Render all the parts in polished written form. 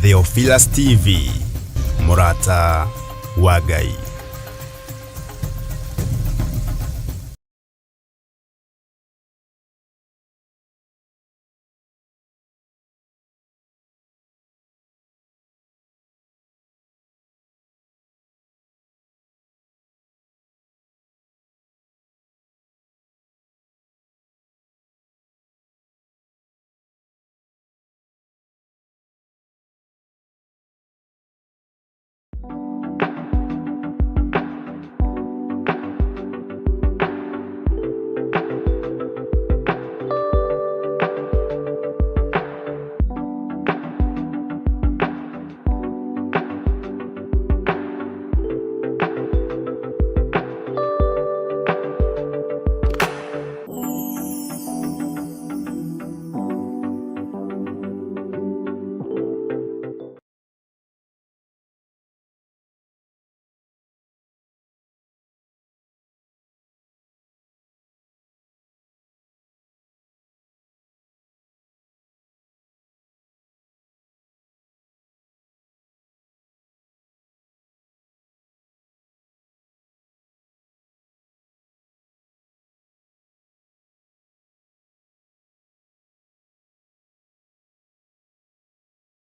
Theophilus TV, mũrata wa Ngai.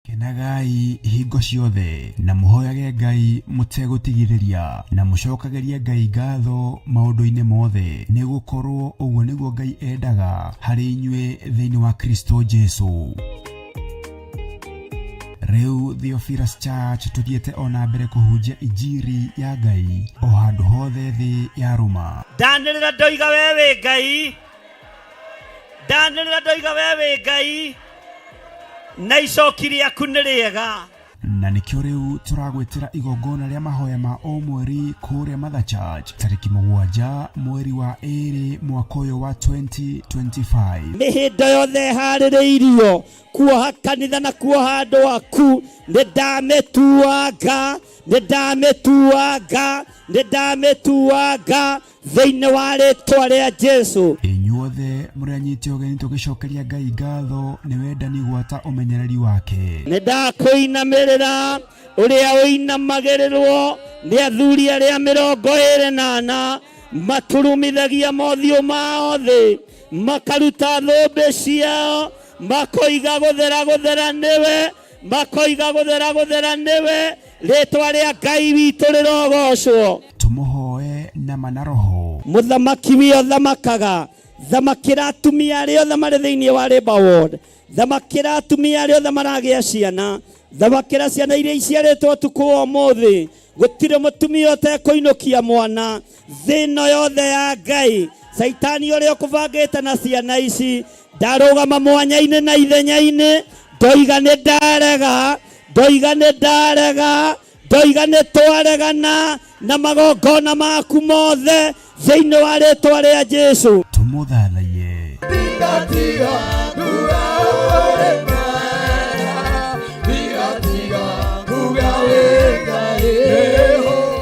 Kenagai hingo ciothe na mũhoyage Ngai mũtegũtigithĩria na mũcokagĩrie Ngai ngatho maũndũ-inĩ mothe, nĩ gũkorwo ũguo nĩguo Ngai endaga harĩ inyuĩ thĩinĩ wa Kristo Jesu. Rĩu Theophilus Church tũthiĩte o na mbere kũhunjia injiri ya Ngai o handũ hothe thĩ yarũma. Ndanĩrĩra ndoiga we wĩ Ngai, ndanĩrĩra ndoiga we wĩ Ngai, na icoki rĩaku nĩ rĩega. Na nĩkĩo rĩu tũragwĩtĩra igongona rĩa mahoya ma o mweri kũrĩa Mother Church tarĩki 7 mweri wa 2 mwaka ũyũ wa 2025. Mĩhĩndo yothe ĩharĩrĩirio kuoha kanitha na kuoha andũ aku, nĩ ndamĩtuanga, nĩ ndamĩtuanga, nĩ ndamĩtuanga thĩinĩ wa rĩtwa rĩa Jesu. Inyuothe mũrĩ anyite ũgeni tũgĩcokeria Ngai ngatho nĩ wendani gwata ũmenyereri wake. Nĩ ndakũinamĩrĩra ũrĩa ũinamagĩrĩrwo nĩ athuri arĩa 24 maturumithagia mothiũ mao thĩ, makaruta thũmbĩ ciao, makoiga gũthera gũthera nĩwe, makoiga gũthera gũthera nĩwe, rĩtwa rĩa Ngai witũ rĩrogocwo. Tũmũhoe na ma na roho. Mũthamaki wĩ othamakaga, thamakĩra atumia arĩa othe marĩ thĩinĩ wa Labour Ward, thamakĩra atumia arĩa othe maragĩa ciana, thamakĩra ciana iria iciarĩtwo ũtukũ wa ũmũthĩ. Gũtirĩ mũtumia ũtekũinũkia mwana thĩ ĩno yothe ya Ngai. Caitani ũrĩa ũkũbangĩte na ciana ici, ndarũgama mwanya-inĩ na ithenya-inĩ, ndoiga nĩ ndarega, ndoiga nĩ ndarega, ndoiga nĩ twaregana na magongona maku mothe thĩinĩ wa rĩtwa rĩa Jesu. Tũmũthathaiye.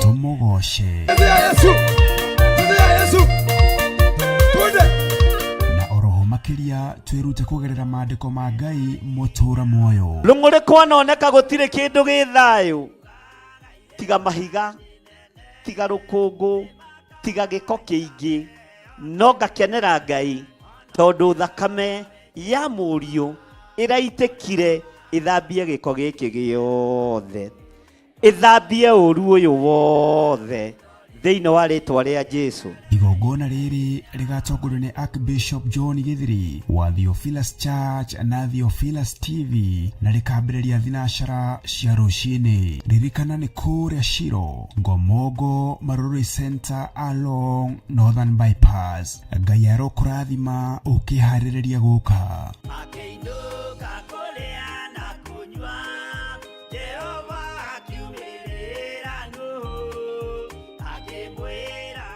Tũmũgoce. Na oroho makĩria twĩrute kũgerera maandĩko ma Ngai mũtũra muoyo. Rũng'ũrĩ kwanoneka gũtirĩ kĩndũ gĩ thayũ, tiga mahiga, tiga rũkũngũ, tiga gĩko kĩingĩ, no ngakenera Ngai tondũ thakame ya mũriũ ĩraitĩkire ĩthambie gĩko gĩkĩ gĩothe, ĩthambie ũru ũyũ wothe thĩinĩ wa rĩtwa rĩa Jesu. Igongona rĩrĩ rĩgatongorio nĩ Archbishop John Githiri wa Theophilus Church na Theophilus TV na rĩkambĩrĩria thinacara cia rũcinĩ. Ririkana nĩ kũrĩa Shiro, Ngomongo, Marurui Center along Northern Bypass. Ngai arokũrathima ũkĩharĩrĩria gũka. Makĩinũka kũrĩa na kũnyua, Jehova akiumĩrĩra Nuhu, akĩmwĩra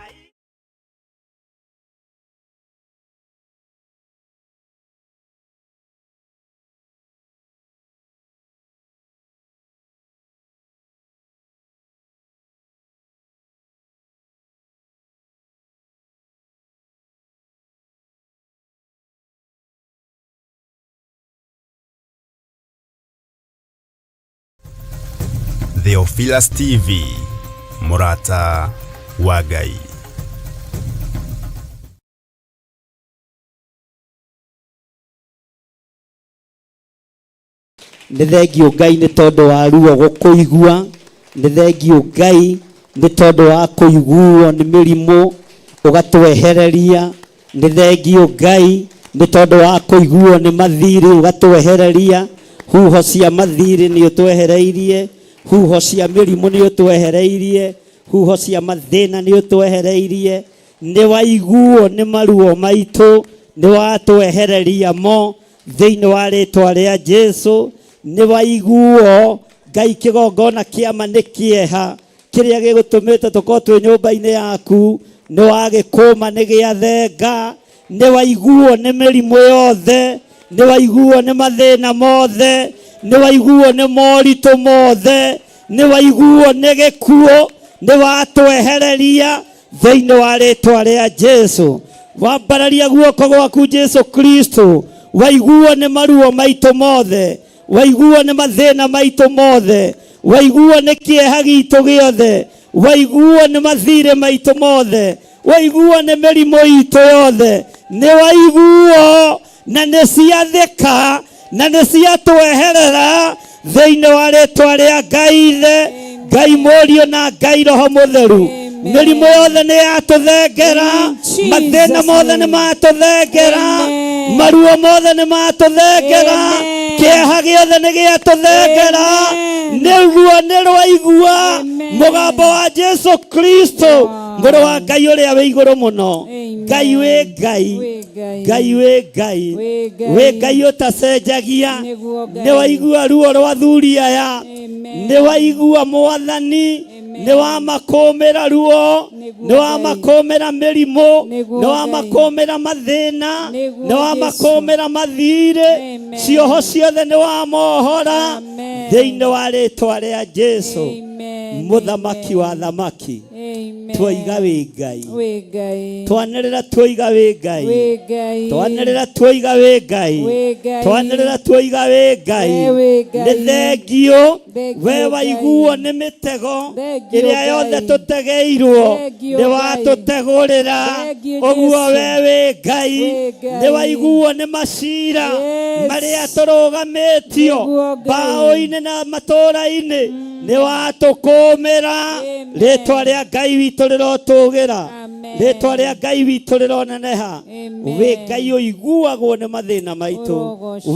Theophilus TV, mũrata wa Ngai. Nĩ thengiũ Ngai nĩ tondũ wa ruo gũkũigua, nĩ thengiũ Ngai nĩ tondũ wa kũiguo nĩ mĩrimũ ũgatwehereria, nĩ thengiũ Ngai nĩ tondũ wa kũiguo nĩ mathirĩ ũgatwehereria, huho cia mathirĩ nĩ ũtwehereirie, huho cia mĩrimũ nĩ ũtwehereirie, huho cia mathĩna nĩ ũtwehereirie, nĩ waiguo nĩ maruo maitũ, nĩ watwehereria mo thĩinĩ wa rĩtwa rĩa Jesu. Nĩ waiguo Ngai, kĩgongona kĩama nĩ kĩeha kĩrĩa gĩgũtũmĩte tũkorwo twĩ nyũmba-inĩ yaku, nĩ wagĩkũma nĩ gĩathenga. Nĩ waiguo nĩ mĩrimũ yothe, nĩ waiguo nĩ mathĩna mothe, nĩ waiguo nĩ moritũ mothe, nĩ waiguo nĩ gĩkuũ, nĩ watwehereria thĩinĩ wa rĩtwa rĩa Jesu. Wambararia guoko gwaku Jesu Kristo, waiguo nĩ maruo maitũ mothe, waiguo nĩ mathĩna maitũ mothe, waiguo nĩ kĩeha gitũ gĩothe, waiguo nĩ mathirĩ maitũ mothe, waiguo nĩ mĩrimũ itũ yothe, nĩ waiguo na nĩ ciathĩka na nĩ ciatweherera thĩinĩ wa rĩtwa rĩa Ngai Ithe, Ngai Mũriũ na Ngai Roho Mũtheru. Mĩrimũ yothe nĩ yatũthengera, mathĩna mothe nĩ matũthengera, maruo mothe nĩ matũthengera, kĩeha gĩothe nĩ gĩatũthengera. Nĩguo nĩ rwaigua mũgambo wa Jesu Kristo, mũrũ wa Ngai ũrĩa wĩ igũrũ mũno. Ngai wĩ Ngai, Ngai wĩ Ngai, wĩ Ngai ũtacenjagia. Nĩ waigua ruo rwa athuri aya, nĩ waigua Mwathani, nĩ wamakũmĩra ruo, nĩ wamakũmĩra mĩrimũ, nĩ wamakũmĩra mathĩna, nĩ wamakũmĩra mathirĩ, cioho ciothe nĩ wamohora thĩinĩ wa rĩtwa rĩa Jesu, mũthamaki wa thamaki. Twoiga wĩ Ngai, twanĩrĩra twoiga wĩ Ngai, twanĩrĩra twoiga wĩ Ngai, twanĩrĩra twoiga wĩ Ngai. Nĩ thengiũ we waiguo nĩ mĩtego ĩrĩa yothe tũtegeirwo, nĩ watũtegũrĩra ũguo we wĩ Ngai. Nĩ waiguo nĩ macira marĩa tũrũgamĩtio mbaũ-inĩ na matũũra-inĩ, nĩ watũkũmĩra. Rĩtwa rĩa Ngai witũ rĩrotũgĩra, rĩtwa rĩa Ngai witũ rĩroneneha. Wĩ Ngai ũiguagwo nĩ mathĩna maitũ,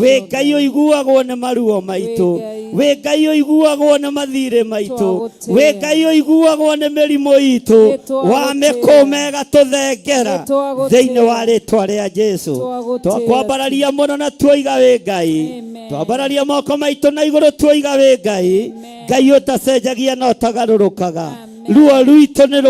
wĩ Ngai ũiguagwo nĩ maruo maitũ, wĩ Ngai ũiguagwo nĩ mathirĩ maitũ, wĩ Ngai ũiguagwo nĩ mĩrimũ itũ, wamĩkũma ĩgatũthengera thĩinĩ wa rĩtwa rĩa Jesu. Twakwambararia mũno na tuoiga wĩ Ngai, twambararia moko maitũ na igũrũ tuoiga wĩ Ngai, Ngai ũtacenjagia na ũtagarũrũkaga. Ruo rwitũ nĩ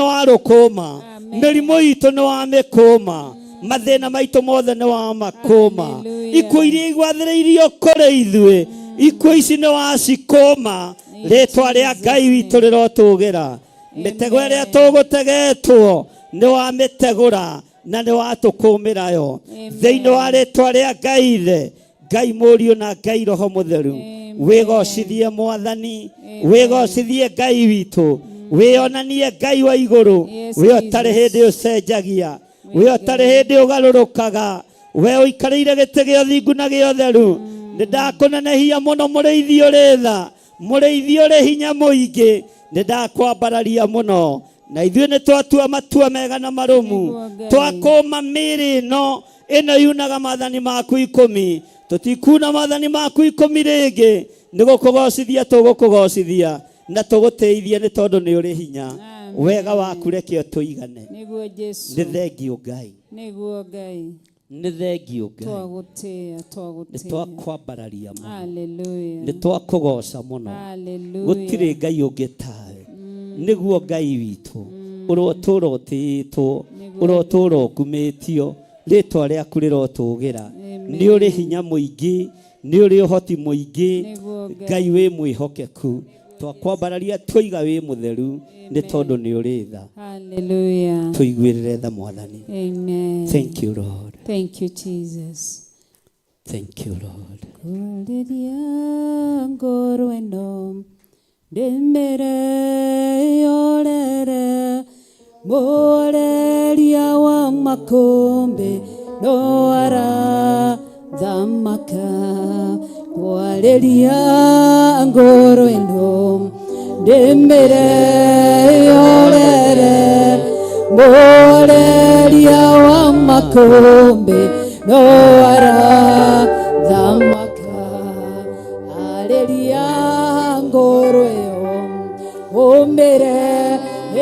warũkũma, mĩrimũ itũ nĩ wamĩkũma, mathĩna maitũ mothe nĩ wamakũma, ikuũ iria igwathĩrĩirio kũrĩ ithuĩ, ikuũ ici nĩ wacikũma. Rĩtwa rĩa Ngai witũ rĩrotũgĩra. Mĩtego ĩrĩa tũgũtegetwo nĩ wamĩtegũra na nĩ watũkũmĩra yo thĩinĩ wa rĩtwa rĩa Ngai Ithe, Ngai Mũriũ na Ngai Roho Mũtheru. Wĩgocithie Mwathani, wĩgocithie Ngai witũ, wĩonanie Ngai wa igũrũ, we ũtarĩ hĩndĩ ũcenjagia, we ũtarĩ hĩndĩ ũgarũrũkaga, we ũikarĩire gĩtĩ gĩa ũthingu na gĩa ũtheru. Nĩ ndakũnenehia mũno, mũrĩithi ũrĩ tha, mũrĩithi ũrĩ hinya mũingĩ, nĩ ndakwambararia mũno. Na ithuĩ nĩ twatua matua mega na marũmu, twakũma mĩĩrĩ ĩno ĩno yunaga maathani maku ikũmi. Tũtikuna maathani maku ikũmi rĩngĩ, nĩ gũkũgocithia tũgũkũgocithia na tũgũtĩithie nĩ tondũ nĩ ũrĩ hinya. Wega waku reke ũtũigane. Nĩ thengiũ Ngai, nĩ thengiũ Ngai, nĩ twakwambararia mũno, nĩ twakũgoca mũno. Gũtirĩ Ngai ũngĩ tawe. Nĩguo Ngai witũ, ũrotũũra ũtĩĩtwo, ũrotũũra ũkumĩtio, rĩtwa rĩaku rĩrotũgĩra. Nĩ ũrĩ hinya mũingĩ, nĩ ũrĩ ũhoti mũingĩ, Ngai wĩ mwĩhokeku. Twakwambararia twoiga wĩ mũtheru nĩ tondũ nĩ ũrĩ tha. Tũiguĩrĩre tha Mwathani. Thank you Lord. Thank you Jesus. Thank you Lord. Kwarĩria ngoro ĩno Ndĩmĩre yorere mũreria wa makũmbĩ no arathamaka kwarĩria ngoro ĩno ndĩmĩre yorere mũreria wa makũmbĩ no arathamaka arĩria ngoro ĩyo ũmĩre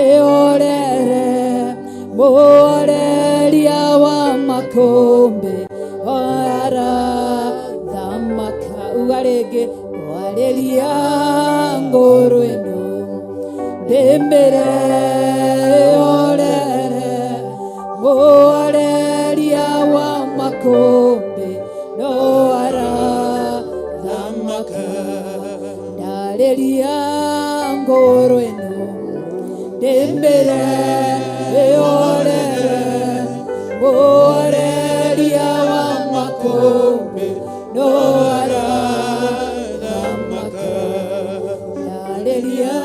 ĩorere mũreria wa makũmbĩ arathamaka uga rĩngĩ warĩria ngoro ĩno ndĩmĩre ĩorere mũreria wa makũmbĩ no arathamaka ndarĩria ngoro ĩno ndĩmĩre ĩorere mũreria wa makũmbĩ no arathamaka ndarĩria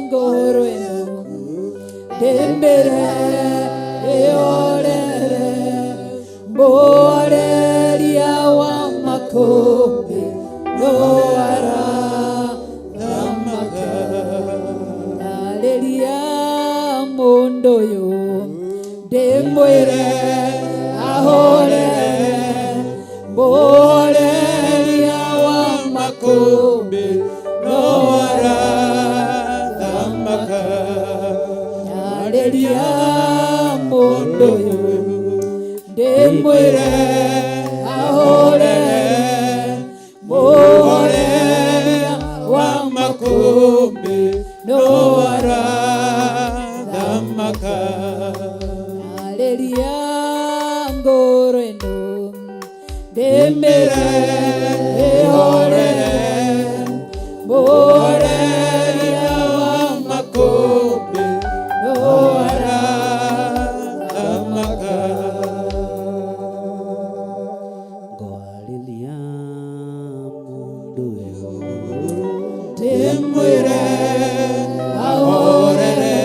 ngoro ĩno ndĩmĩre ĩorere mũreria wa makũmbĩ no arathamaka ndarĩria mũndũ ũyũ ndĩmwĩre ahorere mũreria wa makũmbĩ no arathamaka ndarĩria mũndũ ũyũ ndĩmwĩre ahorere mũreria wa makũmbĩ no arathamaka ndarĩria ngoro ĩno ndĩmĩre ĩhorere mũreria wa makũmbĩ no arathamaka Ngwarĩria mũndũ ũyũ ndĩmwĩre ahorere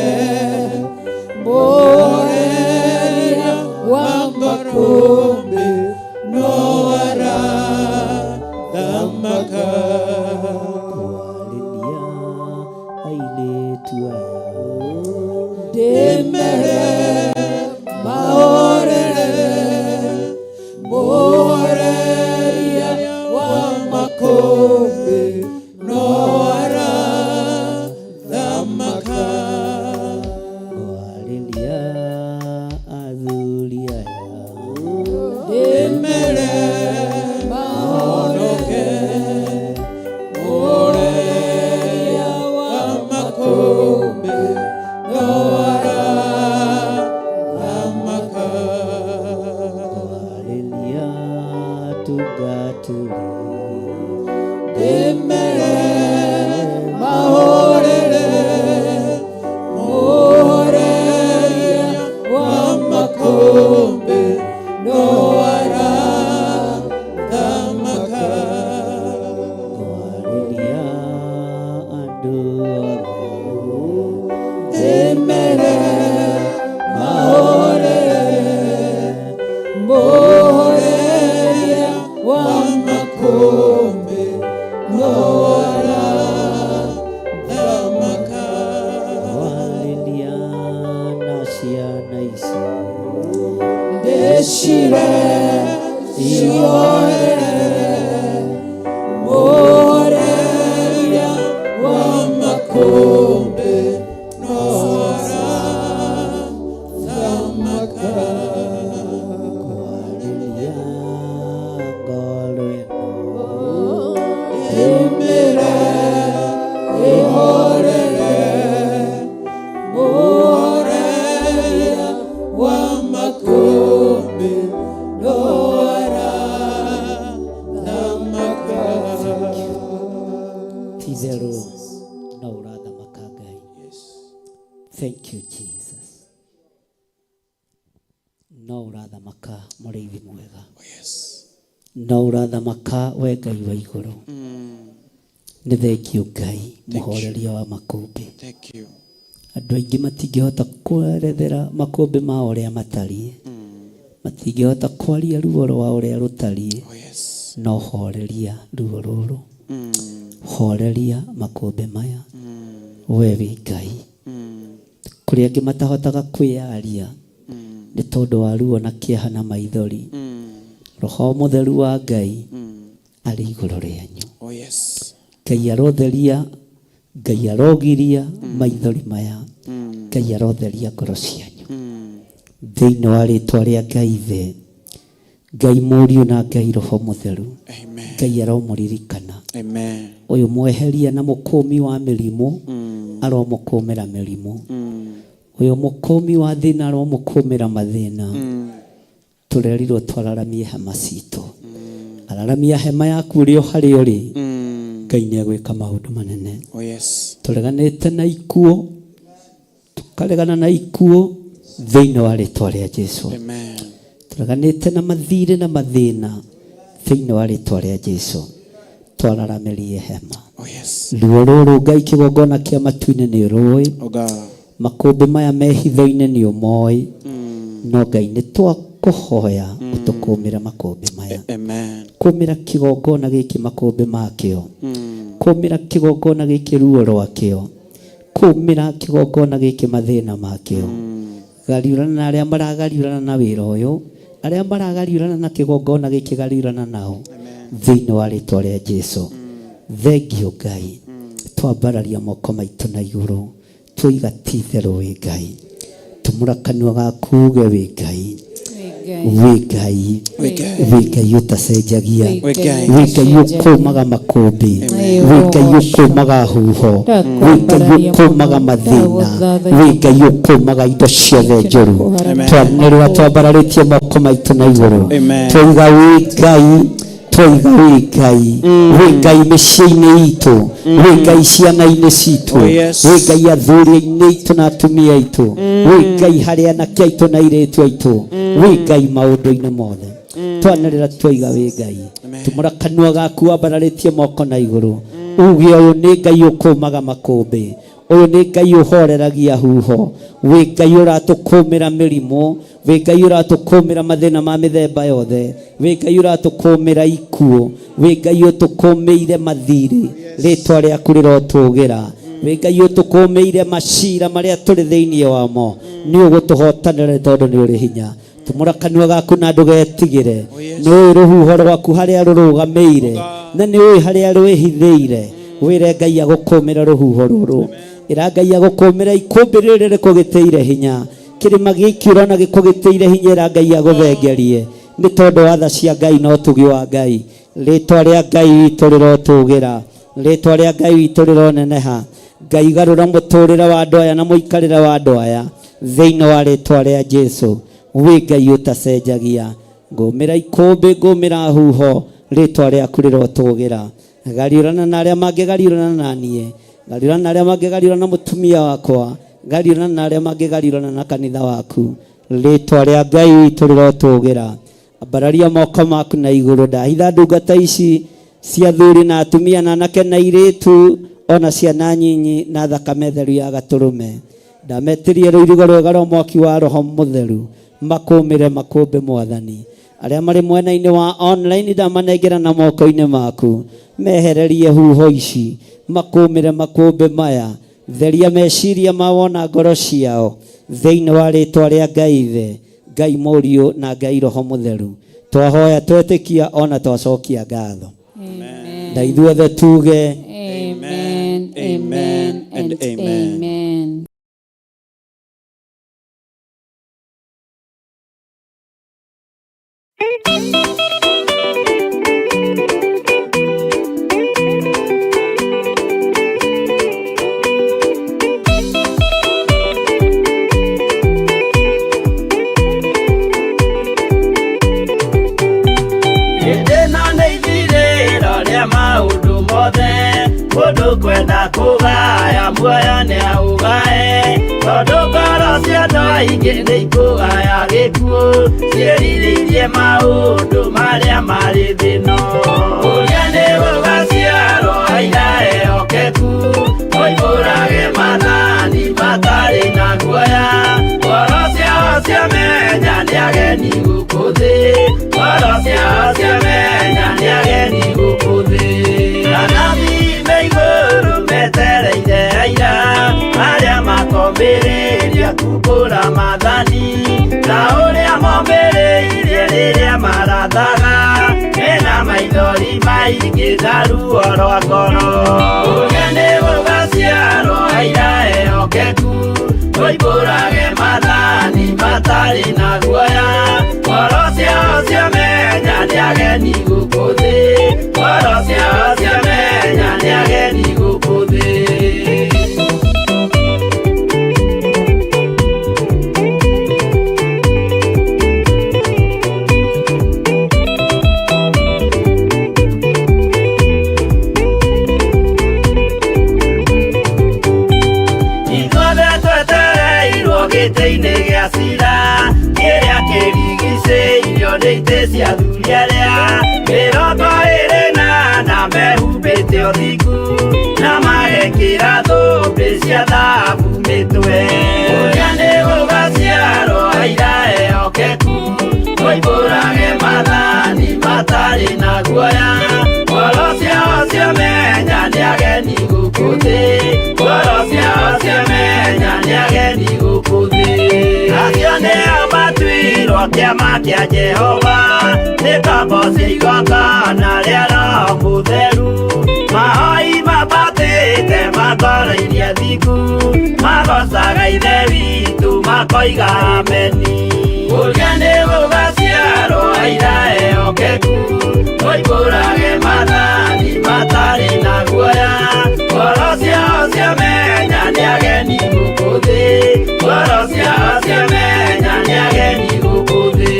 mũreria wa makũmbĩ no arathamaka Ngwarĩria airĩtu aya ndĩmere mahorere mũreria wa makũmbĩ no arathamaka Ngwarĩria athuri aya ndĩmere mahonoke mũreria wa makũmbĩ no arathamaka Ngwarĩria atungatĩri ndĩmere mahorere mũreria wa makũmbĩ no arathamaka Ngwarĩria andũ othe ndĩmere mahorere mũreria wa makũmbĩ no arathamaka Ngwarĩria na ciana ici ndĩcire ihorere mũreria wa makũmbĩ no arathamaka Ngwarĩria ngoro ĩno ndĩmĩre ihorere mũreria wa makũmbĩ no arathamaka Ti-itherũ no ũrathamaka Ngai. Thank you Jesus. No ũrathamaka mũrĩithi mwega. No ũrathamaka we Ngai wa igũrũ. Nĩ thengio Ngai mũhoreria wa makũmbĩ. Thank you. Andũ aingĩ matingĩhota kwerethera makũmbĩ mao ũrĩa matariĩ, matingĩhota kwaria ruo rwao ũrĩa rũtariĩ. Oh yes. No horeria ruo rũrũ, horeria makũmbĩ maya. We wĩ Ngai. Kũrĩ angĩ matahotaga kwĩyaria nĩ tondũ wa ruo na kĩeha na maithori. Roho mũtheru wa Ngai arĩ igũrũ rĩanyu. Oh yes. Ngai arotheria, Ngai arogiria maithori maya, Ngai arotheria ngoro cianyu thĩinĩ wa rĩtwa rĩa Ngai Ithe, Ngai Mũriũ na Ngai Roho Mũtheru. Amen. Ngai aromũririkana. Amen. Ũyũ mweheria na mũkũmi wa mĩrimũ aromũkũmĩra mĩrimũ. Ũyũ mũkũmi wa thĩna aromũkũmĩra mathĩna. Tũrerirwo twararamie hema citũ. Araramia hema yaku ũrĩ o harĩa ũrĩ. Ngai nĩ egwĩka maũndũ manene. Oh yes. Tũreganĩte na ikuũ, tũkaregana na ikuũ thĩinĩ wa rĩtwa rĩa Jesu. Amen. Tũreganĩte na mathirĩ na mathĩna thĩinĩ wa rĩtwa rĩa Jesu. Twararamĩrie hema. Oh yes. Ruo rũrũ Ngai kĩgongona kĩa matu-inĩ nĩ ũrũĩ. Oh God. Makũmbĩ maya me hitho-inĩ nĩ ũmoĩ. No Ngai nĩ twakũhoya ũtũkũmĩre makũmbĩ maya. Amen. Kũmĩra kĩgongona gĩkĩ makũmbĩ makĩo. Kũmĩra kĩgongona gĩkĩ ruo rwakĩo. Kũmĩra kĩgongona gĩkĩ mathĩna makĩo. Gariũrana na arĩa maragariũrana na wĩra ũyũ, arĩa maragariũrana na kĩgongona gĩkĩ gariũrana nao thĩinĩ wa rĩtwa rĩa Jesu. Thengio Ngai. Twambararia moko maitũ na igũrũ, twoiga ti itherũ wĩ Ngai. Tumũra kanua gaku uge wĩ Ngai. Wĩ Ngai. Wĩ Ngai ũtacenjagia. Wĩ Ngai. Wĩ Ngai ũkũmaga makũmbĩ. Wĩ Ngai ũkũmaga huho. Wĩ Ngai ũkũmaga mathĩna. Wĩ Ngai ũkũmaga indo ciothe njũru. Twanĩrĩra twambararĩtie moko maitũ na igũrũ. Amen. Twoiga wĩ Ngai, twoiga wĩ Ngai. Wĩ Ngai mĩciĩ-inĩ itũ. Wĩ Ngai ciana-inĩ citũ. Oh, yes. Wĩ Ngai athuri-inĩ aitũ na atumia aitũ. Wĩ Ngai harĩ anake aitũ na airĩtu aitũ. Wĩ Ngai maũndũ-inĩ mothe. Twanĩrĩra twoiga wĩ Ngai. Tumũra kanua gaku wambararĩtie moko na igũrũ. Uge ũyũ nĩ Ngai ũkũmaga makũmbĩ. Ũyũ nĩ Ngai ũhoreragia huho. Wĩ Ngai ũratũkũmĩra mĩrimũ. Wĩ Ngai ũratũkũmĩra mathĩna ma mĩthemba yothe. Wĩ Ngai ũratũkũmĩra ikuũ. Wĩ Ngai ũtũkũmĩire mathirĩ. Rĩtwa rĩaku rĩrotũgĩra. Wĩ Ngai ũtũkũmĩire macira marĩa tũrĩ thĩinĩ wamo. Nĩ ũgũtũhotanĩra nĩ tondũ nĩ ũrĩ hinya. Tumũra kanua gaku na ndũgetigĩre. Nĩ ũĩ rũhuho rwaku harĩa rũrũgamĩire, na nĩ ũĩ harĩa rwĩhithĩire. Wĩre Ngai agũkũmĩra rũhuho rũrũ. Ĩra Ngai agũkũmĩra ikũmbĩ rĩrĩ rĩkũgĩtĩire hinya. Kĩrĩma gĩkĩ ũrona gĩkũgĩtĩire hinya, ĩra Ngai agũthengerie. Nĩ tondũ wa tha cia Ngai na ũtugi wa Ngai. Rĩtwa rĩa Ngai witũ rĩrotũgĩra. Rĩtwa rĩa Ngai witũ rĩroneneha. Ngai garũra mũtũrĩre wa andũ aya na mũikarĩre wa andũ aya thĩinĩ wa rĩtwa rĩa Jesu. Wĩ Ngai ũtacenjagia. Ngũmĩra ikũmbĩ, ngũmĩra huho, rĩtwa rĩaku rĩrotũgĩra. Gariũrana na arĩa mangĩgariũrana na niĩ. Gariũrana na arĩa mangĩgariũrana na mũtumia wakwa. Gariũrana na arĩa mangĩgariũrana na kanitha waku. Rĩtwa rĩa Ngai witũ rĩrotũgĩra. Ambararia moko maku na igũrũ. Ndahitha ndungata ici cia athuri na atumia na anake na airĩtu ona ciana nyinyi na thakame theru ya gatũrũme. Ndametirie rũirigo rwega rwa mwaki wa Roho Mũtheru makũmĩre makũmbĩ Mwathani. Arĩa marĩ mwena-inĩ wa online ndamanengera na moko-inĩ maku. Mehererie huho ici makũmĩre makũmbĩ maya. Theria meciria mao na ngoro ciao thĩinĩ wa rĩtwa rĩa Ngai Ithe, Ngai Mũriũ na Ngai Roho Mũtheru. Twahoya twetĩkia ona twacokia ngatho. Na ithuothe tuge Amen, amen, and amen. amen. Ĩndĩ nĩ ithirĩro rĩa maũndũ mothe, mũndũ kwenda kũgaya muoyo nĩ aũgae, tondũ ngoro cia andũ aingĩ nĩ ikũgaya gĩkuũ, ciĩrirĩirie maũndũ marĩa marĩ thĩ ĩno. Ũrĩa nĩ gũgaciarwo aira Maathani ta ũrĩa momĩrĩirie rĩrĩa marathaga mena maithori maingĩ na ruo rwa ngoro. Ũrĩa nĩ gũgaciarwo aira ehokeku moimbũrage Maathani matarĩ na guoya ngoro ciao ciamenya nĩ ageni gũkũ thĩ ngoro ciao ciamenya nĩ ageni gũkũ thĩ. Ithuothe twetereirwo gĩtĩ-inĩ gĩa cira kĩrĩa kĩrigicĩirio nĩ itĩ cia athuri arĩa 24 mehumbĩte ũthingu na magekĩra thũmbĩ cia thahabu mĩtwe. Ũrĩa nĩ gũgaciarwo aira ehokeku moimbũrage Maathani matarĩ na guoya ngoro ciao ciamenya nĩ ageni gũkũ thĩ ngoro ciao ciamenya nĩ ageni gũkũ thĩ. Acio nĩo matuirwo kĩama kĩa Jehova nĩ ngombo cia igongona rĩa Roho Mũtheru mahoi mambatĩte makoroirie thingu magocaga Ithe witũ makoiga ameni. Ũrĩa nĩ gũgaciarwo aira ehokeku moimbũrage Maathani matarĩ na guoya ngoro ciao ciamenya nĩ ageni gũkũ thĩ ngoro ciao ciamenya nĩ ageni gũkũ thĩ.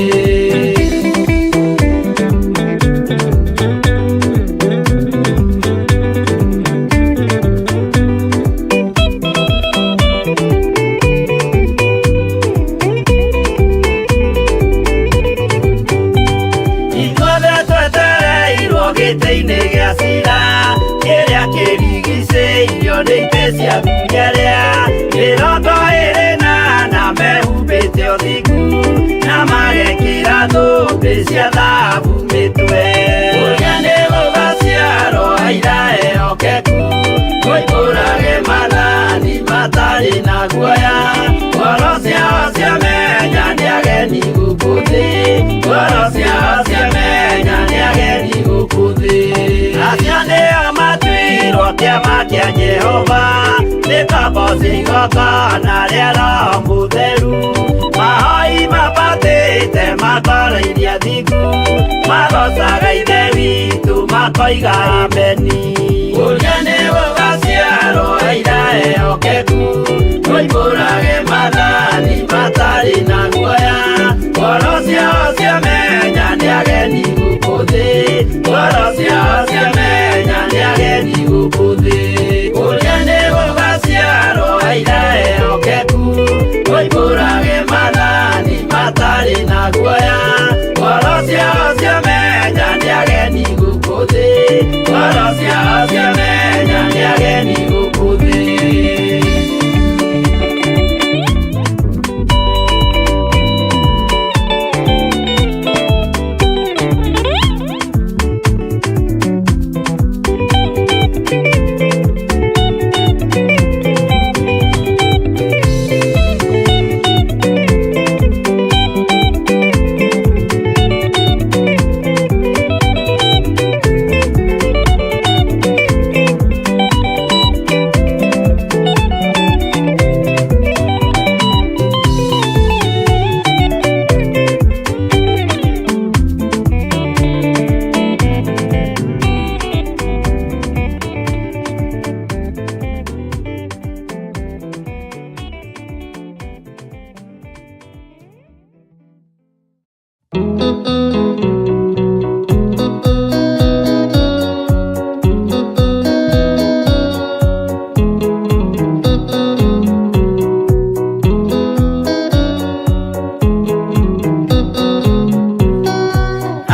Ithuothe twetereirwo gĩtĩ-inĩ gĩa cira kĩrĩa kĩrigicĩirio nĩ itĩ cia athuri arĩa 24 mehumbĩte ũthingu na magekĩra thũmbĩ cia thahabu mĩtwe. Ũrĩa nĩ gũgaciarwo aira ehokeku moimbũrage Maathani matarĩ na guoya ngoro ciao ciamenya nĩ ageni gũkũ thĩ ngoro ciao ciamenya nĩ ageni gũkũ thĩ. Acio nĩo matuirwo kĩama kĩa Jehova nĩ ngombo cia igongona rĩa Roho Mũtheru mahoi mambatĩte makoroirie thingu magocaga Ithe witũ makoiga ameni. Ũrĩa nĩ gũgaciarwo aira ehokeku moimbũrage Maathani matarĩ na guoya ngoro ciao ciamenya nĩ ageni gũkũ thĩ ngoro ciao ciamenya nĩ ageni gũkũ thĩ. Ũrĩa nĩ gũgaciarwo aira ehokeku moimbũrage Maathani matarĩ na guoya ngoro ciao ciamenya nĩ ageni gũkũ thĩ ngoro ciao ciamenya nĩ ageni gũkũ thĩ.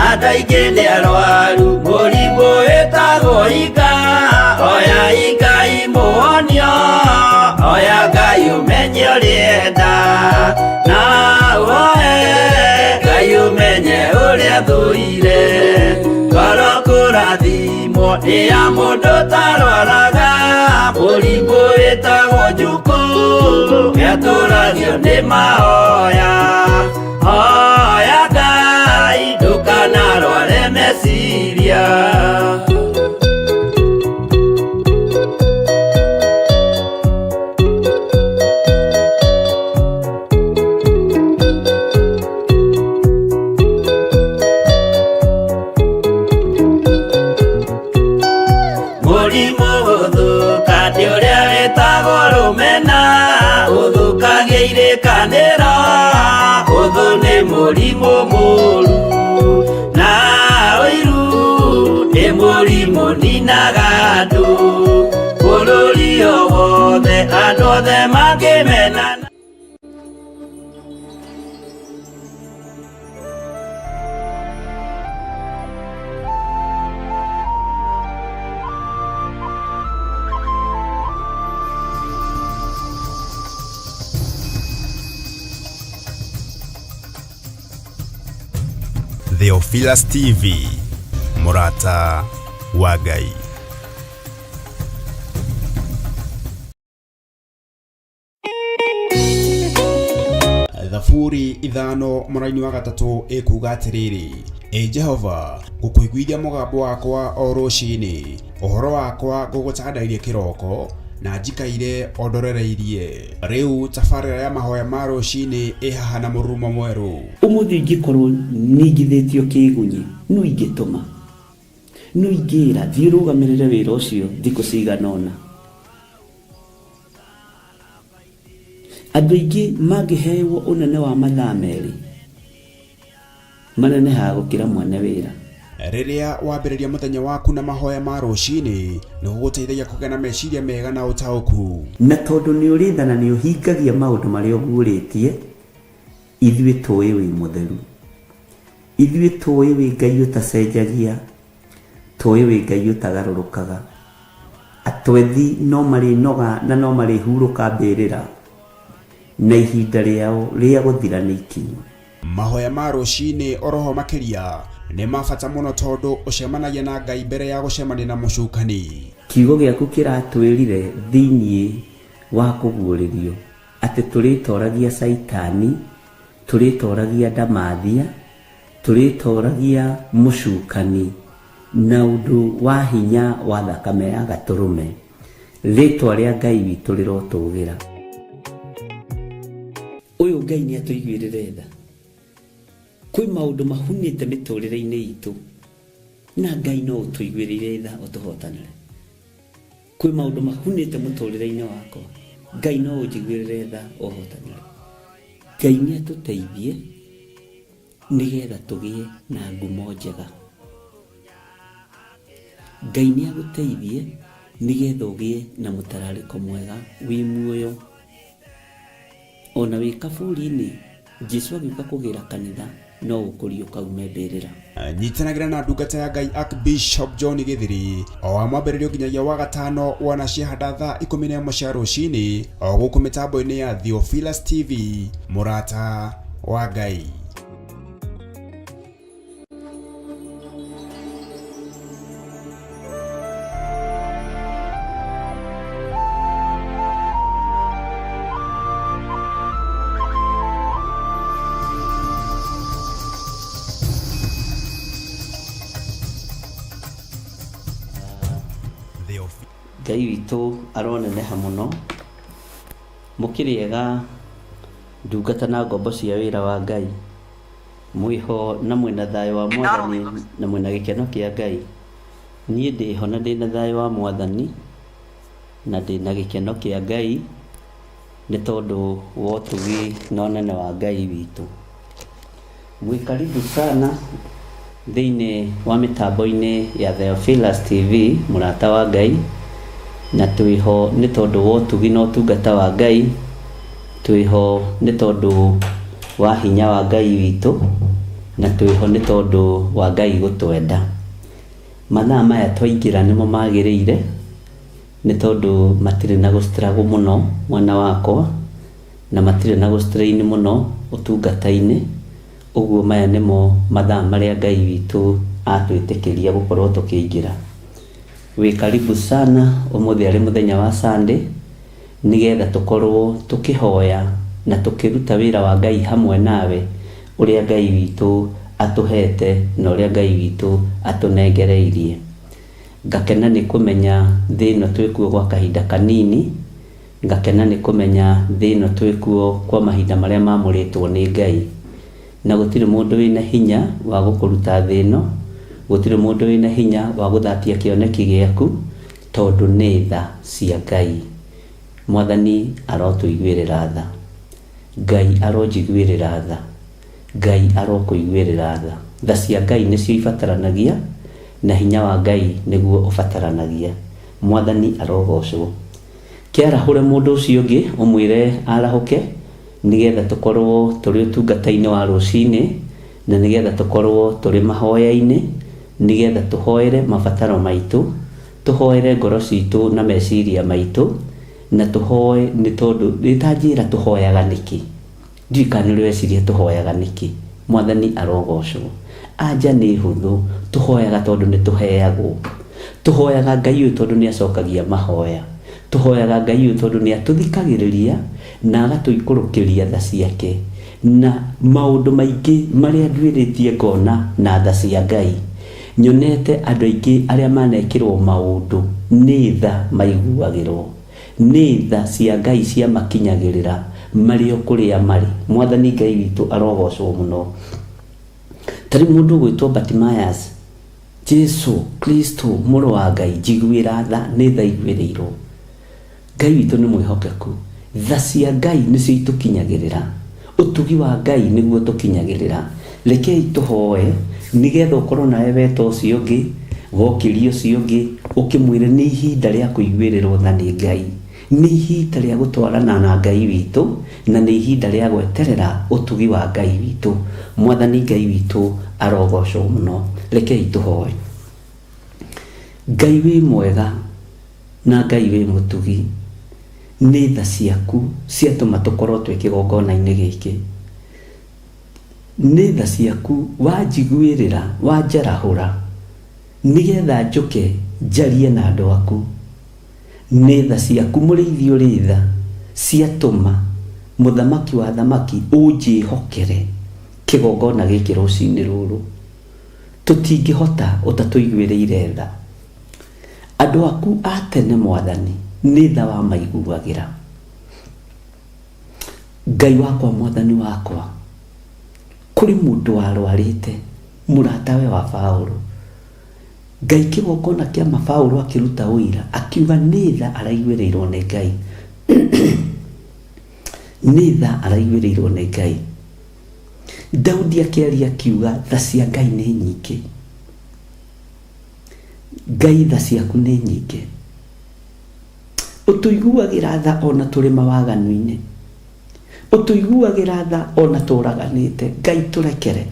Andũ aingĩ nĩ arwaru mũrimũ wĩtagwo ika oya Ngai mũhonio oya Ngai ũmenye ũrĩa enda na ũhoe Ngai ũmenye ũrĩa thũire ngoro kũrathimwo nĩ ya mũndũ ũtarwaraga Mũrimũ wĩtagwo njukũ nĩatũragio nĩ mahoya. Hoya Ngai ndũkanarware meciria. Mũrimũ gũthũka nĩ ũrĩa wĩtagwo rũmena, ũthũkagia irĩkanĩro, ũthũ nĩ mũrimũ mũru, na ũiru nĩ mũrimũ ninaga andũ, bũrũri o wothe andũ othe mangĩmenana. Theophilus TV, Murata wa Ngai. Thaburi 5 mũraini wa 3 ĩkuga atĩrĩrĩ, Ĩ Jehova, ngũkũiguithia mũgambo wakwa o rũcinĩ, ũhoro wakwa ngũgũtandairie kĩroko, na njikaire o ndorereirie. Rĩu tabarĩra ya mahoya ma rũcinĩ ĩ haha na mũrurumo mwerũ. Ũmũthĩ ingĩkorwo ningithĩtio kĩgunyi, no ingĩtũma, no ingĩra thiĩ ũrũgamĩrĩre wĩra ũcio thikũ cigana ũna. Andũ aingĩ mangĩhewo ũnene wa mathaa 2 manenehaga gũkĩra mwene wĩra. Rĩrĩa wambĩrĩria mũthenya waku na mahoya ma rũcinĩ, nĩ gũgũteithagia kũgĩa na meciria mega na ũtaũku. Na tondũ nĩ ũrĩ tha na nĩ ũhingagia maũndũ marĩa ũguũrĩtie, ithuĩ tũĩ wĩ mũtheru. Ithuĩ tũĩ wĩ Ngai ũtacenjagia, tũĩ wĩ Ngai ũtagarũrũkaga. Atwethi no marĩnoga na no marĩhurũka mbĩrĩra, na ihinda rĩao rĩa gũthira nĩ ikinyu. Mahoya ma rũcinĩ oroho makĩria nĩ ma bata mũno tondũ ũcemanagia na Ngai mbere ya gũcemania na mũcukani. Kiugo gĩaku kĩratwĩrire thĩinĩ wa kũguũrĩrio atĩ tũrĩtoragia Caitani, tũrĩtoragia ndamathia, tũrĩtoragia mũcukani na ũndũ wa hinya wa thakame ya gatũrũme. Rĩtwa rĩa Ngai witũ rĩrotũgĩra. Ũyũ Ngai nĩ atũiguĩrĩre tha. Kwĩ maũndũ mahunĩte mĩtũrĩre-inĩ itũ na Ngai no ũtũiguĩrĩire tha ũtũhotanĩre. Kwĩ maũndũ mahunĩte mũtũrĩre-inĩ wakwa, Ngai no ũnjiguĩrĩre tha ũhotanĩre. Ngai nĩ atũteithie nĩgetha tũgĩe na ngumo njega. Ngai nĩ agũteithie nĩgetha ũgĩe na mũtararĩko mwega wĩ muoyo. Ona wĩ kaburi-inĩ, Jesu agĩũka kũgĩra kanitha no ũkũriũka ume mbĩrĩra. Nyitanagĩra na ndungata ya Ngai Archbishop John Githiri o wa mwambĩrĩrio nginyagia wa gatano wana ciahanda thaa 11 cia rũcinĩ o gũkũ mĩtambo-inĩ ya Theophilus TV, Mũrata wa Ngai. Ngai witũ aroneneha mũno. Mũkĩrĩega ndungata na ngombo cia wĩra wa Ngai, mwĩho na mwĩna thayũ wa Mwathani na mwĩna gĩkeno kĩa Ngai. Niĩ ndĩho na ndĩna thayũ wa Mwathani na ndĩna gĩkeno kĩa Ngai nĩ tondũ wa ũtugi na ũnene wa Ngai witũ. Mwĩ karibu sana thĩinĩ wa mĩtambo-inĩ ya Theophilus TV, mũrata wa Ngai, na twĩho nĩ tondũ wa ũtugi na ũtungata wa Ngai, twĩho nĩ tondũ wa hinya wa Ngai witũ, na twĩho nĩ tondũ wa Ngai gũtwenda. Mathaa maya twaingĩra nĩmo magĩrĩire, nĩ tondũ matirĩ na gũ-struggle mũno mwena wakwa, na matirĩ na gũ-strain mũno ũtungata-inĩ. Ũguo maya nĩmo mathaa marĩa Ngai witũ atwĩtĩkĩria gũkorwo tũkĩingĩra. Wĩ karibu sana ũmũthĩ arĩ mũthenya wa Sunday nĩgetha tũkorwo tũkĩhoya na tũkĩruta wĩra wa Ngai hamwe nawe ũrĩa Ngai witũ atũhete na ũrĩa Ngai witũ atũnengereirie. Ngakena nĩ kũmenya thĩ ĩno twĩkuo gwa kahinda kanini, ngakena nĩ kũmenya thĩ ĩno twĩkuo kwa mahinda marĩa mamũrĩtwo nĩ Ngai. Na gũtirĩ mũndũ wĩna hinya wa gũkũruta thĩ ĩno, gũtirĩ mũndũ wĩna hinya wa gũthatia kĩoneki gĩaku, tondũ nĩ tha cia Ngai. Mwathani arotũiguĩrĩra tha. Ngai aronjiguĩrĩra tha. Ngai arokũiguĩrĩra tha. Tha cia Ngai nĩcio ibataranagia, na hinya wa Ngai nĩguo ũbataranagia. Mwathani arogocwo. Kĩarahũre mũndũ ũcio ũngĩ ũmwĩre arahũke, nĩgetha tũkorwo tũrĩ ũtungata-inĩ wa rũcinĩ, na nĩgetha tũkorwo tũrĩ mahoya-inĩ, nĩgetha tũhoere mabataro maitũ, tũhoere ngoro citũ na meciria maitũ, na tũhoe nĩ tondũ nĩ ta njĩra tũhoyaga nĩkĩ. Ndiũĩ kana nĩ ũrĩ weciria tũhoyaga nĩkĩ. Mwathani arogocwo. Anja nĩ hũthũ, tũhoyaga tondũ nĩ tũheagwo. Tũhoyaga Ngai ũyũ tondũ nĩ acokagia mahoya. Tũhoyaga Ngai ũyũ tondũ nĩ atũthikagĩrĩria na agatũikũrũkĩria tha ciake. Na maũndũ maingĩ marĩa nduĩrĩtie ngona na tha cia Ngai. Nyonete andũ aingĩ arĩa manekĩrwo maũndũ nĩ tha maiguagĩrwo. Nĩ tha cia Ngai ciamakinyagĩrĩra marĩ o kũrĩa marĩ. Mwathani Ngai witũ arogocwo mũno. Ta rĩu mũndũ ũgwĩtwo Bartimaeus, Jesu Kristo mũrũ wa Ngai njiguĩra tha, nĩ tha iguĩrĩirwo. Ngai witũ nĩ mwĩhokeku. Tha cia Ngai nĩcio itũkinyagĩrĩra. Ũtugi wa Ngai nĩguo ũtũkinyagĩrĩra. Rekei tũhoe nĩgetha ũkorwo nawe weta ũcio ũngĩ, wokĩria ũcio ũngĩ, ũkĩmwĩre nĩ ihinda rĩa kũiguĩrĩrwo tha nĩ Ngai. Nĩ ihinda rĩa gũtwarana na Ngai witũ, na nĩ ihinda rĩa gweterera ũtugi wa Ngai witũ. Mwathani Ngai witũ arogocwo mũno. Rekei tũhoe. Ngai wĩ mwega na Ngai wĩ mũtugi, nĩ tha ciaku ciatũma tũkorwo twĩ kĩgongona-inĩ gĩkĩ. Nĩ tha ciaku wanjiguĩrĩra, wanjarahũra, nĩgetha njũke njarie na andũ aku. Nĩ tha ciaku mũrĩithi ũrĩ tha ciatũma mũthamaki wa athamaki ũnjĩhokere kĩgongona gĩkĩ rũcinĩ rũrũ. Tũtingĩhota ũtatũiguĩrĩire tha. Andũ aku a tene Mwathani nĩ tha wamaiguagĩra. Ngai wakwa Mwathani wakwa, kũrĩ mũndũ warwarĩte, mũratawe wa Paũlũ. Ngai kĩgongona kĩa ma Paũlũ akĩruta ũira, akiuga nĩ tha araiguĩrĩirwo nĩ Ngai. Nĩ tha araiguĩrĩirwo nĩ Ngai. Daudi akĩaria akiuga tha cia Ngai nĩ nyingĩ. Ngai tha ciaku nĩ nyingĩ. Ũtũiguagĩra tha ona tũrĩ mawaganu-inĩ. Ũtũiguagĩra tha ona tũraganĩte. Ngai tũrekere.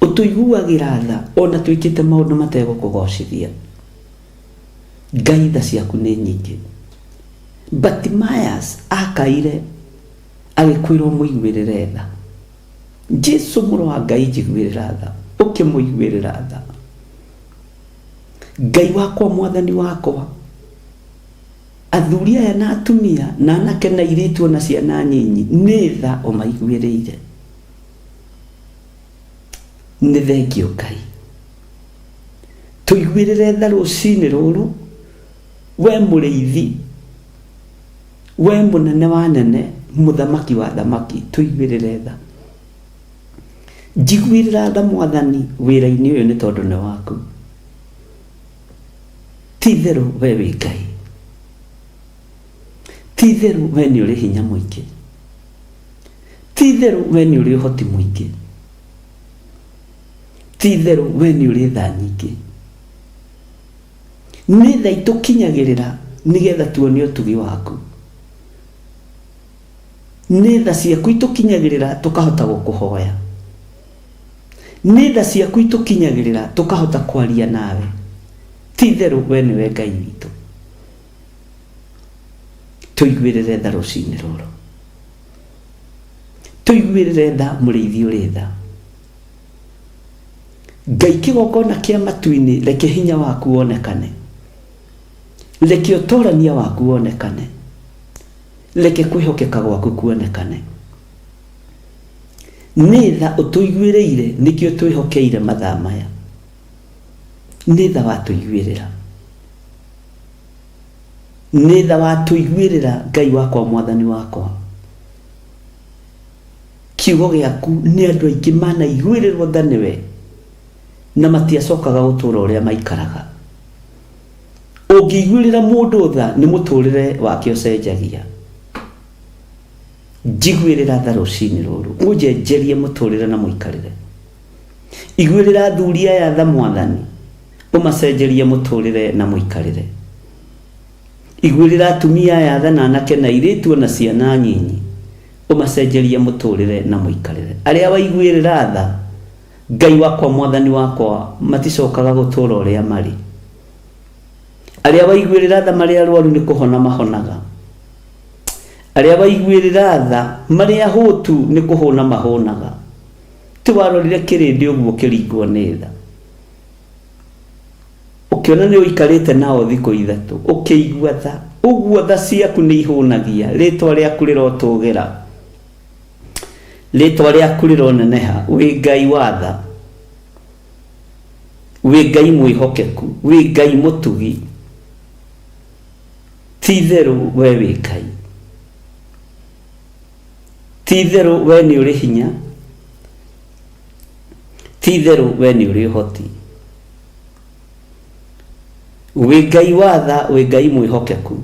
Ũtũiguagĩra tha ona twĩkĩte maũndũ mategũkũgocithia. Ngai tha ciaku nĩ nyingĩ. Bartimaeus akaire agĩkwĩra ũmũiguĩrĩre tha. Jesu mũrũ wa Ngai njiguĩrĩra tha. Ũkĩmũiguĩrĩra tha. Ngai wakwa mwathani wakwa, athuri aya na atumia na anake na airĩtu ona ciana nyinyi nĩ tha ũmaiguĩrĩire. Nĩ thengio Ngai. Tũiguĩrĩre tha rũcinĩ rũrũ, we mũrĩithi, we mũnene wa nene, mũthamaki wa athamaki, tũiguĩrĩre tha. Njiguĩrĩra tha Mwathani wĩra-inĩ ũyũ nĩ tondũ nĩ waku. Ti itherũ we wĩ Ngai. Ti itherũ we nĩ ũrĩ hinya mũingĩ. Ti itherũ we nĩ ũrĩ ũhoti mũingĩ. Ti itherũ we nĩ ũrĩ tha nyingĩ. Nĩ tha itũkinyagĩrĩra nĩgetha tuone ũtugi waku. Nĩ tha ciaku itũkinyagĩrĩra tũkahota gũkũhoya. Nĩ tha ciaku itũkinyagĩrĩra tũkahota kwaria nawe. Ti itherũ we nĩwe Ngai witũ. Tũiguĩrĩre tha rũcinĩ rũrũ. Tũiguĩrĩre tha mũrĩithi ũrĩ tha. Ngai kĩgongona kĩa matu-inĩ, reke hinya waku wonekane, reke ũtorania waku wonekane, reke kwĩhokeka gwaku kuonekane. Nĩ tha ũtũiguĩrĩire nĩkĩo twĩhokeire mathaa maya, nĩ tha watũiguĩrĩra, nĩ tha watũiguĩrĩra Ngai wakwa mwathani wakwa. Kiugo gĩaku nĩ andũ aingĩ manaiguĩrĩrwo tha nĩwe na matiacokaga gũtũra ũrĩa maikaraga. Ũngĩiguĩrĩra mũndũ tha nĩ mũtũrĩre wake ũcenjagia. Njiguĩrĩra tha rũcinĩ rũrũ, ũnjenjerie mũtũrĩre na mũikarĩre. Iguĩrĩra athuri aya tha mwathani, ũmacenjerie mũtũrĩre na mũikarĩre. Iguĩrĩra atumia aya tha na anake na airĩtu ona ciana nyinyi, ũmacenjerie mũtũrĩre na mũikarĩre. Arĩa waiguĩrĩra tha, Ngai wakwa mwathani wakwa, maticokaga gũtũra ũrĩa marĩ. Arĩa waiguĩrĩra tha marĩ arwaru nĩ kũhona mahonaga. Arĩa waiguĩrĩra tha marĩ ahũtu nĩ kũhũna mahũnaga. Ti warorire kĩrĩndĩ ũguo ũkĩringwo nĩ tha, ũkĩona nĩ ũikarĩte nao thikũ ithatũ, ũkĩigua tha. Ũguo tha ciaku nĩ ihũnagia, rĩtwa rĩaku rĩrotũgĩra, rĩtwa rĩaku rĩroneneha. Wĩ Ngai wa tha, wĩ Ngai mwĩhokeku, wĩ Ngai mũtugi. Ti itherũ we wĩ Ngai, ti itherũ we nĩ ũrĩ hinya, ti itherũ we nĩ ũrĩ ũhoti. Wĩ Ngai wa tha, wĩ Ngai mwĩhokeku.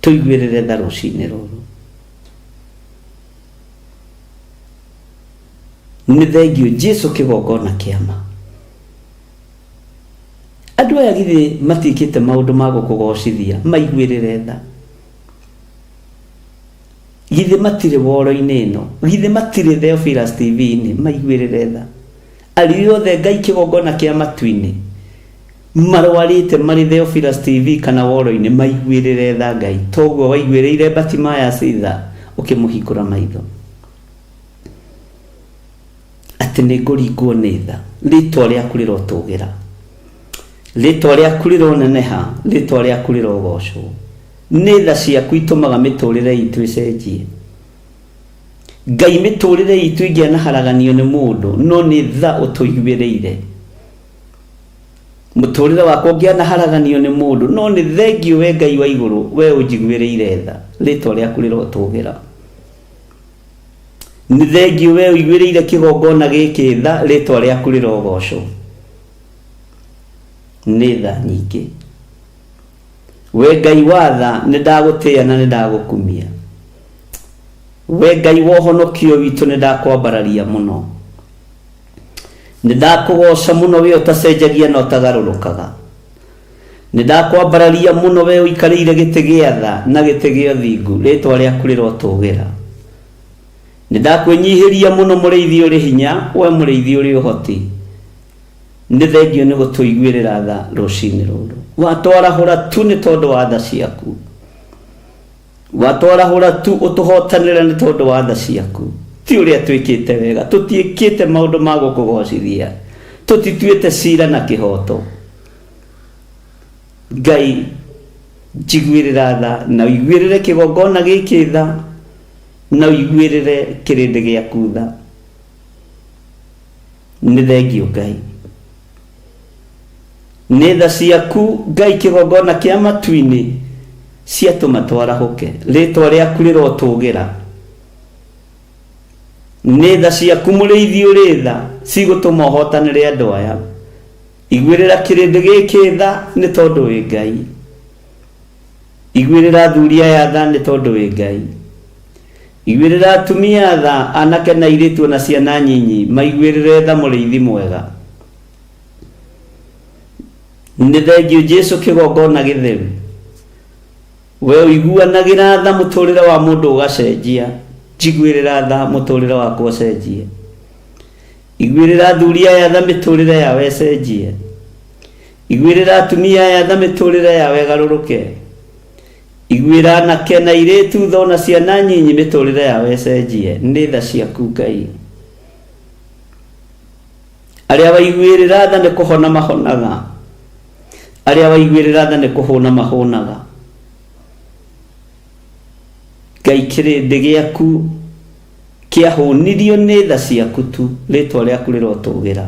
Tũiguĩrĩre tha rũcinĩ rũrũ. Nĩ thengio Jesu kĩgongona kĩa ma. Andũ aya githĩ matiĩkĩte maũndũ ma gũkũgocithia, maiguĩrĩre tha. Githĩ matirĩ woro-inĩ ĩno, githĩ matirĩ Theophilus TV-inĩ, maiguĩrĩre tha. Arĩa othe Ngai kĩgongona kĩa matu-inĩ marwarĩte marĩ Theophilus TV kana woro-inĩ, maiguĩrĩre tha Ngai, toguo waiguĩrĩire Bartimaeus tha ũkĩmũhingũra maitho. Atĩ nĩ ngũringwo nĩ tha, rĩtwa rĩaku rĩrotũgĩra, rĩtwa rĩaku rĩroneneha, rĩtwa rĩaku rĩrogocwo. Nĩ tha ciaku itũmaga mĩtũrĩre itũ ĩcenjie. Ngai, mĩtũrĩre itũ ingĩanaharaganio nĩ mũndũ, no nĩ tha ũtũiguĩrĩire. Mũtũrĩre wakwa ũngĩanaharaganio nĩ mũndũ, no nĩ thengio we Ngai wa igũrũ, we ũnjiguĩrĩire tha, rĩtwa rĩaku rĩrotũgĩra. Nĩ thengio we ũiguĩrĩire kĩgongona gĩkĩ tha, rĩtwa rĩaku rĩrogocwo. Nĩ tha nyingĩ. We Ngai wa tha, nĩ ndagũtĩĩa na nĩ ndagũkumia. We Ngai wa ũhonokio witũ, nĩ ndakwambararia mũno. Nĩ ndakũgoca mũno we ũtacenjagia na ũtagarũrũkaga. Nĩ ndakwambararia mũno we ũikarĩire gĩtĩ gĩa tha na gĩtĩ gĩa ũthingu, rĩtwa rĩaku rĩrotũgĩra. Nĩ ndakwĩnyihĩria mũno mũrĩithi ũrĩ hinya, we mũrĩithi ũrĩ ũhoti. Nĩ thengio nĩ gũtũiguĩrĩra tha rũcinĩ rũrũ. Watwarahũra tu nĩ tondũ wa tha ciaku. Watwarahũra tu ũtũhotanĩre nĩ tondũ wa tha ciaku. Ti ũrĩa twĩkĩte wega, tũtiĩkĩte maũndũ ma gũkũgocithia, tũtituĩte cira na kĩhoto. Ngai, njiguĩrĩra tha na ũiguĩrĩre kĩgongona gĩkĩ tha na ũiguĩrĩre kĩrĩndĩ gĩaku tha. Nĩ thengio Ngai. Nĩ tha ciaku Ngai kĩgongona kĩa matu-inĩ ciatũma twarahũke, rĩtwa rĩaku rĩrotũgĩra. Nĩ tha ciaku mũrĩithi ũrĩ tha cigũtũma ũhotanĩre andũ aya. Iguĩrĩra kĩrĩndĩ gĩkĩ tha nĩ tondũ wĩ Ngai. Iguĩrĩra athuri aya tha nĩ tondũ wĩ Ngai. Iguĩrĩra atumia tha, anake na airĩtu ona ciana nyinyi, maiguĩrĩre tha mũrĩithi mwega. Nĩ thengio Jesu kĩgongona gĩtheru. We ũiguanagĩra tha mũtũrĩre wa mũndũ ũgacenjia. Njiguĩrĩra tha mũtũrĩre wakwa ũcenjie. Iguĩrĩra athuri aya tha mĩtũrĩre yao ĩcenjie. Iguĩrĩra atumia aya tha mĩtũrĩre yao ĩgarũrũke. Iguĩra anake na airĩtu tha ona ciana nyinyi mĩtũrĩre yao ĩcenjie. Nĩ tha ciaku Ngai. Arĩa waiguĩrĩra tha nĩ kũhona mahonaga, arĩa waiguĩrĩra tha nĩ kũhũna mahũnaga. Ngai kĩrĩndĩ gĩaku kĩahũnirio nĩ tha ciaku tu, rĩtwa rĩaku rĩrotũgĩra.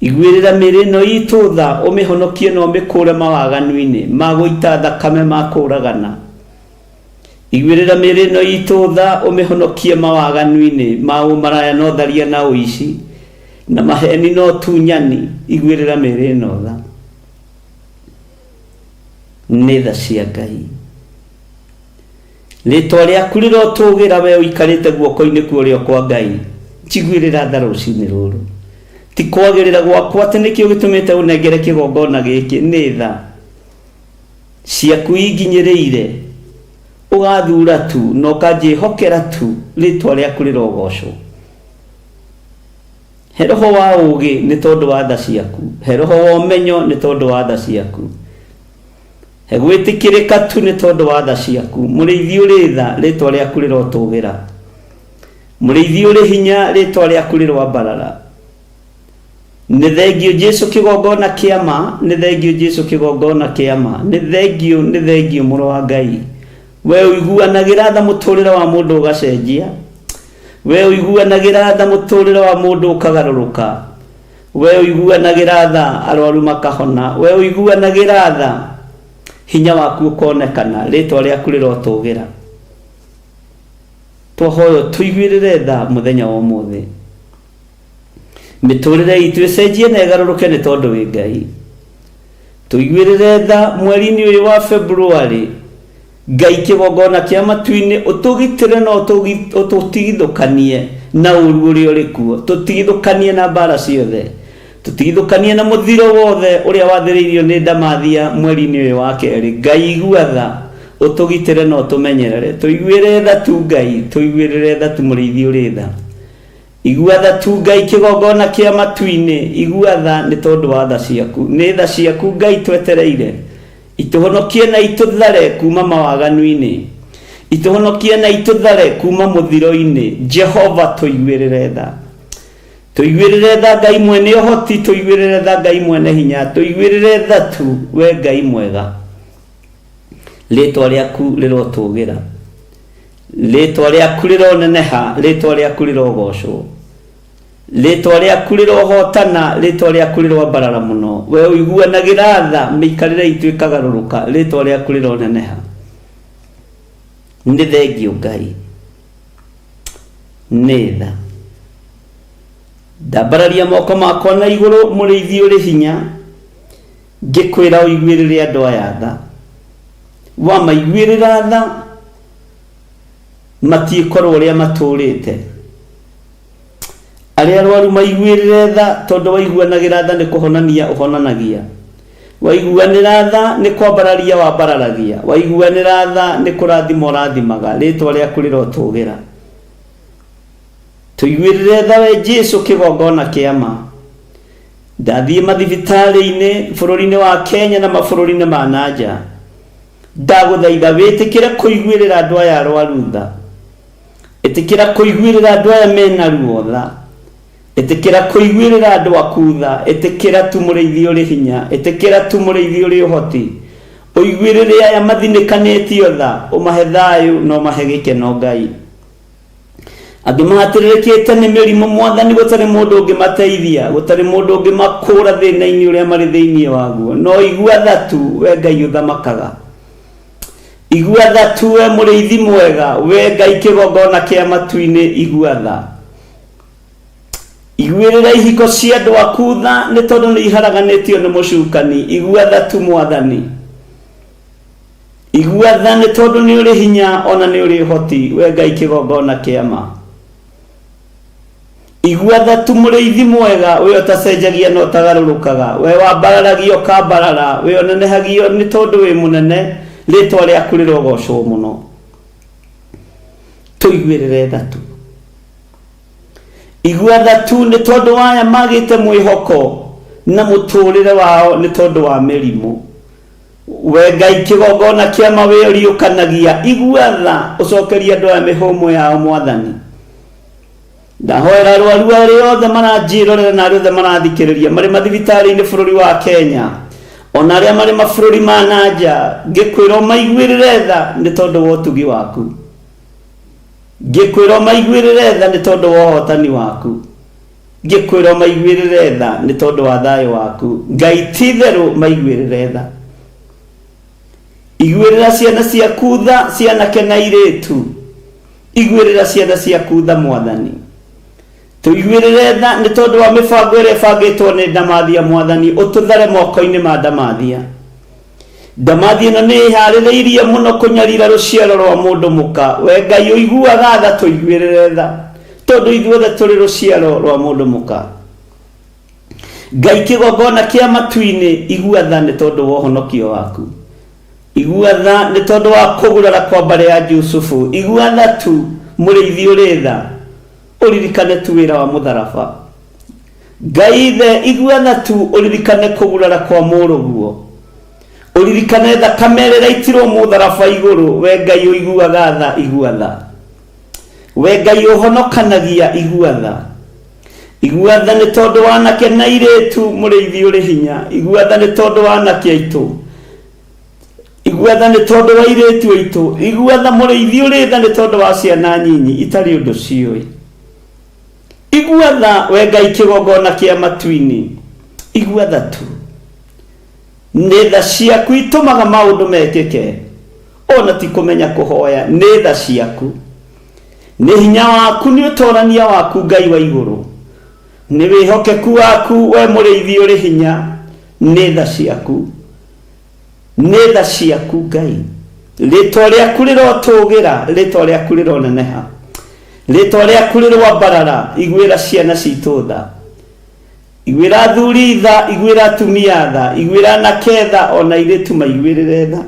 Iguĩrĩra mĩĩrĩ ĩno itũ tha, ũmĩhonokie na ũmĩkũũre mawaganu-inĩ ma gũita thakame ma kũũragana. Iguĩrĩra mĩĩrĩ ĩno itũ tha, ũmĩhonokie mawaganu-inĩ ma ũmaraya na ũtharia na ũici na maheni na ũtunyani. Iguĩrĩra mĩĩrĩ ĩno tha. Nĩ tha cia Ngai. Rĩtwa rĩaku rĩrotũgĩra we ũikarĩte guoko-inĩ kwa ũrĩo kwa Ngai. Njiguĩrĩra tha rũcinĩ rũrũ. Ti kwagĩrĩra gwakwa atĩ nĩkĩo gĩtũmĩte ũnengere kĩgongona gĩkĩ, nĩ tha ciaku inginyĩrĩire. Ũgathura tu na ũkanjĩhokera tu, rĩtwa rĩaku rĩrogocwo. He roho wa ũũgĩ nĩ tondũ wa tha ciaku, he roho wa ũmenyo nĩ tondũ wa tha ciaku. He gwĩtĩkĩrĩka tu nĩ tondũ wa tha ciaku. Mũrĩithi ũrĩ tha, rĩtwa rĩaku rĩrotũgĩra. Mũrĩithi ũrĩ hinya, rĩtwa rĩaku rĩroambarara. Nĩ thengiũ Jesu kĩgongona kĩa ma, nĩ thengiũ Jesu kĩgongona kĩa ma, nĩ thengiũ, nĩ thengiũ mũrũ wa Ngai. We ũiguanagĩra tha mũtũrĩre wa mũndũ ũgacenjia. We ũiguanagĩra tha mũtũrĩre wa mũndũ ũkagarũrũka. We ũiguanagĩra tha arwaru makahona. We ũiguanagĩra tha hinya waku ũkonekana. Rĩtwa rĩaku rĩrotũgĩra. Twahoya ũtũiguĩrĩre tha mũthenya wa ũmũthĩ. Mĩtũrĩre itũ ĩcenjie na ĩgarũrũke nĩ tondũ wĩ Ngai. Tũiguĩrĩre tha mweri-inĩ ũyũ wa February. Ngai kĩgongona kĩa matu-inĩ ũtũgitĩre na ũtũtigithũkanie na ũru ũrĩa ũrĩ kuo. Tũtigithũkanie na mbara ciothe. Tũtigithũkanie na mũthiro wothe ũrĩa wathĩrĩirio nĩ ndamathia mweri-inĩ ũyũ wa kerĩ. Ngai igua tha, ũtũgitĩre na ũtũmenyerere. Tũiguĩre tha tu Ngai, tũiguĩrĩre tha tu mũrĩithi ũrĩ tha. Igua tha tu Ngai kĩgongona kĩa matu-inĩ, igua tha nĩ tondũ wa tha ciaku. Nĩ tha ciaku Ngai twetereire, itũhonokie na itũthare kuma mawaganu-inĩ, itũhonokie na itũthare kuma mũthiro-inĩ. Jehova tũiguĩrĩre tha. Tũiguĩrĩre tha Ngai mwene ũhoti, tũiguĩrĩre tha Ngai mwene hinya, tũiguĩrĩre tha tu we Ngai mwega. Rĩtwa rĩaku rĩrotũgĩra. Rĩtwa rĩaku rĩroneneha, rĩtwa rĩaku rĩrogocwo. Rĩtwa rĩaku rĩrohotana, rĩtwa rĩaku rĩroambarara mũno. We ũiguanagĩra tha, mĩikarĩre itũ ĩkagarũrũka, rĩtwa rĩaku rĩroneneha. Nĩ thengiũ Ngai. Nĩ tha. Ndambararia moko makwa na igũrũ mũrĩithi ũrĩ hinya, ngĩkwĩra ũiguĩrĩre andũ aya tha. Wamaiguĩrĩra tha, matiĩkorwo ũrĩa matũũrĩte. Arĩa arwaru maiguĩrĩre tha, tondũ waiguanagĩra tha nĩ kũhonania ũhonanagia. Waiguanĩra tha nĩ kwambararia wambararagia. Waiguanĩra tha nĩ kũrathima ũrathimaga. Rĩtwa rĩaku rĩrotũgĩra. Tũiguĩrĩre tha we Jesu kĩgongona kĩa ma. Ndathiĩ mathibitarĩ-inĩ bũrũri-inĩ wa Kenya na mabũrũri-inĩ ma na nja. Ndagũthaitha wĩtĩkĩre kũiguĩrĩra andũ aya arwaru tha. Ĩtĩkĩra kũiguĩrĩra andũ aya mena ruo tha. Ĩtĩkĩra kũiguĩrĩra andũ aku tha. Ĩtĩkĩra tu mũrĩithi ũrĩ hinya. Ĩtĩkĩra tu mũrĩithi ũrĩ ũhoti. Ũiguĩrĩre aya mathinĩkanĩtio tha. Ũmahe thayũ na ũmahe gĩkeno Ngai. Angĩ mahatĩrĩrĩkĩte nĩ mĩrimũ Mwathani, gũtarĩ mũndũ ũngĩmateithia, gũtarĩ mũndũ ũngĩmakũra thĩna-inĩ ũrĩa marĩ thĩinĩ waguo. No igua tha tu, we Ngai ũthamakaga. Igua tha tu, we mũrĩithi mwega, we Ngai kĩgongona kĩa matu-inĩ, igua tha. Iguĩrĩra ihiko cia andũ aku tha, nĩ tondũ nĩ iharaganĩtio nĩ mũcukani. Igua tha tu Mwathani. Igua tha nĩ tondũ nĩ ũrĩ hinya ona nĩ ũrĩ ũhoti, we Ngai kĩgongona kĩa ma. Igua tha tu mũrĩithi mwega, we ũtacenjagia na ũtagarũrũkaga, we wambararagia ũkambarara, we ũnenehagio nĩ tondũ wĩ mũnene, rĩtwa rĩaku rĩrogocwo mũno. Tũiguĩrĩre tha tu. Igua tha tu nĩ tondũ waya magĩte mwĩhoko na mũtũrĩre wao nĩ tondũ wa mĩrimũ. We Ngai kĩgongona kĩa ma wĩ ũriũkanagia, igua tha ũcokerie andũ aya mĩhũmũ yao Mwathani. Ndahoera arwaru arĩa othe maranjĩrorera na arĩa othe marathikĩrĩria marĩ mathibitarĩ-inĩ bũrũri wa Kenya, ona arĩa marĩ mabũrũri ma na nja, ngĩkwĩra ũmaiguĩrĩre tha nĩ tondũ wa ũtugi waku. Ngĩkwĩra ũmaiguĩrĩre tha nĩ tondũ wa ũhotani waku. Ngĩkwĩra ũmaiguĩrĩre tha nĩ tondũ wa thayũ waku. Ngai ti itherũ maiguĩrĩre tha. Iguĩrĩra ciana ciaku tha, cianake na airĩtu. Iguĩrĩra ciana ciaku tha Mwathani. Tũiguĩrĩre tha nĩ tondũ wa mĩbango ĩrĩa ĩbangĩtwo nĩ Ndamathia Mwathani, ũtũthare moko-inĩ ma Ndamathia. Ndamathia ĩno nĩ ĩharĩrĩirie mũno kũnyarira rũciaro rwa mũndũ mũka. We Ngai ũiguaga tha, tũiguĩrĩre tha, tondũ ithuothe tũrĩ rũciaro rwa mũndũ mũka. Ngai kĩgongona kĩa matu-inĩ, igua tha nĩ tondũ wa ũhonokio waku. Igua tha nĩ tondũ wa kũgurara kwa mbarĩ ya Jusufu. Igua tha tu, mũrĩithi ũrĩ tha, ũririkane tu wĩra wa mũtharaba. Ngai Ithe, igua tha tu, ũririkane kũgurara kwa mũrũguo. Ũririkane thakame ĩrĩa ĩraitirwo mũtharaba igũrũ. We Ngai ũiguaga tha, igua tha. We Ngai ũhonokanagia, igua tha. Igua tha nĩ tondũ wa anake na airĩtu, mũrĩithi ũrĩ hinya. Igua tha nĩ tondũ wa anake aitũ. Igua tha nĩ tondũ wa airĩtu aitũ. Igua tha mũrĩithi ũrĩ tha nĩ tondũ wa ciana nyinyi itarĩ ũndũ ciũĩ. Igua tha we Ngai kĩgongona kĩa matu-inĩ. Igua tha tu. Nĩ tha ciaku itũmaga maũndũ mekĩke. Ona ti kũmenya kũhoya, nĩ tha ciaku. Nĩ hinya waku, nĩ ũtorania waku Ngai wa igũrũ. Nĩ wĩhokeku waku we mũrĩithi ũrĩ hinya. Nĩ tha ciaku. Nĩ tha ciaku Ngai. Rĩtwa rĩaku rĩrotũgĩra, rĩtwa rĩaku rĩroneneha. Rĩtwa rĩaku rĩroambarara, iguĩra ciana citũ tha. Iguĩra athuri tha, iguĩra atumia tha, iguĩra anake tha, ona airĩtu maiguĩrĩre tha.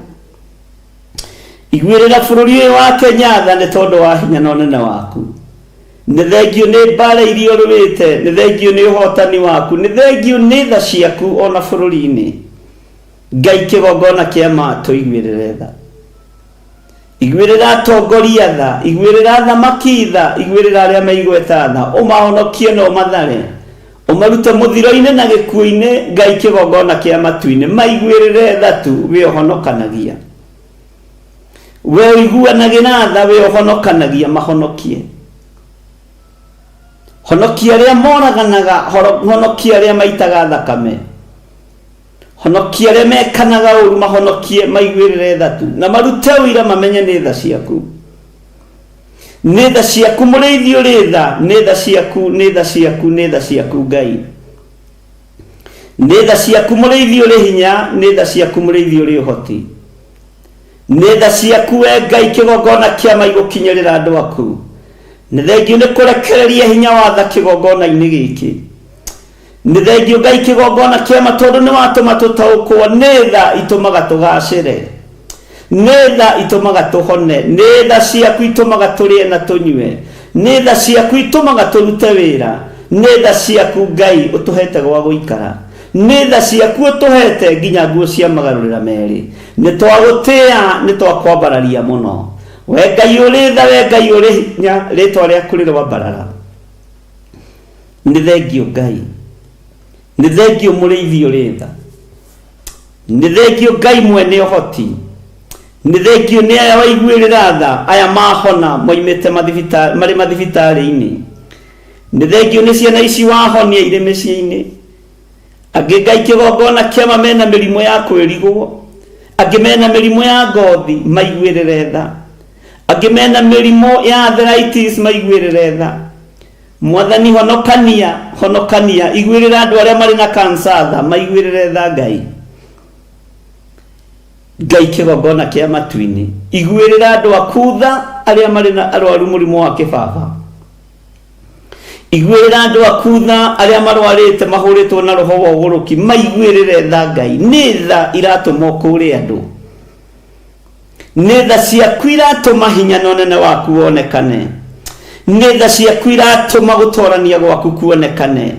Iguĩrĩra bũrũri ũyũ wa Kenya tha nĩ tondũ wa hinya na ũnene waku. Nĩ thengio nĩ mbara iria ũrũĩte, nĩ thengio nĩ ũhotani waku, nĩ thengio nĩ tha ciaku ona bũrũri-inĩ. Ngai kĩgongona kĩa ma tũiguĩrĩre tha. Iguĩrĩra atongoria tha, iguĩrĩra athamaki tha, iguĩrĩra arĩa me igweta tha, ũmahonokie na ũmathare, ũmarute mũthiro-inĩ na gĩkuũ-inĩ. Ngai kĩgongona kĩa matu-inĩ, maiguĩrĩre tha tu, we ũhonokanagia. We ũiguanagĩra tha, we ũhonokanagia, mahonokie. Honokia arĩa moraganaga, honokia arĩa maitaga thakame. Honokia arĩa mekanaga ũru, mahonokie, maiguĩrĩre tha tu, na marute ũira mamenye nĩ tha ciaku. Nĩ tha ciaku mũrĩithi ũrĩ tha, nĩ tha ciaku, nĩ tha ciaku, nĩ tha ciaku Ngai. Nĩ tha ciaku mũrĩithi ũrĩ hinya, nĩ tha ciaku mũrĩithi ũrĩ ũhoti. Nĩ tha ciaku we Ngai kĩgongona kĩa ma igũkinyĩrĩra andũ aku. Nĩ thengio nĩ kũrekereria hinya wa tha kĩgongona-inĩ gĩkĩ. Nĩ thengio Ngai kĩgongona kĩa ma tondũ nĩ watũma tũtaũkwo nĩ tha itũmaga tũgacĩre. Nĩ tha itũmaga tũhone. Nĩ tha ciaku itũmaga tũrĩe na tũnyue. Nĩ tha ciaku itũmaga tũrute wĩra. Nĩ tha ciaku Ngai ũtũhete gwa gũikara. Nĩ tha ciaku ũtũhete nginya nguo cia magarũrĩra merĩ. Nĩ twagũtĩa, nĩ twakwambararia mũno. We Ngai ũrĩ tha, we Ngai ũrĩ hinya, rĩtwa rĩaku rĩroambarara. Nĩ thengio Ngai. Nĩ thengio mũrĩithi ũrĩ tha. Nĩ thengio Ngai mwene ũhoti. Nĩ thengio nĩ aya waiguĩrĩra tha, aya mahona moimĩte marĩ mathibitarĩ-inĩ. Nĩ thengio nĩ ciana ici wahonia irĩ mĩciĩ-inĩ. Angĩ Ngai kĩgongona kĩama mena mĩrimũ ya kwĩrigwo. Angĩ mena mĩrimũ ya ngothi, maiguĩrĩre tha. Angĩ mena mĩrimũ ya arthritis, maiguĩrĩre tha. Mwathani honokania, honokania, iguĩrĩra andũ arĩa marĩ na kansa tha, maiguĩrĩre tha Ngai. Ngai kĩgongona kĩa matu-inĩ, iguĩrĩra andũ aku tha arĩa marĩ na arwaru mũrimũ wa kĩbaba. Iguĩrĩra andũ aku tha arĩa marwarĩte mahũrĩtwo na roho wa ũgũrũki, maiguĩrĩre tha Ngai. Nĩ tha iratũma ũkũũre andũ. Nĩ tha ciaku iratũma hinya na ũnene waku wonekane. Nĩ tha ciaku iratũma gũtorania gwaku kuonekane.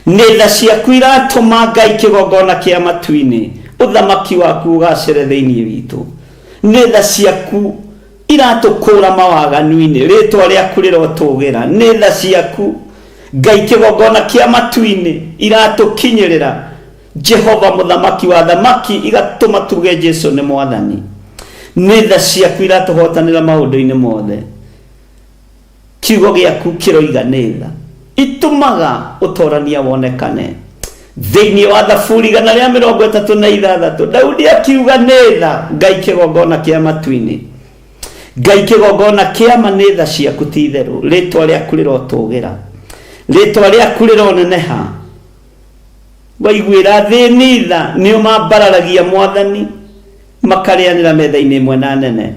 Nĩ tha ciaku iratũma Ngai kĩgongona kĩa matu-inĩ, ũthamaki waku ũgacĩre thĩinĩ witũ. Nĩ tha ciaku Iratũkũra mawaganu-inĩ, rĩtwa rĩaku rĩrotũgĩra. Nĩ tha ciaku Ngai kĩgongona kĩa matu-inĩ iratũkinyĩrĩra. Jehova mũthamaki wa thamaki igatũma tuge Jesu nĩ mwathani. Nĩ tha ciaku iratũhotanĩra maũndũ-inĩ mothe. Kiugo gĩaku kĩroiga nĩ tha itũmaga ũtorania wonekane. Thĩinĩ wa Thaburi 136 Daudi akiuga nĩ tha Ngai kĩgongona kĩa matu-inĩ. Ngai kĩgongona kĩa ma nĩ tha ciaku ti itherũ. Rĩtwa rĩaku rĩrotũgĩra, rĩtwa rĩaku rĩroneneha. Waiguĩra athĩni tha, nĩ ũmambararagia Mwathani, makarĩanĩra metha-inĩ ĩmwe na nene.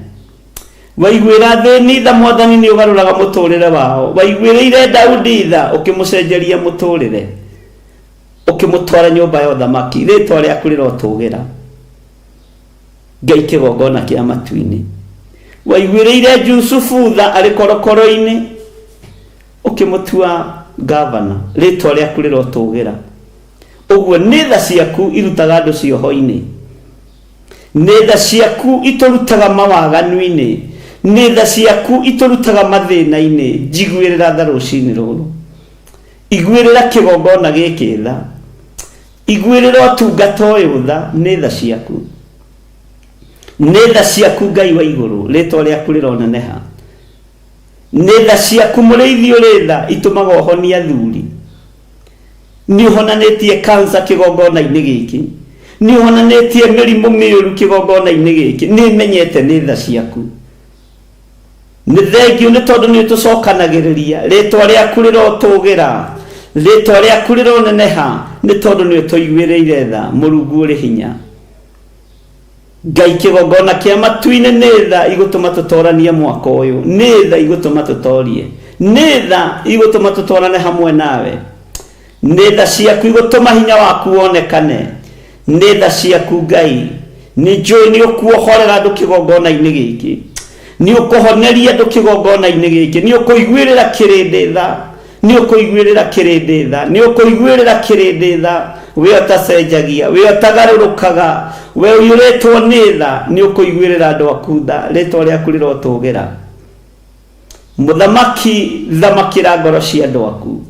Waiguĩra athĩni tha Mwathani, nĩ ũgarũraga mũtũrĩre wao. Waiguĩrĩire Daudi tha, ũkĩmũcenjeria mũtũrĩre, ũkĩmũtwara nyũmba ya ũthamaki. Rĩtwa rĩaku rĩrotũgĩra Ngai kĩgongona kĩa matu-inĩ. Waiguĩrĩire Jusufu tha arĩ korokoro-inĩ, ũkĩmũtua gavana. Rĩtwa rĩaku rĩrotũgĩra. Ũguo nĩ tha ciaku irutaga andũ cioho-inĩ, nĩ tha ciaku itũrutaga mawaganu-inĩ, nĩ tha ciaku itũrutaga mathĩna-inĩ. Njiguĩrĩra tha rũcinĩ rũrũ, iguĩrĩra kĩgongona gĩkĩ tha, iguĩrĩra ũtungata ũyũ tha. Nĩ tha ciaku, nĩ tha ciaku Ngai wa igũrũ, rĩtwa rĩaku rĩroneneha. Nĩ tha ciaku mũrĩithi ũrĩ tha itũmaga ũhonie athuri. Nĩ ũhonanĩtie kansa kĩgongona-inĩ gĩkĩ, nĩ ũhonanĩtie mĩrimũ mĩũru kĩgongona-inĩ gĩkĩ. Nĩ menyete nĩ tha ciaku. Nĩ thengio nĩ tondũ nĩ ũtũcokanagĩrĩria. Rĩtwa rĩaku rĩrotũgĩra, rĩtwa rĩaku rĩroneneha, nĩ tondũ nĩ ũtũiguĩrĩire tha. Mũrungu ũrĩ hinya, Ngai kĩgongona kĩa matu-inĩ, nĩ tha igũtũma tũtoranie mwaka ũyũ, nĩ tha igũtũma tũtorie, nĩ tha igũtũma tũtwarane hamwe nawe, nĩ tha ciaku igũtũma hinya waku wonekane, nĩ tha ciaku Ngai. Nĩ njũĩ nĩ ũkuohorera andũ kĩgongona-inĩ gĩkĩ, nĩ ũkũhoneria andũ kĩgongona-inĩ gĩkĩ, nĩ ũkũiguĩrĩra kĩrĩndĩ tha, nĩ ũkũiguĩrĩra kĩrĩndĩ tha, nĩ ũkũiguĩrĩra kĩrĩndĩ tha. We ũtacenjagia, we ũtagarũrũkaga, we ũiyũrĩtwo nĩ tha, nĩ ũkũiguĩrĩra andũ aku tha. Rĩtwa rĩaku rĩrotũgĩra. Mũthamaki, thamakĩra ngoro cia andũ aku,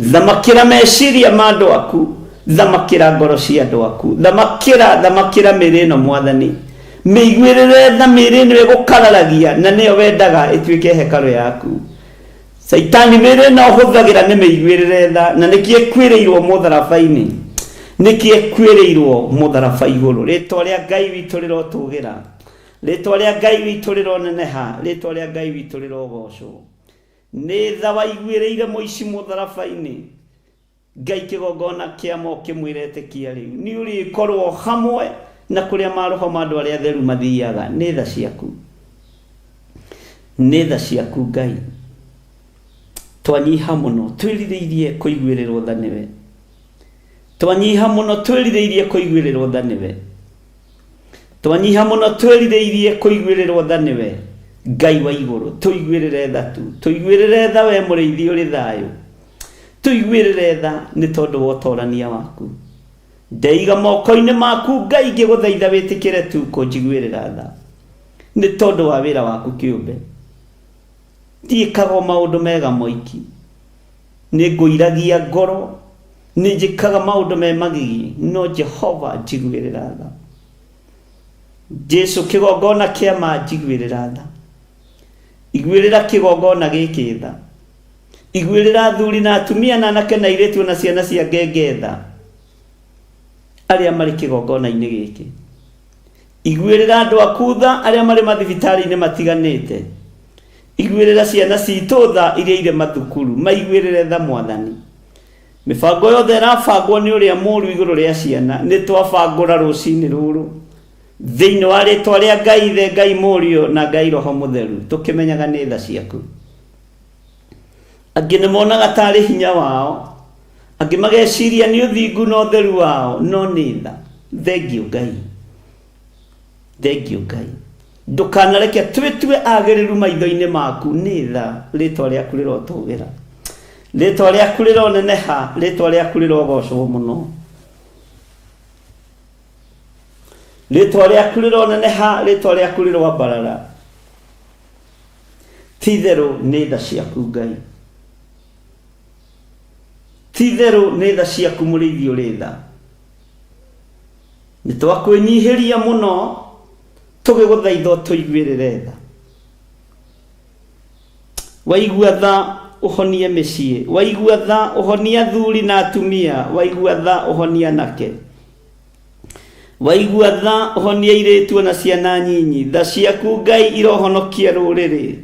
thamakĩra meciria ma andũ aku, thamakĩra ngoro cia andũ aku, thamakĩra, thamakĩra mĩĩrĩ ĩno Mwathani, mĩiguĩrĩre tha mĩĩrĩ ĩno ĩgũkararagia na nĩyo wendaga ĩtuĩke hekarũ yaku. Caitani mĩĩrĩ ĩno ũhũthagĩra nĩ mĩiguĩrĩre tha, na nĩkĩo ĩkuĩrĩirwo mũtharaba-inĩ, nĩkĩo ĩkuĩrĩirwo mũtharaba igũrũ. Rĩtwa rĩa Ngai witũ rĩrotũgĩra, rĩtwa rĩa Ngai witũ rĩroneneha, rĩtwa rĩa Ngai witũ rĩrogocwo. Nĩ tha waiguĩrĩire mũici mũtharaba-inĩ, Ngai kĩgongona kĩa ma ũkĩmwĩra etĩkia rĩu nĩ ũrĩkorwo hamwe na kũrĩa maroho ma andũ arĩa atheru mathiaga. Nĩ tha ciaku, nĩ tha ciaku Ngai. Twanyiha mũno twĩrirĩirie kũiguĩrĩrwo tha nĩwe, twanyiha mũno twĩrirĩirie kũiguĩrĩrwo tha nĩwe, twanyiha mũno twĩrirĩirie kũiguĩrĩrwo tha nĩwe. Ngai wa igũrũ, tũiguĩrĩre tha tu, tũiguĩrĩre tha we mũrĩithi ũrĩ thayũ, tũiguĩrĩre tha nĩ tondũ wa ũtorania waku. Ndeiga moko-inĩ maku Ngai, ngĩgũthaitha wĩtĩkĩre tu kũnjiguĩrĩra tha nĩ tondũ wa wĩra waku kĩũmbe. Ndiĩkaga o maũndũ mega moiki, nĩ ngũiragia ngoro, nĩ njĩkaga maũndũ me magigi, no Jehova njiguĩrĩra tha. Jesu kĩgongona kĩa ma njiguĩrĩra tha, iguĩrĩra kĩgongona gĩkĩ tha, iguĩrĩra athuri na atumia na anake na airĩtu na ciana cia ngenge tha arĩa marĩ kĩgongona-inĩ gĩkĩ. Iguĩrĩra andũ aku tha arĩa marĩ mathibitarĩ-inĩ matiganĩte. Iguĩrĩra ciana citũ tha iria irĩ mathukuru, maiguĩrĩre tha Mwathani. Mĩbango yothe ĩrabangwo nĩ ũrĩa mũũru igũrũ rĩa ciana, nĩ twabangũra rũcinĩ rũrũ thĩinĩ wa rĩtwa rĩa Ngai Ithe, Ngai Mũriũ na Ngai Roho Mũtheru, tũkĩmenyaga nĩ tha ciaku. Angĩ nĩ monaga tarĩ hinya wao, angĩ mageciria nĩ ũthingu na ũtheru wao, no nĩ tha. Thengiũ Ngai, thengiũ Ngai. Ndũkanareke twĩtue agĩrĩru maitho-inĩ maku, nĩ tha. Rĩtwa rĩaku rĩrotũgĩra, rĩtwa rĩaku rĩroneneha, rĩtwa rĩaku rĩrogocwo mũno, rĩtwa rĩaku rĩroneneha, rĩtwa rĩaku rĩroambarara. Ti-itherũ nĩ tha ciaku Ngai. Ti-itherũ nĩ tha ciaku mũrĩithi ũrĩ tha. Nĩ twakwĩnyihĩria mũno tũgĩgũthaitha ũtũiguĩrĩre tha. Waigua tha ũhonie mĩciĩ, waigua tha ũhonie athuri na atumia, waigua tha ũhonie anake. Waigua tha ũhonie airĩtu ona ciana nyinyi. Tha ciaku Ngai irohonokia rũrĩrĩ.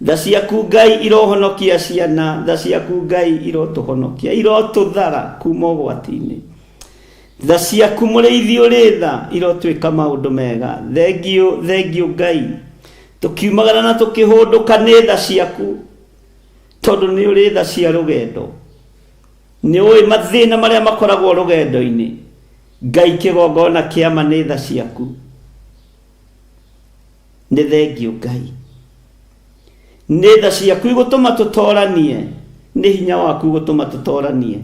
Tha ciaku Ngai irohonokia ciana. Tha ciaku Ngai irotũhonokia, irotũthara kuma ũgwati-inĩ. Tha ciaku mũrĩithi ũrĩ tha irotwĩka maũndũ mega. Thengiũ, thengiũ Ngai. Tũkiumagara na tũkĩhũndũka nĩ tha ciaku, tondũ nĩ ũrĩ tha cia rũgendo. Nĩ ũĩ mathĩna marĩa makoragwo rũgendo-inĩ. Ngai kĩgongona kĩa ma nĩ tha ciaku. Nĩ thengiũ Ngai. Nĩ tha ciaku igũtũma tũtoranie. Nĩ hinya waku ũgũtũma tũtoranie.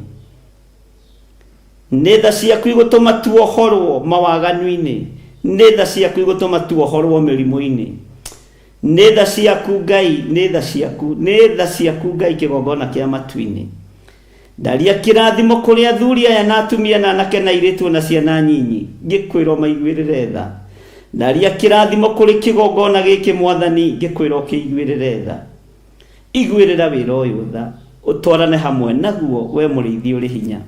Nĩ tha ciaku igũtũma tuohorwo mawaganu-inĩ. Nĩ tha ciaku igũtũma tuohorwo mĩrimũ-inĩ. Nĩ tha ciaku Ngai, nĩ tha ciaku, nĩ tha ciaku Ngai kĩgongona kĩa matu-inĩ. Ndaria kĩrathimo kũrĩ athuri aya na atumia na anake na airĩtu na ciana nyinyi, ngĩkwĩra ũmaiguĩrĩre tha. Ndaria kĩrathimo kũrĩ kĩgongona gĩkĩ Mwathani, ngĩkwĩra ũkĩiguĩrĩre tha. Iguĩrĩra wĩra ũyũ tha, ũtwarane hamwe naguo we mũrĩithi ũrĩ hinya.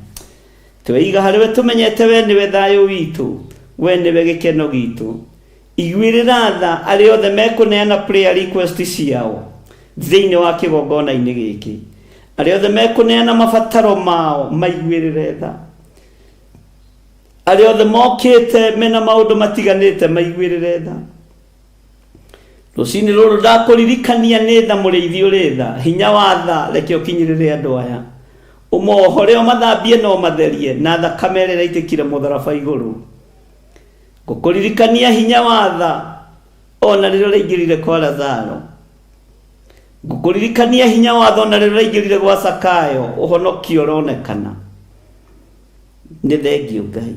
Tweiga harĩ we tũmenyete we nĩwe thayũ witũ, we nĩwe gĩkeno gitũ. Iguĩrĩra tha arĩa othe mekũneana prayer request ciao thĩinĩ wa kĩgongona-inĩ gĩkĩ. Arĩa othe mekũneana mabataro mao maiguĩrĩre tha. Arĩa othe mokĩte mena maũndũ matiganĩte maiguĩrĩre tha. Rũcinĩ rũrũ ndakũririkania nĩ tha mũrĩithi ũrĩ tha, hinya wa tha reke ũkinyĩrĩre andũ aya. Ũmohore ũmathambie na ũmatherie na thakame ĩrĩa ĩraitĩkire mũtharaba igũrũ. Ngũkũririkania hinya wa tha ona rĩrĩa ũraingĩrire kwa Lazaro. Ngũkũririkania hinya wa tha ona rĩrĩa ũraingĩrire gwa Zakayo, ũhonokio ũronekana. Nĩ thengiũ Ngai.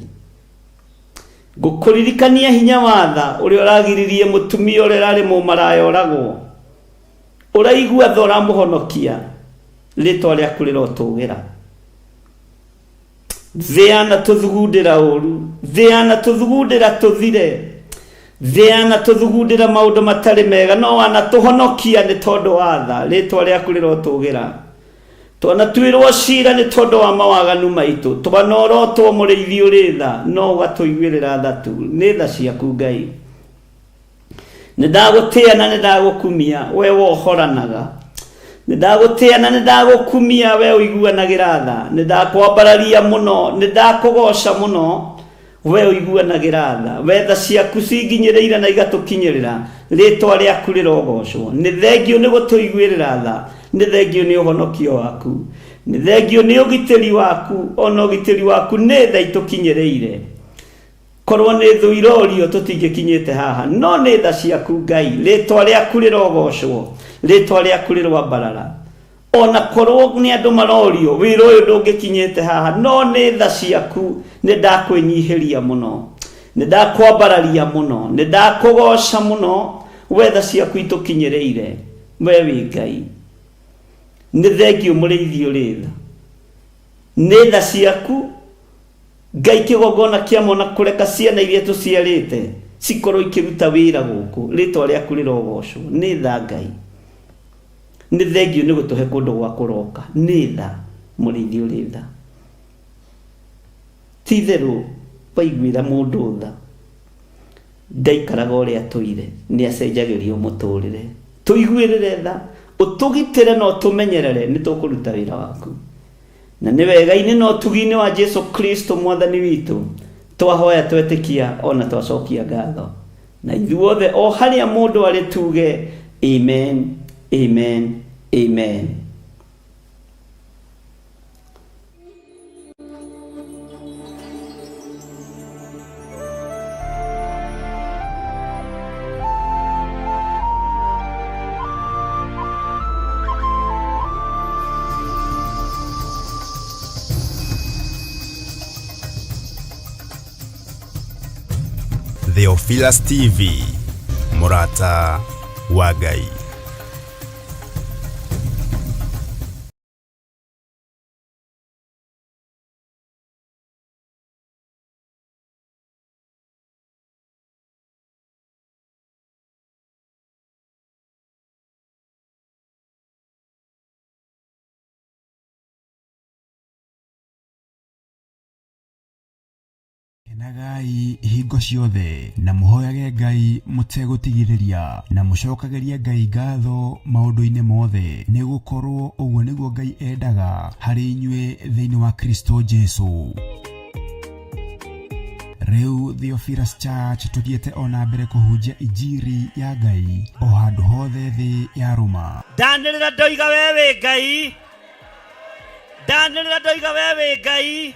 Ngũkũririkania hinya wa tha ũrĩa ũragiririe mũtumia ũrĩa ũrarĩ mũmaraya oragwo. Ũraigua tha ũramũhonokia, rĩtwa rĩaku rĩrotũgĩra. Thĩ yanatũthugundĩra ũru, thĩ yanatũthugundĩra tũthire, thĩ yanatũthugundĩra maũndũ matarĩ mega, no wanatũhonokia nĩ tondũ wa tha, rĩtwa rĩaku rĩrotũgĩra. Twanatuĩrwo cira nĩ tondũ wa mawaganu maitũ, twanorotwo mũrĩithi ũrĩ tha, no ũgatũiguĩrĩra tha tu, nĩ tha ciaku Ngai. Nĩ ndagũtĩa na nĩ ndagũkumia, we wohoranaga. Nĩ ndagũtĩa na nĩ ndagũkumia, we ũiguanagĩra tha. Nĩ ndakwambararia mũno, nĩ ndakũgoca mũno, we ũiguanagĩra tha. We tha ciaku cinginyĩrĩire na igatũkinyĩrĩra, rĩtwa rĩaku rĩrogocwo. Nĩ thengiũ nĩ gũtũiguĩrĩra tha, nĩ thengiũ nĩ ũhonokio waku, nĩ thengiũ nĩ ũgitĩri waku, ona ũgitĩri waku nĩ tha itũkinyĩrĩire. Korwo nĩ thũ irorio tũtingĩkinyĩte haha, no nĩ tha ciaku Ngai, rĩtwa rĩaku rĩrogocwo, rĩtwa rĩaku rĩroambarara. Ona korwo nĩ andũ marorio, wĩra ũyũ ndũngĩkinyĩte haha, no nĩ tha ciaku, nĩ ndakwĩnyihĩria mũno, nĩ ndakwambararia mũno, nĩ ndakũgoca mũno, we tha ciaku itũkinyĩrĩire, we wĩ Ngai. Nĩ thengiũ mũrĩithi ũrĩ tha. Nĩ tha ciaku Ngai kĩgongona kĩa mwana kũreka ciana iria tũciarĩte cikorwo ikĩruta wĩra gũkũ, rĩtwa rĩaku rĩrogocwo. Nĩ tha Ngai. Nĩ thengiũ nĩ gũtũhe kũndũ gwa kũroka. Nĩ tha, mũrĩithi ũrĩ tha. Ti itherũ waiguĩra mũndũ tha, ndaikaraga ũrĩa atũire, nĩ acenjagĩrio mũtũrĩre. Tũiguĩrĩre tha, ũtũgitĩre na ũtũmenyerere, nĩ tũkũruta wĩra waku. Na nĩ wega-inĩ na ũtugi-inĩ wa Jesu Kristo Mwathani witũ, twahoya twetĩkia o na twacokia ngatho. Na ithuothe o harĩa mũndũ arĩ tuge amen, amen, amen. Theophilus TV, mũrata wa Ngai. Kenagai hingo ciothe na mũhoyage Ngai mũtegũtigithĩria na mũcokagĩrie Ngai ngatho maũndũ-inĩ mothe, nĩ gũkorwo ũguo nĩguo Ngai endaga harĩ inyuĩ thĩinĩ wa Kristo Jesu. Rĩu Theophilus Church tũthiĩte o na mbere kũhunjia injiri ya Ngai o handũ hothe thĩ yarũma. Ndanĩrĩra ndoiga we wĩ Ngai, ndanĩrĩra ndoiga we wĩ Ngai,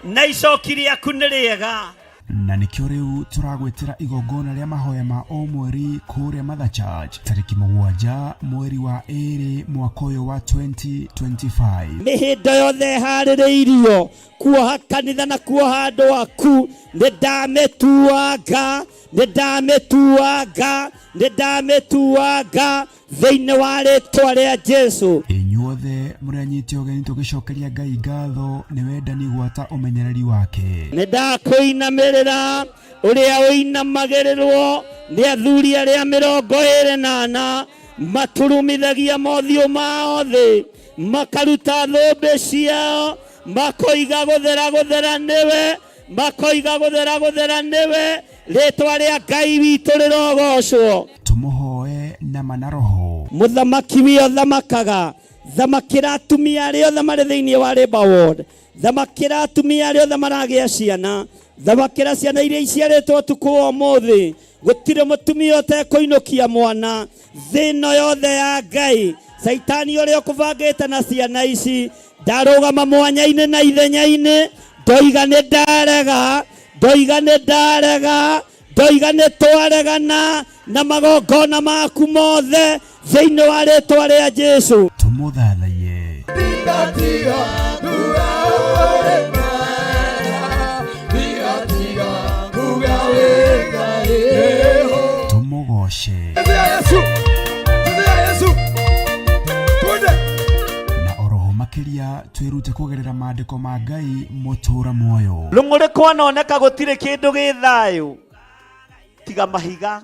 na icoki rĩaku nĩ rĩega. Na nĩkĩo rĩu tũragwĩtĩra igongona rĩa mahoya ma o mweri kũrĩa Mother Church tarĩki 7 mweri wa 2 mwaka ũyũ wa 2025. Mĩhĩndo yothe ĩharĩrĩirio kuoha kanitha na kuoha andũ aku, nĩ ndamĩtuanga, nĩ ndamĩtuanga, nĩ ndamĩtuanga thĩinĩ wa rĩtwa rĩa Jesu. Inyuothe mũrĩ anyite ũgeni tũgĩcokeria Ngai ngatho nĩ wendani gwata ũmenyereri wake. Nĩ ndakũinamĩrĩra ũrĩa ũinamagĩrĩrwo nĩ athuri arĩa 24 maturumithagia mothiũ mao thĩ, makaruta thũmbĩ ciao, makoiga gũthera gũthera nĩwe, makoiga gũthera gũthera nĩwe, rĩtwa rĩa Ngai witũ rĩrogocwo. Tũmũhoe na ma na roho. Mũthamaki wĩ ũthamakaga, thamakĩra atumia arĩa othe marĩ thĩinĩ wa Labour Ward, thamakĩra atumia arĩa othe maragĩa ciana, thamakĩra ciana iria iciarĩtwo ũtukũ wa ũmũthĩ. Gũtirĩ mũtumia ũtekũinũkia mwana thĩ ĩno yothe ya Ngai. Caitani ũrĩa ũkũbangĩte na ciana ici, ndarũgama mwanya-inĩ na ithenya-inĩ, ndoiga nĩ ndarega, ndoiga nĩ ndarega, ndoiga nĩ twaregana na magongona maku mothe thĩinĩ wa rĩtwa rĩa Jesu. Tũmũthathaiye. Tũmũgoce. Na oroho makĩria twĩrute kũgerera maandĩko ma Ngai mũtũra muoyo. Rũng'ũrĩ kwanoneka gũtirĩ kĩndũ gĩ thayũ, tiga mahiga,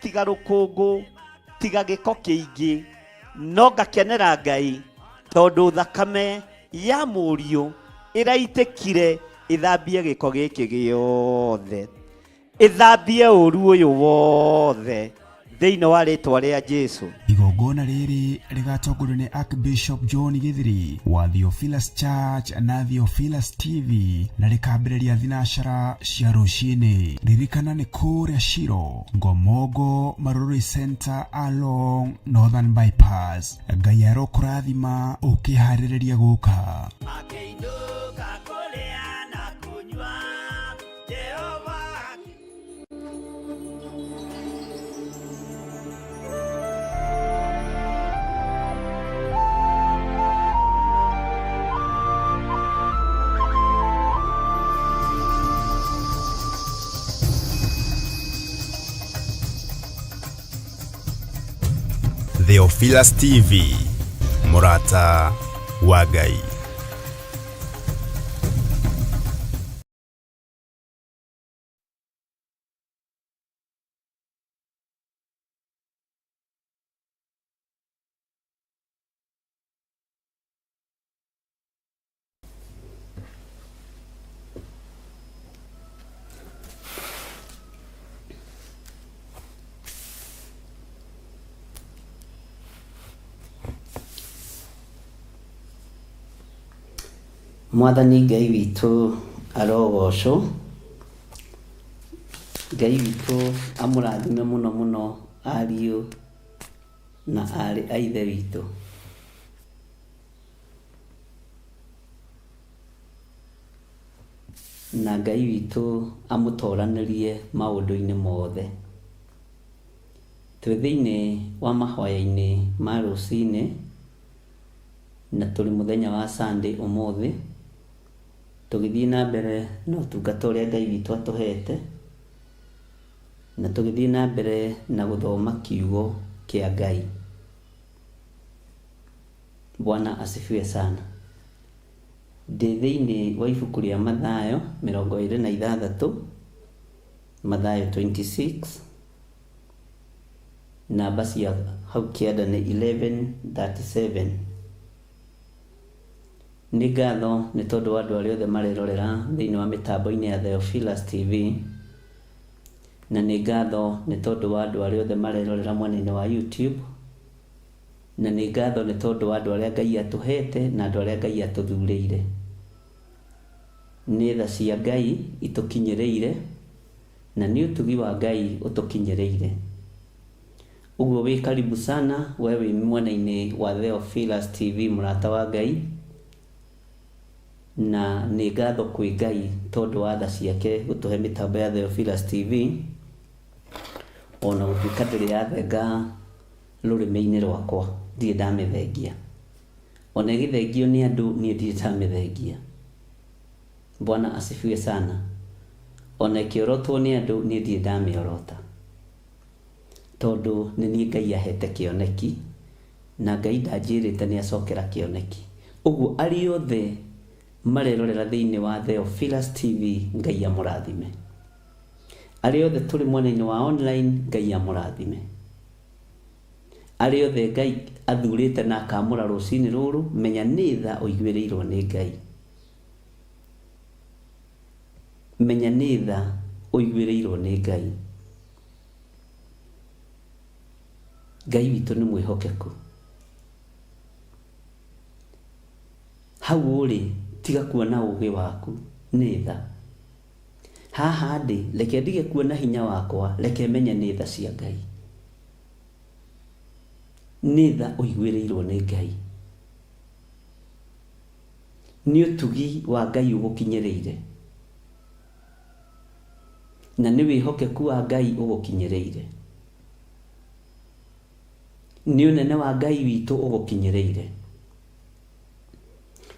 tiga rũkũngũ, tiga gĩko kĩingĩ, no ngakenera Ngai tondũ thakame ya mũriũ ĩraitĩkire ĩthambie gĩko gĩkĩ gĩothe, ĩthambie ũru ũyũ wothe thĩinĩ wa rĩtwa rĩa Jesu. Igongona rĩrĩ rĩgatongorio nĩ Archbishop John Githiri wa Theophilus Church na Theophilus TV na rĩkambĩrĩria thinacara cia rũcinĩ. Ririkana nĩ kũrĩa Shiro, Ngomongo, Marurui Center along Northern Bypass. Ngai arokũrathima ũkĩharĩrĩria gũka. Makĩinũka kũrĩa na kũnyua, Jehova. Theophilus TV, mũrata wa Ngai. Mwathani Ngai witũ arogocwo. Ngai witũ amũrathime mũno mũno ariũ na aarĩ a Ithe witũ. Na Ngai witũ amũtoranĩrie maũndũ-inĩ mothe. Twĩ thĩinĩ wa mahoya-inĩ ma rũcinĩ na tũrĩ mũthenya wa Sunday ũmũthĩ, tũgĩthiĩ na mbere na ũtungata ũrĩa Ngai witũ atũhete, na tũgĩthiĩ na mbere na gũthoma kiugo kĩa Ngai. Bwana asifiwe sana. Ndĩ thĩinĩ wa ibuku rĩa Mathayo 26, Mathayo 26, namba cia hau kĩanda nĩ 11:37. Nĩ ngatho nĩ tondũ wa andũ arĩa othe marerorera thĩinĩ wa mĩtambo-inĩ ya Theophilus TV, na nĩ ngatho nĩ tondũ wa andũ arĩa othe marerorera mwena-inĩ wa YouTube, na nĩ ngatho nĩ tondũ wa andũ arĩa Ngai atũhete na andũ arĩa Ngai atũthurĩire. Nĩ tha cia Ngai itũkinyĩrĩire, na nĩ ũtugi wa Ngai ũtũkinyĩrĩire. Ũguo wĩ karibu sana we wĩ mwena-inĩ wa Theophilus TV mũrata wa Ngai, na nĩ ngatho kwĩ Ngai tondũ wa tha ciake gũtũhe mĩtambo ya Theophilus TV, ona gũtuĩka ndĩrĩ yathenga rũrĩmĩ-inĩ rwakwa, ndirĩ ndamĩthengia. Ona ĩgĩthengio nĩ andũ niĩ ndirĩ ndamĩthengia. Bwana asifiwe sana. Ona ĩkĩorotwo nĩ andũ niĩ ndirĩ ndamĩorota. Tondũ nĩ niĩ Ngai ahete kĩoneki, na Ngai ndanjĩrĩte nĩ acokera kĩoneki. Ũguo arĩa othe marerorera thĩinĩ wa Theophilus TV, Ngai amũrathime. Arĩa othe tũrĩ mwena-inĩ wa online, Ngai amũrathime. Arĩa othe Ngai athurĩte na akamũra rũcinĩ rũrũ, menya nĩ tha ũiguĩrĩirwo nĩ Ngai. Menya nĩ tha ũiguĩrĩirwo nĩ Ngai. Ngai witũ nĩ mwĩhokeku. Hau ũrĩ tiga kuona ũgĩ waku, nĩ tha. Haha ndĩ, reke ndige kuona hinya wakwa, reke menye nĩ tha cia Ngai. Nĩ tha ũiguĩrĩirwo nĩ Ngai. Nĩ ũtugi wa Ngai ũgũkinyĩrĩire. Na nĩ wĩhokeku wa Ngai ũgũkinyĩrĩire. Nĩ ũnene wa Ngai witũ ũgũkinyĩrĩire.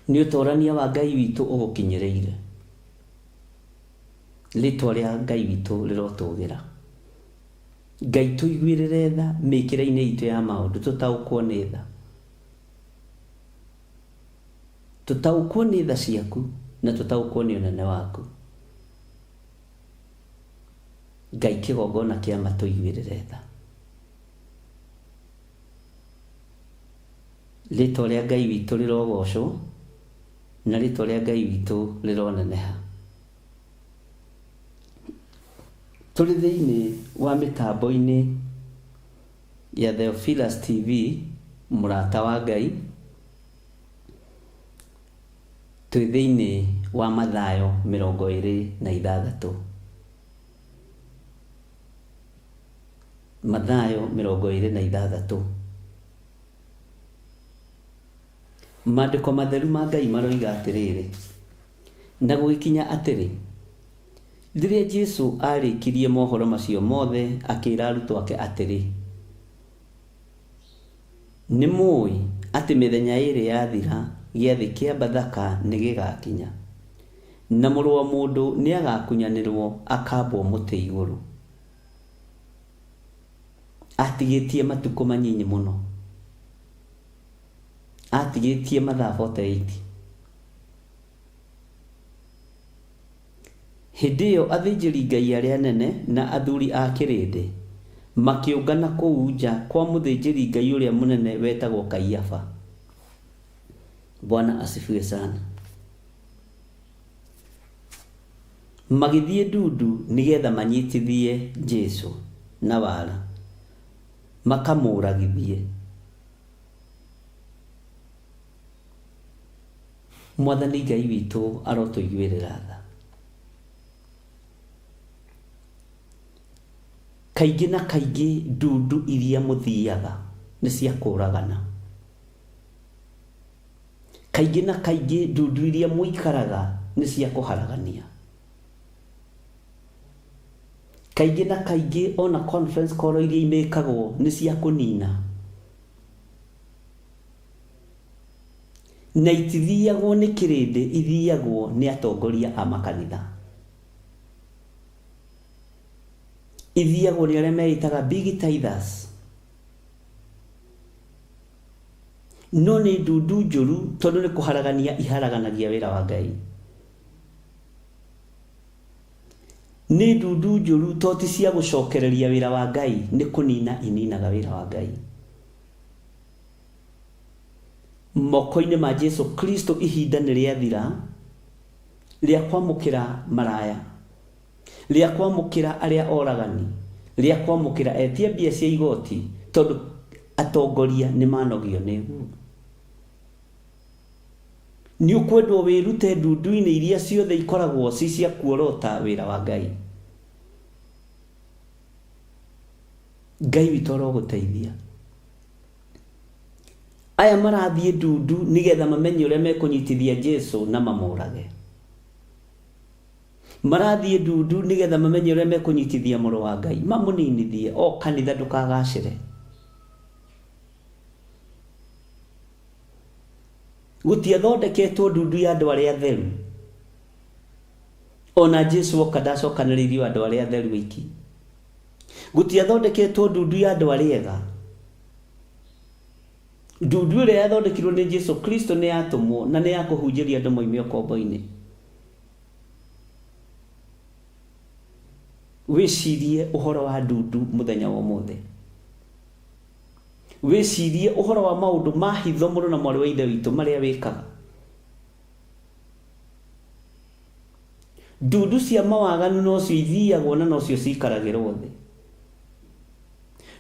Nĩ ũtorania wa Ngai witũ ũgũkinyĩrĩire. Rĩtwa rĩa Ngai witũ rĩrotũgĩra. Ngai tũiguĩrĩre tha mĩkĩre-inĩ itũ ya maũndũ, tũtaũkwo nĩ tha. Tũtaũkwo nĩ tha ciaku na tũtaũkwo nĩ ũnene waku. Ngai kĩgongona kĩa ma tũiguĩrĩre tha. Rĩtwa rĩa Ngai witũ rĩrogocwo na rĩtwa rĩa Ngai witũ rĩroneneha. Tũrĩ thĩinĩ wa mĩtambo-inĩ ya Theophilus TV, mũrata wa Ngai, twĩ thĩinĩ wa Mathayo 26. Mathayo 26. Maandĩko matheru ma Ngai maroiga atĩrĩrĩ, na gũgĩkinya atĩrĩ, rĩrĩa Jesu aarĩkirie mohoro macio mothe, akĩĩra arutwo ake atĩrĩ, nĩ mũĩ atĩ mĩthenya ĩĩrĩ yathira gĩathĩ kĩa Bathaka nĩ gĩgakinya, na Mũrũ wa Mũndũ nĩagakunyanĩrwo akambwo mũtĩ igũrũ. Atigĩtie matukũ manyinyi mũno. Atigĩtie mathaa 48. Hĩndĩ ĩyo athĩnjĩri-Ngai arĩa anene na athuri a kĩrĩndĩ makĩũngana kũu nja kwa mũthĩnjĩri-Ngai ũrĩa mũnene wetagwo Kaiafa. Bwana asifiwe sana. Magĩthiĩ ndundu nĩgetha manyitithie Jesu na wara, makamũragithie. Mwathani Ngai witũ arotũiguĩrĩra tha. Kaingĩ na kaingĩ ndundu iria mũthiaga nĩ cia kũragana. Kaingĩ na kaingĩ ndundu iria mũikaraga nĩ cia kũharagania. Kaingĩ na kaingĩ ona conference call iria imĩkagwo nĩ cia kũnina. Na itithiagwo nĩ kĩrĩndĩ, ithiagwo nĩ atongoria a makanitha. Ithiagwo nĩ arĩa meĩtaga big tithers. No nĩ ndundu njũru tondũ nĩ kũharagania iharaganagia wĩra wa Ngai. Nĩ ndundu njũru to ti cia gũcokereria wĩra wa Ngai, nĩ kũnina ininaga wĩra wa Ngai. Moko-inĩ ma Jesu Kristo ihinda nĩ rĩathira rĩa kwamũkĩra maraya, rĩa kwamũkĩra arĩa oragani, rĩa kwamũkĩra etia mbia cia igoti, tondũ atongoria nĩ manogio nĩguo. Nĩ ũkwendwo wĩrute ndundu-inĩ iria ciothe ikoragwo ci cia kuorota wĩra wa Ngai. Ngai witũ arogũteithia. Aya marathiĩ ndundu nĩgetha mamenye ũrĩa mekũnyitithia Jesu na mamũrage. Marathiĩ ndundu nĩgetha mamenye ũrĩa mekũnyitithia mũrũ wa Ngai, mamũninithie, o kanitha ndũkagacĩre. Gũtiathondeketwo ndundu ya andũ arĩa atheru. Ona Jesu oka ndacokanĩrĩirio andũ arĩa atheru aiki. Gũtiathondeketwo ndundu ya andũ arĩa ega. Ndundu ĩrĩa yathondekirwo nĩ Jesu Kristo nĩ yatũmwo na nĩ ya kũhunjĩria andũ moime ũkombo-inĩ. Wĩcirie ũhoro wa ndundu mũthenya wa ũmũthĩ. Wĩcirie ũhoro wa maũndũ ma hitho mũrũ na mwarĩ wa Ithe witũ marĩa wĩkaga. Ndundu cia mawaganu nocio ithiagwo na nocio ciikaragĩrwo thĩ.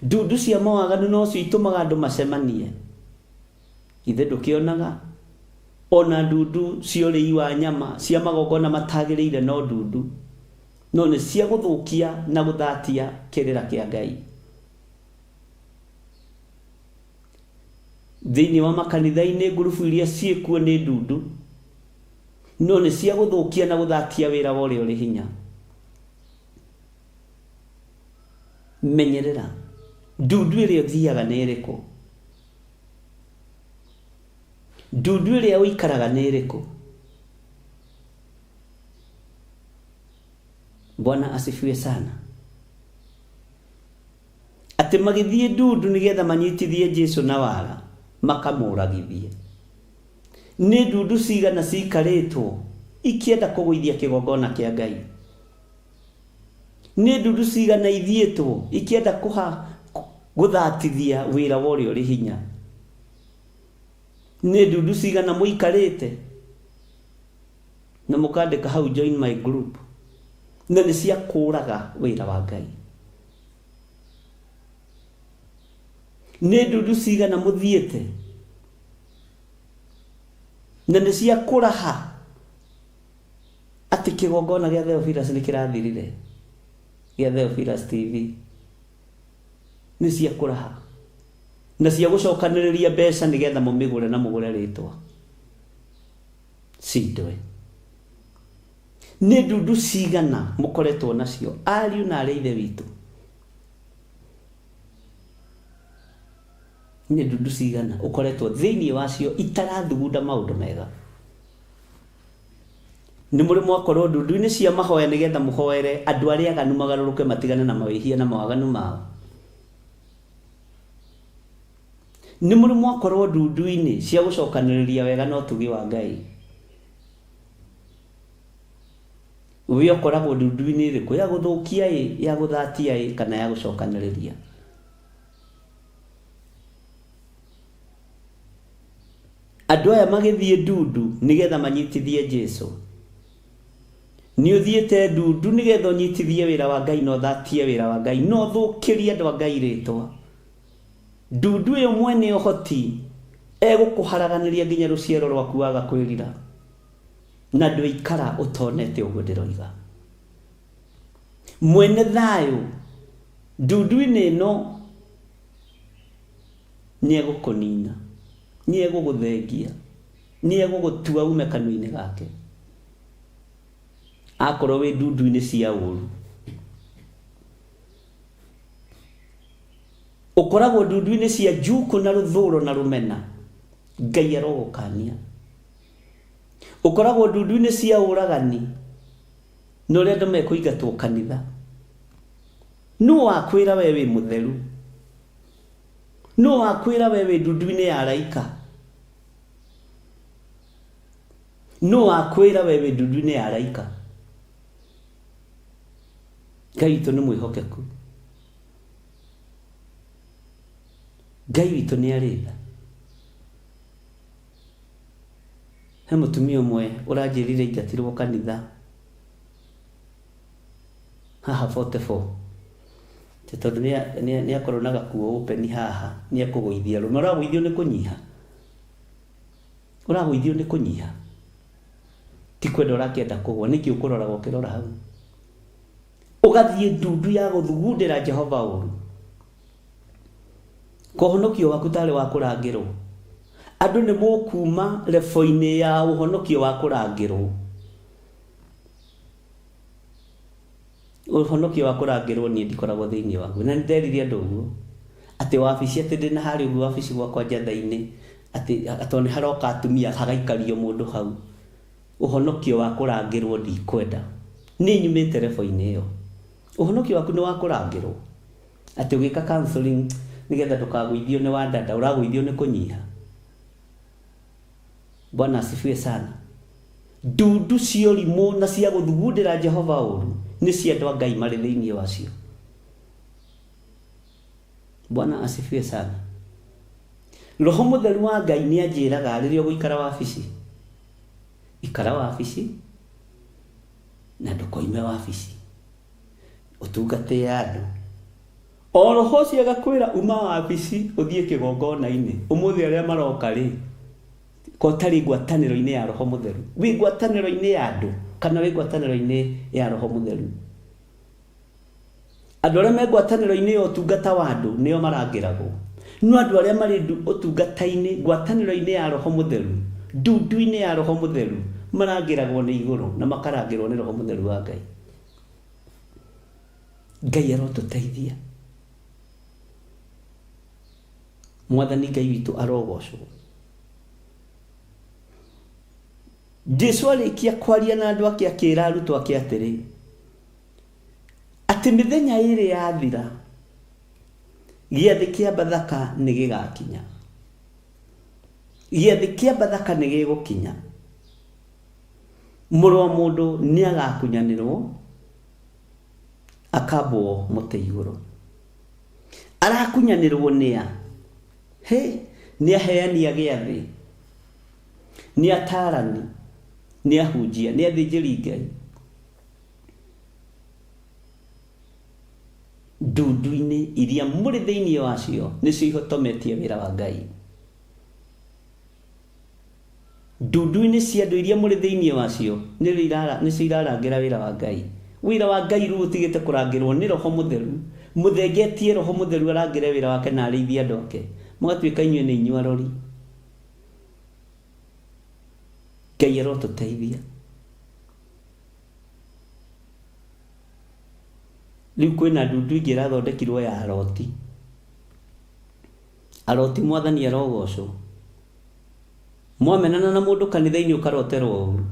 Ndundu cia mawaganu nocio itũmaga andũ macemanie. Ithe ndũkĩonaga ona ndundu cia ũrĩi wa nyama cia magongona matagĩrĩire no ndundu, no nĩ cia gũthũkia na gũthatia kĩrĩra kĩa Ngai. Thĩinĩ wa makanitha-inĩ ngurubu iria ciĩkuo nĩ ndundu, no nĩ cia gũthũkia na gũthatia wĩra wa ũrĩa ũrĩ hinya. Menyerera ndundu ĩrĩa ũthiaga nĩ ĩrĩkũ, ndundu ĩrĩa ũikaraga nĩ ĩrĩkũ. Bwana asifiwe sana. Atĩ magĩthiĩ ndundu nĩgetha manyitithie Jesu na wara makamũragithie. Nĩ ndundu cigana cikarĩtwo ikĩenda kũgũithia kĩgongona kĩa Ngai. Nĩ ndundu cigana ithiĩtwo ikĩenda kũha gũthatithia wĩra wa ũrĩa ũrĩ hinya. Nĩ ndundu cigana mũikarĩte na mũkandĩka hau join my group, na nĩ cia kũraga wĩra wa Ngai. Nĩ ndundu cigana mũthiĩte na nĩ cia kũraha atĩ kĩgongona gĩa Theophilus nĩ kĩrathirire, gĩa Theophilus TV nĩ cia kũraha na cia gũcokanĩrĩria mbeca nĩgetha mũmĩgũre na mũgũre rĩtwa cindwe. Nĩ ndundu cigana mũkoretwo nacio ariũ na arĩ ithe witũ? Nĩ ndundu cigana ũkoretwo thĩinĩ wacio itarathugunda maũndũ mega? Nĩ mũrĩ mwakorwo ndundu-inĩ cia mahoya nĩgetha mũhoere andũ arĩa aganu magarũrũke matigane na mawĩhia na mawaganu mao? Nĩ mũrĩ mwakorwo ndundu-inĩ cia gũcokanĩrĩria wega na ũtugi wa Ngai? We ũkoragwo ndundu-inĩ ĩrĩkũ, ya gũthũkia ĩ, ya gũthatia ĩ, kana ya gũcokanĩrĩria? Andũ aya magĩthiĩ ndundu nĩgetha manyitithie Jesu. Nĩ ũthiĩte ndundu nĩgetha ũnyitithie wĩra wa Ngai na ũthatie wĩra wa Ngai na ũthũkĩrie andũ a Ngai rĩtwa. Ndundu ĩyo mwene ũhoti egũkũharaganĩria nginya rũciaro rwaku waga kwĩrira, na ndũikara ũtonete ũguo ndĩroiga. Mwene thayũ ndundu-inĩ ĩno nĩ egũkũnina, nĩ egũgũthengia, nĩ egũgũtua ume kanua-inĩ gake. Akorwo wĩ ndundu-inĩ cia ũru, ũkoragwo ndundu-inĩ cia njukũ na rũthũro na rũmena, Ngai arogũkania. Ũkoragwo ndundu-inĩ cia ũragani na ũrĩa andũ mekũingatwo kanitha. Nũ wakwĩra we wĩ mũtheru? Nũ wakwĩra we wĩ ndundu-inĩ ya araika? Nũ wakwĩra we wĩ ndundu-inĩ ya araika? Ngai witũ nĩ mwĩhokeku. Ngai witũ nĩ arĩ tha. He mũtumia ũmwe ũranjĩrire ingatirwo kanitha haha 44 Atĩ tondũ nĩ akorwo na gakuo open haha nĩ ekũgũithia arũme. Ũragũithio nĩ kũnyiha? Ũragũithio nĩ kũnyiha? Ti kwenda ũrakĩenda kũgwa, nĩkĩ ũkũroraga ũkĩrora hau? Ũgathiĩ ndundu ya gũthugundĩra Jehova ũru. Ko ũhonokio waku tarĩ wa kũrangĩrwo? Andũ nĩ mũkuma lebo-inĩ ya ũhonokio wa kũrangĩrwo. Ũhonokio wa kũrangĩrwo niĩ ndikoragwo thĩinĩ waguo. Na nĩ nderire andũ ũguo. Atĩ wabici atĩ ndĩna harĩa ũguo wabici gwakwa njatha-inĩ atĩ tondũ nĩ haroka atumia hagaikario mũndũ hau. Ũhonokio wa kũrangĩrwo ndikwenda. Niĩ nyumĩte lebo-inĩ ĩyo. Ũhonokio waku nĩ wa kũrangĩrwo. Atĩ ũgĩka counseling nĩgetha ndũkagũithio nĩ wandanda, ũragũithio nĩ kũnyiha. Bwana asifiwe sana. Ndundu cia ũrimũ na cia gũthugundĩra Jehova ũru nĩ cia andũ a Ngai marĩ thĩinĩ wacio. Bwana asifiwe sana. Roho Mũtheru wa Ngai nĩ anjĩraga rĩrĩa ũgũikara wabici, ikara wabici na ndũkoime wabici. Ũtungate andũ. O roho ũcio agakwĩra uma wabici ũthiĩ kĩgongona-inĩ. Ũmũthĩ arĩa maroka rĩ, ko ũtarĩ ngwatanĩro-inĩ ya Roho Mũtheru. Wĩ ngwatanĩro-inĩ ya andũ kana wĩ ngwatanĩro-inĩ ya Roho Mũtheru? Andũ arĩa me ngwatanĩro-inĩ ya ũtungata wa andũ nĩo marangĩragwo. No andũ arĩa marĩ ũtungata-inĩ, ngwatanĩro-inĩ ya Roho Mũtheru, ndundu-inĩ ya Roho Mũtheru, marangĩragwo nĩ igũrũ na makarangĩrwo nĩ Roho Mũtheru wa Ngai. Ngai arotũteithia. Mwathani Ngai witũ arogocwo. Jesu arĩkia kwaria na andũ ake akĩra arutwo ake atĩrĩ, atĩ mĩthenya ĩrĩ yathira, gĩathĩ kĩa Bathaka nĩ gĩgakinya. Gĩathĩ kĩa Bathaka nĩ gĩgũkinya. Mũrũ wa mũndũ nĩ agakunyanĩrwo akambwo mũtĩ igũrũ. Arakunyanĩrwo nĩa? Hĩ, nĩ aheani a gĩathĩ, nĩ atarani, nĩ ahunjia, nĩ athĩnjĩri Ngai. Ndundu-inĩ iria mũrĩ thĩinĩ wacio nĩcio ihotometie wĩra wa Ngai. Ndundu-inĩ cia andũ iria mũrĩ thĩinĩ wacio nĩcio irarangĩra wĩra wa Ngai. Wĩra wa Ngai rĩu ũtigĩte kũrangĩrwo nĩ Roho Mũtheru. Mũthengetie Roho Mũtheru arangĩre wĩra wake na arĩithie andũ ake. Mũgatuĩka inyuĩ nĩ inyuĩ arori. Ngai arotũteithia. Rĩu kwĩna ndundu ingĩ ĩrathondekirwo ya aroti. Aroti Mwathani arogocwo. Mwamenana na mũndũ kanitha-inĩ ũkaroterwo ũru.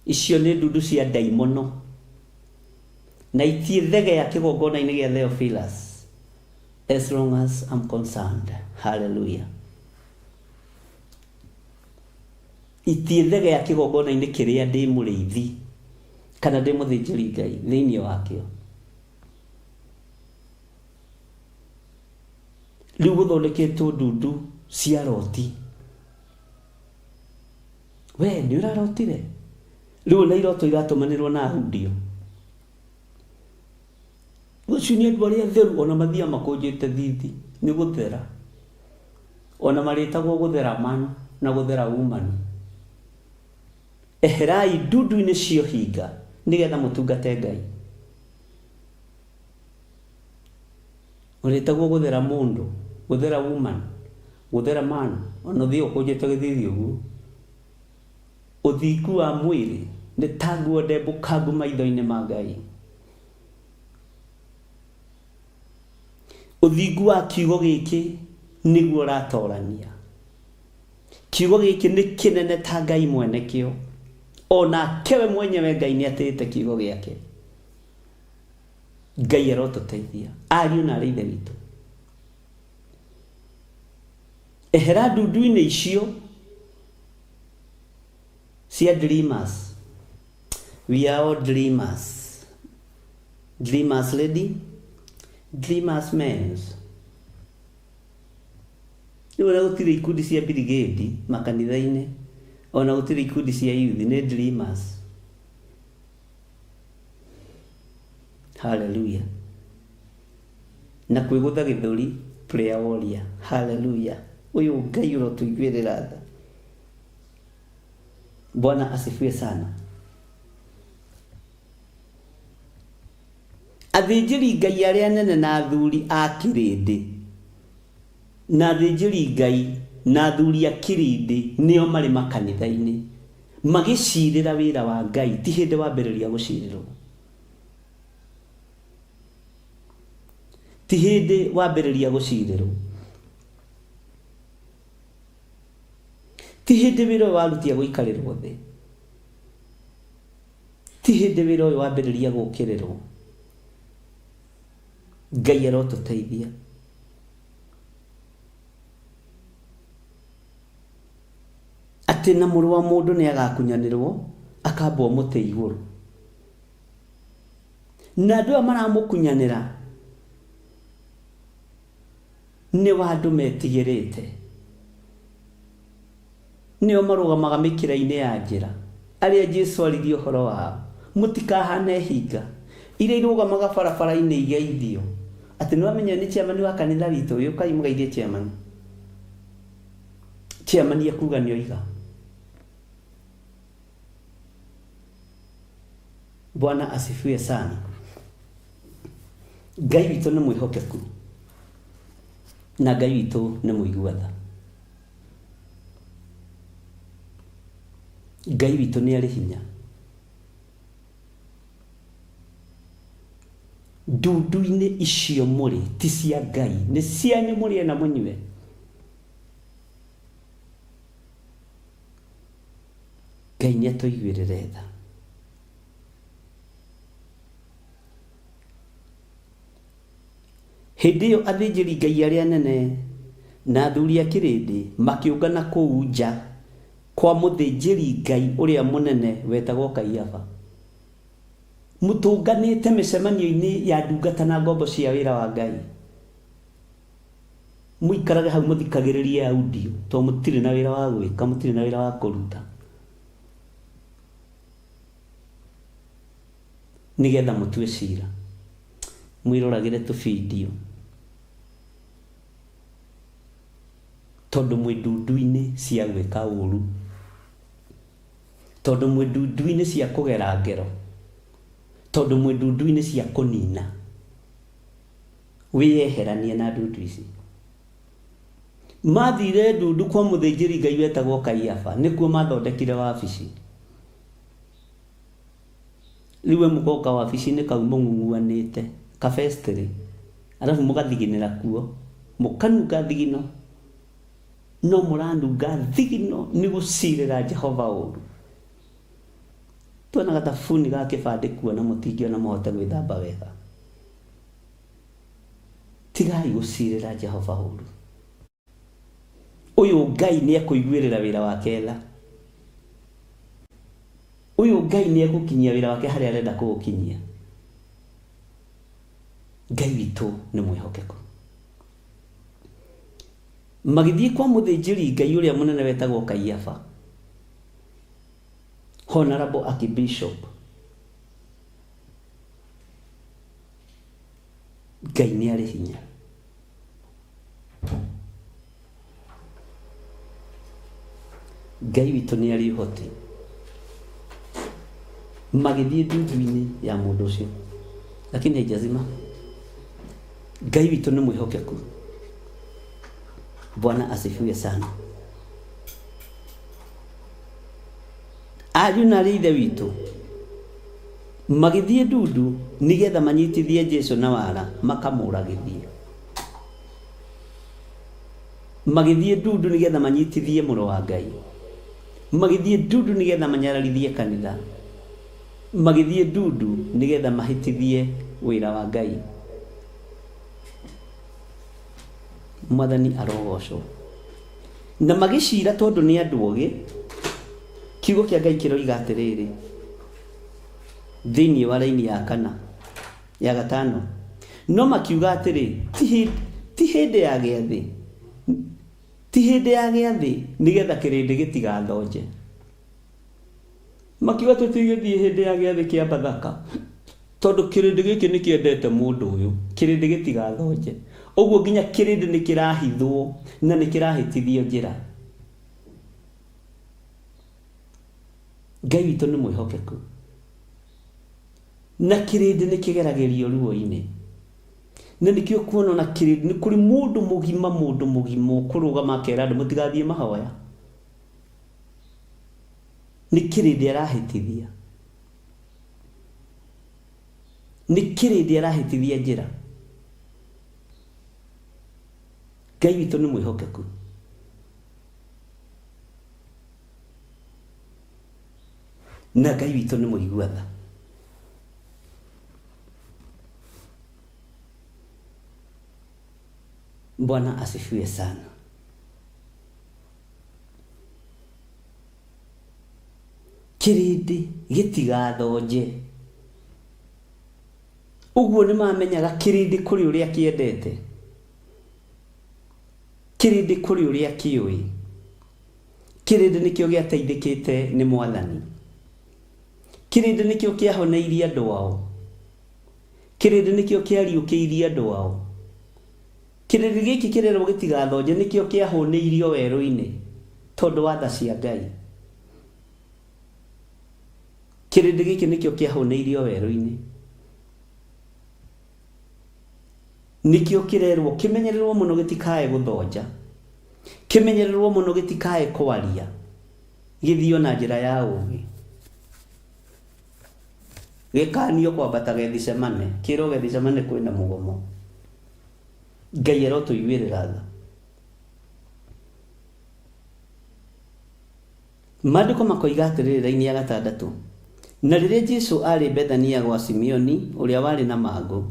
Icio nĩ ndundu cia ndaimono. Na itiĩthegea kĩgongona-inĩ gĩa Theophilus. As long as I'm concerned. Hallelujah. Itiĩthegea kĩgongona-inĩ kĩrĩa ndĩ mũrĩithi kana ndĩ mũthĩnjĩri Ngai thĩinĩ wakĩo. Rĩu gũthondeketwo ndundu cia roti. We nĩ ũrarotire? Rĩu ona iroto iratũmanĩrwo na audio. Ũcio nĩ andũ arĩa atheru ona mathiaga makũnjĩte thithi nĩ gũthera. Ona marĩtagwo gũthera man na gũthera woman. Eherai ndundu-inĩ cia ũhinga nĩgetha mũtungate Ngai. Ũrĩtagwo gũthera mũndũ, gũthera woman, gũthera man, ona ũthiĩ ũkũnjĩte gĩthithi ũguo. Ũthingu wa mwĩrĩ nĩ ta nguo ndembũkangu maitho-inĩ ma Ngai. Ũthingu wa kiugo gĩkĩ nĩguo ũratorania. Kiugo gĩkĩ nĩ kĩnene ta Ngai mwene kĩo. Onake we mwenyewe Ngai nĩ atĩĩte kiugo gĩake. Ngai arotũteithia ariũ na arĩ ithe witũ. Ehera ndundu-inĩ icio cia dreamers. We are all dreamers. Dreamers lady, dreamers men. Rĩu ona gũtirĩ ikundi cia birigĩndi makanitha-inĩ, ona gũtirĩ ikundi cia youth, nĩ dreamers. Hallelujah. Na kwĩgũtha gĩthũri prayer warrior. Hallelujah. Ũyũ Ngai ũrotũiguĩrĩra tha. Bwana asifiwe sana. Athĩnjĩri Ngai arĩa anene na athuri a kĩrĩndĩ na athĩnjĩri Ngai na athuri a kĩrĩndĩ nĩo marĩ makanitha-inĩ magĩcirĩra wĩra wa Ngai, ti hĩndĩ wambĩrĩria gũcirĩrwo, ti hĩndĩ wambĩrĩria gũcirĩrwo, ti hĩndĩ wĩra ũyũ warutia gũikarĩrwo thĩ, ti hĩndĩ wĩra ũyũ wambĩrĩria gũkĩrĩrwo. Ngai arotũteithia. Atĩ na mũrũ wa mũndũ nĩ agakunyanĩrwo akambwo mũtĩ igũrũ, na andũ aya maramũkunyanĩra nĩ wa andũ metigĩrĩte, nĩo marũgamaga mĩkĩra-inĩ ya njĩra, arĩa Jesu aririe ũhoro wao, mũtikahane hinga iria irũgamaga barabara-inĩ igeithio atĩ nĩ wamenya nĩ chairman wa kanitha witũ, ũkai mũgeithie chairman. Chairman ekuga nĩ oiga. Bwana asifiwe sana. Ngai witũ nĩ mwĩhokeku na Ngai witũ nĩ mũigua tha. Ngai witũ nĩ arĩ hinya. Ndundu-inĩ icio mũrĩ ti cia Ngai, nĩ cianyu mũrĩe na mũnyue. Ngai nĩ atũiguĩrĩre tha. Hĩndĩ ĩyo athĩnjĩri Ngai arĩa anene na athuri a kĩrĩndĩ makĩũngana kũu nja kwa mũthĩnjĩri Ngai ũrĩa mũnene wetagwo Kaiafa. Mũtũnganĩte mĩcemanio-inĩ ya ndungata na ngombo cia wĩra wa Ngai. Mũikarage hau mũthikagĩrĩrie audio tondũ mũtirĩ na wĩra wa gwĩka, mũtirĩ na wĩra wa kũruta. Nĩgetha mũtue cira. Mwĩroragĩre tũbindio. Tondũ mwĩ ndundu-inĩ cia gwĩka ũru. Tondũ mwĩ ndundu-inĩ cia kũgera ngero. Tondũ mwĩ ndundu-inĩ cia kũnina. Wĩyeheranie na ndundu ici. Mathire ndundu kwa mũthĩnjĩri Ngai wetagwo Kaiafa, nĩkuo mathondekire wabici. Rĩu we mũgoka wabici-inĩ kau mũng'ung'uanĩte kabestĩrĩ, arabu mũgathiginĩra kuo, mũkanunga thigino, no mũranunga thigino nĩ gũcirĩra Jehova ũru. Tuona gathabuni ga kĩbandĩ kuo na mũtingĩona mũhote gwĩthamba wega. Tigai gũcirĩra Jehova ũru. Ũyũ Ngai nĩ ekũiguĩrĩra wĩra wake tha. Ũyũ Ngai nĩ egũkinyia wĩra wake harĩa arenda kũũkinyia. Ngai witũ nĩ mwĩhokeku. Magĩthiĩ kwa mũthĩnjĩri Ngai ũrĩa mũnene wetagwo Kaiafa, Honorable Archbishop. Ngai nĩ arĩ hinya. Ngai witũ nĩ arĩ ũhoti. Magĩthiĩ ndundu-inĩ ya mũndũ ũcio, lakini haijazima. Ngai witũ nĩ mwĩhokeku. Bwana asifiwe sana. Ariũ na arĩ ithe witũ magĩthiĩ ndundu nĩgetha manyitithie Jesu na wara makamũragithie. Magĩthiĩ ndundu nĩgetha manyitithie mũrũ wa Ngai. Magĩthiĩ ndundu nĩgetha manyararithie kanitha. Magĩthiĩ ndundu nĩgetha mahĩtithie wĩra wa Ngai. Mwathani arogocwo. Na magĩcira tondũ nĩ andũ ogĩ, kiugo kĩa Ngai kĩroiga atĩrĩrĩ, thĩinĩ wa raini ya kana ya gatano, no makiuga atĩrĩ, ti hĩndĩ ya gĩathĩ, ti hĩndĩ ya gĩathĩ nĩgetha kĩrĩndĩ gĩtigathonje. Makiuga tũtigĩthiĩ hĩndĩ ya gĩathĩ kĩa Bathaka tondũ kĩrĩndĩ gĩkĩ nĩ kĩendete mũndũ ũyũ, kĩrĩndĩ gĩtigathonje. Ũguo nginya kĩrĩndĩ nĩ kĩrahithwo na nĩ kĩrahĩtithio njĩra. Ngai witũ nĩ mwĩhokeku na kĩrĩndĩ nĩ kĩgeragĩrio ruo-inĩ, na nĩkĩo kuona ona kĩrĩndĩ nĩ kũrĩ mũndũ mũgima, mũndũ mũgima ũkũrũgama akera andũ mũtigathiĩ mahoya, nĩ kĩrĩndĩ arahĩtithia, nĩ kĩrĩndĩ arahĩtithia njĩra. Ngai witũ nĩ mwĩhokeku. Na Ngai witũ nĩ mũigua tha. Bwana asifiwe sana. Kĩrĩndĩ gĩtigathonje. Ũguo nĩ mamenyaga kĩrĩndĩ kũrĩ ũrĩa kĩendete, kĩrĩndĩ kũrĩ ũrĩa kĩũĩ, kĩrĩndĩ nĩkĩo gĩateithĩkĩte nĩ Mwathani, kĩrĩndĩ nĩkĩo kĩahoneirie andũ ao, kĩrĩndĩ nĩkĩo kĩariũkĩirie andũ ao. Kĩrĩndĩ gĩkĩ kĩrerwo gĩtigathonje nĩkĩo kĩahũnĩirio werũ-inĩ tondũ wa tha cia Ngai. Kĩrĩndĩ gĩkĩ nĩkĩo kĩahũnĩirio werũ-inĩ, nĩkĩo kĩrerwo kĩmenyererwo mũno gĩtikae gũthonja, kĩmenyererwo mũno gĩtikae kwaria, gĩthio na njĩra ya ũũgĩ, gĩkanio kwambata Gethsemane, kĩrwo Gethsemane kwĩna mũgomo. Ngai arotũiguĩrĩra tha. Maandĩko makoiga atĩrĩrĩ, raini ya gatandatũ, na rĩrĩa Jesu aarĩ Bethania gwa Simeoni ũrĩa warĩ na mangũ,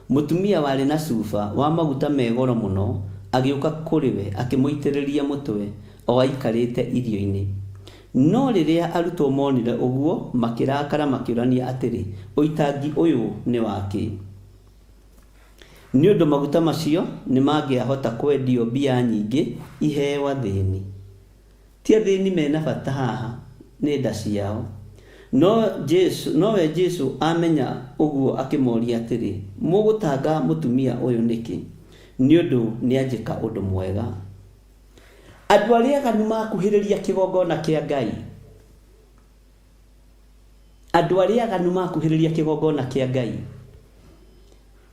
mũtumia warĩ na cuba wa maguta me goro mũno agĩũka kũrĩ we akĩmũitĩrĩria mũtwe o aikarĩte irio-inĩ. No rĩrĩa arutwo monire ũguo, makĩrakara makĩũrania atĩrĩ, ũitangi ũyũ nĩ wa kĩ? Nĩ ũndũ maguta macio nĩ mangĩahota kwendio mbia nyingĩ iheo athĩni. Ti athĩni mena bata haha, nĩ nda ciao. No Jesu, nowe Jesu amenya ũguo akĩmoria atĩrĩ, mũgũtanga mũtumia ũyũ nĩkĩ? Nĩ ũndũ nĩanjĩka ũndũ mwega. Andũ arĩa aganu makuhĩrĩria kĩgongona kĩa Ngai, andũ arĩa aganu makuhĩrĩria kĩgongona kĩa Ngai,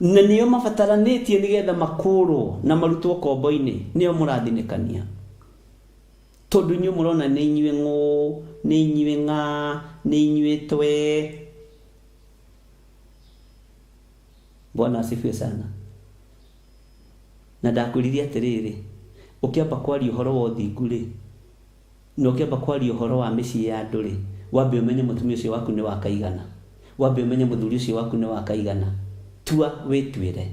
na nĩo mabataranĩtie nĩgetha makũrwo na marutwo kombo-inĩ, nĩo mũrathinĩkania. Tondũ inyuĩ mũrona nĩ inyuĩ ng'ũ, nĩ inyuĩ ng'a, nĩ inyuĩ twe. Bwana asifiwe sana. Na ndakwĩrire atĩrĩrĩ, ũkĩamba kwaria ũhoro wa ũthingu rĩ, na ũkĩamba kwaria ũhoro wa mĩciĩ ya andũ rĩ, wambe ũmenye mũtumia ũcio waku nĩ wa kaigana, wambe ũmenye mũthuri ũcio waku nĩ wa kaigana. Tua wĩtuĩre.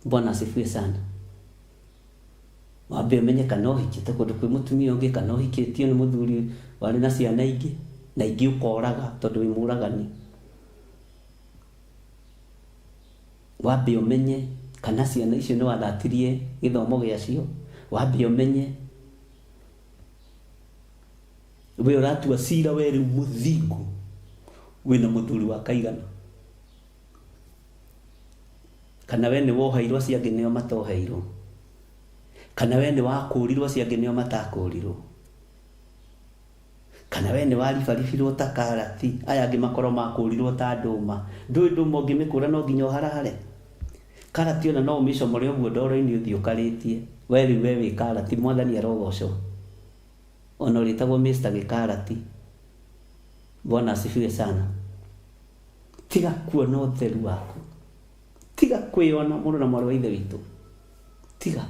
Bwana asifiwe sana. Wambe ũmenye kana ũhikĩte kũndũ kwĩ mũtumia ũngĩ, kana ũhikĩtio nĩ mũthuri warĩ na ciana ingĩ, na ingĩ ũkoraga tondũ wĩ mũragani. Wambe ũmenye kana ciana icio nĩ wathatirie gĩthomo gĩacio. Wambe ũmenye we ũratua cira we rĩu mũthingu wĩna mũthuri wa kaigana, kana we nĩ woheirwo acio angĩ nĩo matoheirwo, kana we nĩ wakũrirwo acio angĩ nĩo matakũrirwo, kana we nĩ waribaribirwo ta karati aya angĩ makorwo makũrirwo ta ndũma. Ndũĩ ndũma ũngĩmĩkũra no nginya ũharahare. Karati ona no ũmĩcomore ũguo ndoro-inĩ ũthiĩ ũkarĩtie. We rĩu we wĩ karati, Mwathani arogocwo. Ona ũrĩtagwo Mr. Gĩkarati. Bwana asifiwe sana. Tiga kuona ũtheru waku, tiga kwĩyona mũrũ na mwarĩ wa ithe witũ, tiga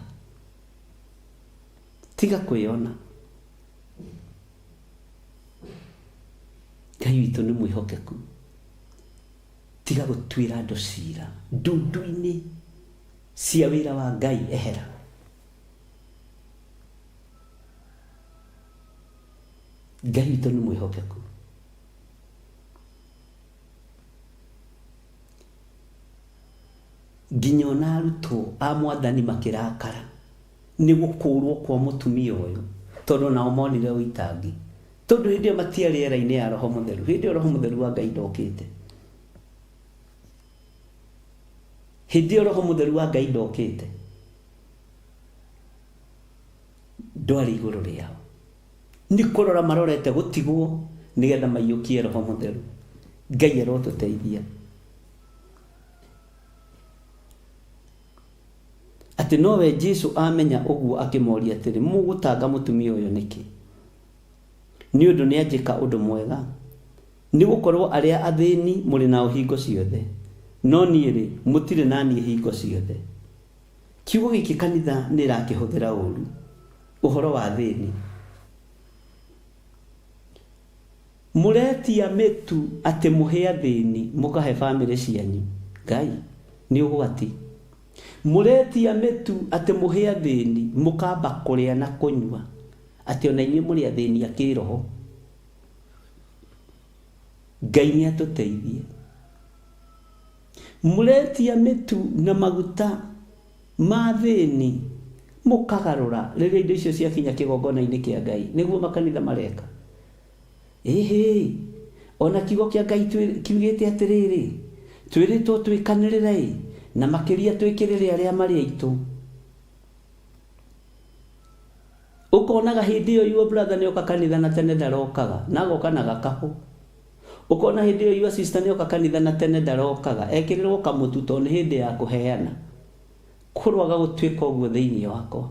tiga kwĩyona. Ngai witũ nĩ mwĩhokeku. Tiga gũtuĩra andũ cira ndundu-inĩ cia wĩra wa Ngai, ehera. Ngai witũ nĩ mwĩhokeku. Nginya ona arutwo a Mwathani makĩrakara. Nĩ gũkũrwo kwa mũtumia ũyũ, tondũ nao monire ũitangi. Tondũ hĩndĩ ĩyo matiarĩ era-inĩ ya Roho Mũtheru. Hĩndĩ ĩyo Roho Mũtheru wa Ngai ndokĩte. Hĩndĩ ĩyo Roho Mũtheru wa Ngai ndokĩte. Ndwarĩ igũrũ rĩao. Nĩ kũrora marorete gũtigwo nĩgetha maiyũkie Roho Mũtheru. Ngai arotũteithia. Atĩ nowe Jesu amenya ũguo akĩmoria atĩrĩ, mũgũtanga mũtumia ũyũ nĩkĩ? Nĩ ũndũ nĩanjĩka ũndũ mwega. Nĩ gũkorũo arĩa athĩni mũrĩ nao hingo ciothe, no niĩ-rĩ, mũtirĩ na niĩ hingo ciothe. Kiugo gĩkĩ kanitha nĩ ĩrakĩhũthĩra ũru, ũhoro wa athĩni. Mũretia mĩtu atĩ mũhe athĩni mũkahe famĩlĩ cianyu. Ngai, nĩ ũgwati. Mũretia mĩtu atĩ mũhe athĩni mũkamba kũrĩa na kũnyua, atĩ ona inyuĩ mũrĩ athĩni a kĩroho. Ngai nĩ atũteithie. Mũretia mĩtu na maguta ma athĩni mũkagarũra rĩrĩa indo icio ciakinya kĩgongona-inĩ kĩa Ngai. Nĩguo makanitha mareka. Ĩhĩ, o na kiugo kĩa Ngai kiugĩte atĩrĩrĩ, twĩrĩtwo twĩkanĩrĩre-ĩ, na makĩria twĩkĩrĩre arĩa marĩ aitũ. Ũkonaga hĩndĩ ĩyo your brother nĩoka kanitha na tene ndarokaga, na agoka na gakabũ. Ũkona hĩndĩ ĩyo your sister nĩoka kanitha na tene ndarokaga, ekĩrĩrwo kamũtu tondũ nĩ hĩndĩ ya kũheana. Kũroaga gũtuĩka ũguo thĩinĩ wakwa.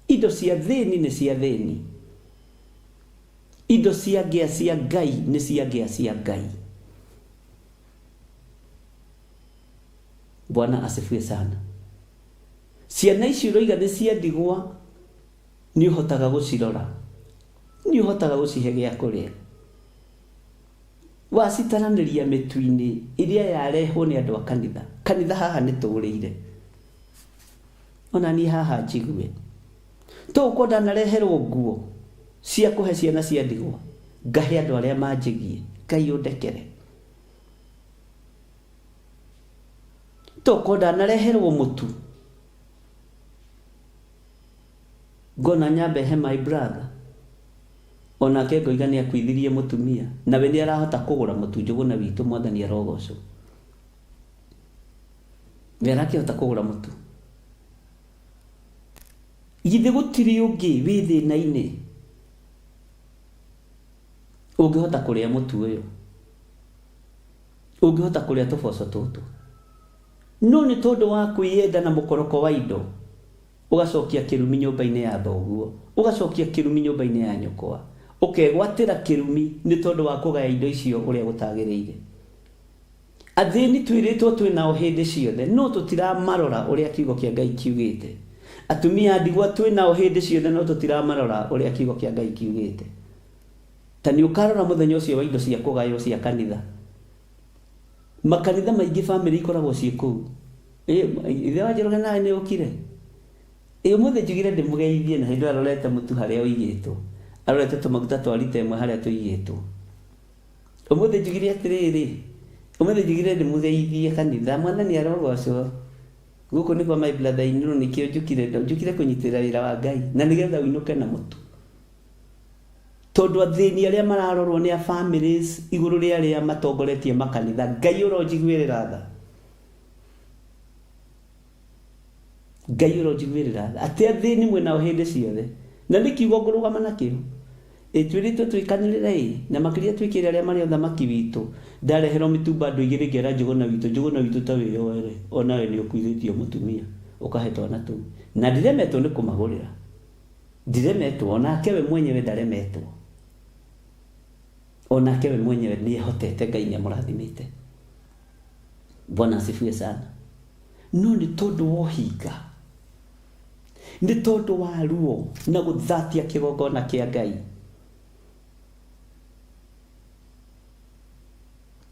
Indo cia thĩni nĩ cia thĩni. Indo cia ngĩa cia Ngai nĩ cia ngĩa cia Ngai. Bwana asifiwe sana. Ciana ici ũroiga nĩ cia ndigwa, nĩ ũhotaga gũcirora, nĩ ũhotaga gũcihe gĩa kũrĩa. Wacitaranĩria mĩtu-inĩ ĩrĩa yarehwo nĩ andũ a kanitha. Kanitha haha nĩ tũrĩire. Ona niĩ haha njigue. Tũgũkorwo ndanareherwo nguo cia kũhe ciana cia ndigwa, ngahe andũ arĩa manjĩgiĩ. Ngai ũndekere. Tũgũkorwo ndanareherwo mũtu, ngona nyambe he my brother, onake ngoiga nĩ akuithirie mũtumia, nawe nĩ arahota kũgũra mũtu Njũgũna witũ Mwathani arogocwo. We arakĩhota kũgũra mũtu. Githĩ gũtirĩ ũngĩ wĩ thĩna-inĩ ũngĩhota kũrĩa mũtu ũyũ, ũngĩhota kũrĩa tũboco tũtũ? No nĩ tondũ wa kwĩyenda na mũkoroko wa indo, ũgacokia kĩrumi nyũmba-inĩ ya thoguo, ũgacokia kĩrumi nyũmba-inĩ ya nyũkwa, ũkegwatĩra kĩrumi nĩ tondũ wa kũgaya indo icio ũrĩa gũtagĩrĩire. Athĩni twĩrĩtwo twĩ nao hĩndĩ ciothe, no tũtiramarora ũrĩa kiugo kĩa Ngai kiugĩte. Atumia a ndigwa twĩ nao hĩndĩ ciothe, no tũtiramarora ũrĩa kiugo kĩa Ngai kiugĩte. Ta nĩ ũkarora mũthenya ũcio wa indo cia kũgaywo cia kanitha. Makanitha maingĩ famĩlĩ ikoragwo ciĩ kũu. Ithe wa Njoroge nawe nĩ ũkire? Ĩ ũmũthĩ njugire ndĩmũgeithie na hĩndĩ ĩyo arorete mũtu harĩa ũigĩtwo. Arorete tũmaguta twa rita ĩmwe harĩa tũigĩtwo. Ũmũthĩ njugire atĩrĩrĩ, ũmũthĩ njugire ndĩmũgeithie kanitha, Mwathani arogocwo. Gũkũ nĩ kwa my brother in law nĩkĩo njũkire, njũkire kũnyitĩrĩra wĩra wa Ngai na nĩgetha ũinũke na mũtu. Tondũ athĩni arĩa mararorwo nĩ a families igũrũ rĩa arĩa matongoretie makanitha, Ngai ũronjiguĩrĩra tha. Ngai ũronjiguĩrĩra tha. Atĩ athĩni mwĩ nao hĩndĩ ciothe. Na nĩ kiugo ngũrũgama nakĩo. Ĩ twĩrĩtwo twĩkanĩrĩre ĩ, na makĩria twĩkĩre arĩa marĩ ũthamaki witũ. Ndareherwo mĩtumba andũ igĩrĩ ngera Njũgũna witũ, Njũgũna witũ ta wĩyoere, onawe nĩ ũkuithĩtio mũtumia, ũkahe twana tũu. Na ndiremetwo nĩ kũmagũrĩra. Ndiremetwo, onake we mwenyewe ndaremetwo. Onake we mwenyewe nĩ ehotete, Ngai nĩ amũrathimĩte. Bwana asifiwe sana. No nĩ tondũ wa ũhinga, nĩ tondũ wa ruo na gũthatia kĩgongona kĩa Ngai,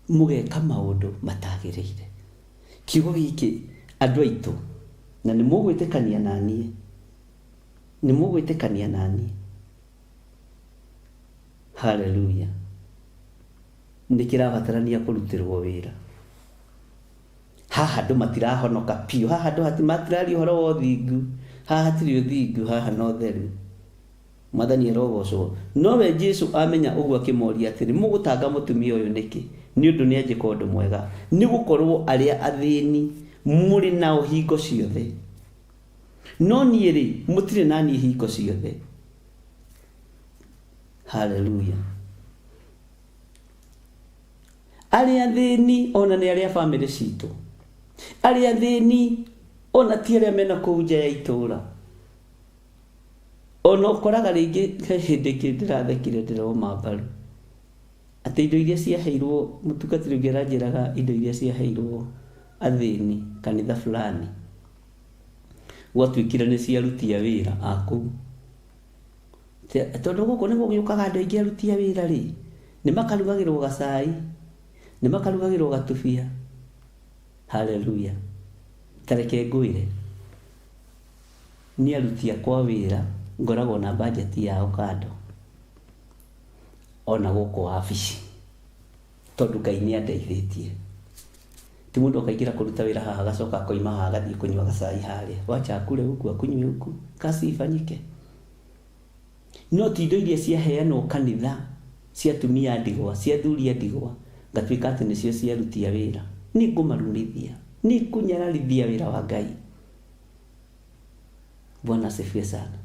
mũgeka maũndũ matagĩrĩire. Kiugo gĩkĩ andũ aitũ, na nĩ mũgwĩtĩkania na niĩ, nĩ mũgwĩtĩkania na niĩ. Haleluya. Nĩ kĩrabatarania kũrutĩrwo wĩra. Haha andũ matirahonoka biũ, haha andũ matiraria ũhoro wa ũthingu, Haha hatirĩ ũthingu, haha no ũtheru. Mwathani arogocwo. Nowe Jesu amenya ũguo akĩmoria atĩrĩ, Mũgũtanga mũtumia ũyũ nĩkĩ? Nĩ ũndũ nĩanjĩka ũndũ mwega. Nĩ gũkorũo arĩa athĩni mũrĩ nao hingo ciothe, no niĩ-rĩ, mũtirĩ na niĩ hingo ciothe. Haleluya! Arĩa athĩni ona nĩ arĩa famĩlĩ citũ. Arĩa athĩni ona ti arĩa mena kũu nja ya itũũra. Ona ũkoraga rĩngĩ he hĩndĩ ĩngĩ ndĩrathekire ndĩroma mbaru. Atĩ indo iria ciaheirwo mũtungatĩri ũngĩ aranjĩraga indo iria ciaheirwo athĩni kanitha fulani gwatuĩkire nĩ cia aruti a wĩra a kũu. Tondũ gũkũ nĩ gũgĩũkaga andũ aingĩ aruti a wĩra rĩ, nĩ makarugagĩrwo gacai, nĩ makarugagĩrwo gatubia. Haleluya. Ta reke ngwĩre, niĩ aruti akwa a wĩra ngoragwo na mbanjeti yao kando, ona gũkũ wabici, tondũ Ngai nĩ andeithĩtie. Ti mũndũ akaingĩra kũruta wĩra haha agacoka akoima haha agathiĩ kũnyua gacai harĩa. Wacha akule huku akunywe huku, kazi ifanyike. No ti indo iria ciaheanwo kanitha cia atumia a ndigwa, cia athuri a ndigwa, ngatuĩka atĩ nĩcio cia aruti a wĩra. Nĩ ngũmarumithia, nĩ ngũnyararithia wĩra wa Ngai. Bwana asifiwe sana.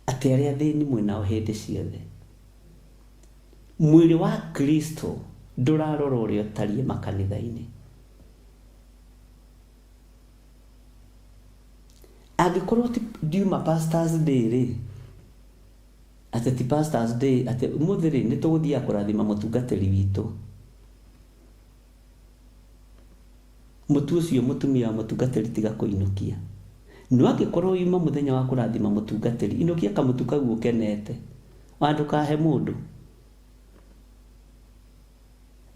Atĩ arĩa athĩni mwĩ nao hĩndĩ ciothe. Mwĩrĩ wa Kristo ndũrarora ũrĩa ũtariĩ makanitha-inĩ. Angĩkorwo ti ndiuma pastors day rĩ, atĩ ti pastors day, atĩ ũmũthĩ rĩ, nĩ tũgũthiaga kũrathima mũtungatĩri witũ. Mũtu ũcio mũtumia wa mũtungatĩri tiga kũinũkia. No angĩkorwo yuma mũthenya wa kũrathima mũtungatĩri, inũkia kamũtu kau ũkenete. Ona ndũkahe mũndũ.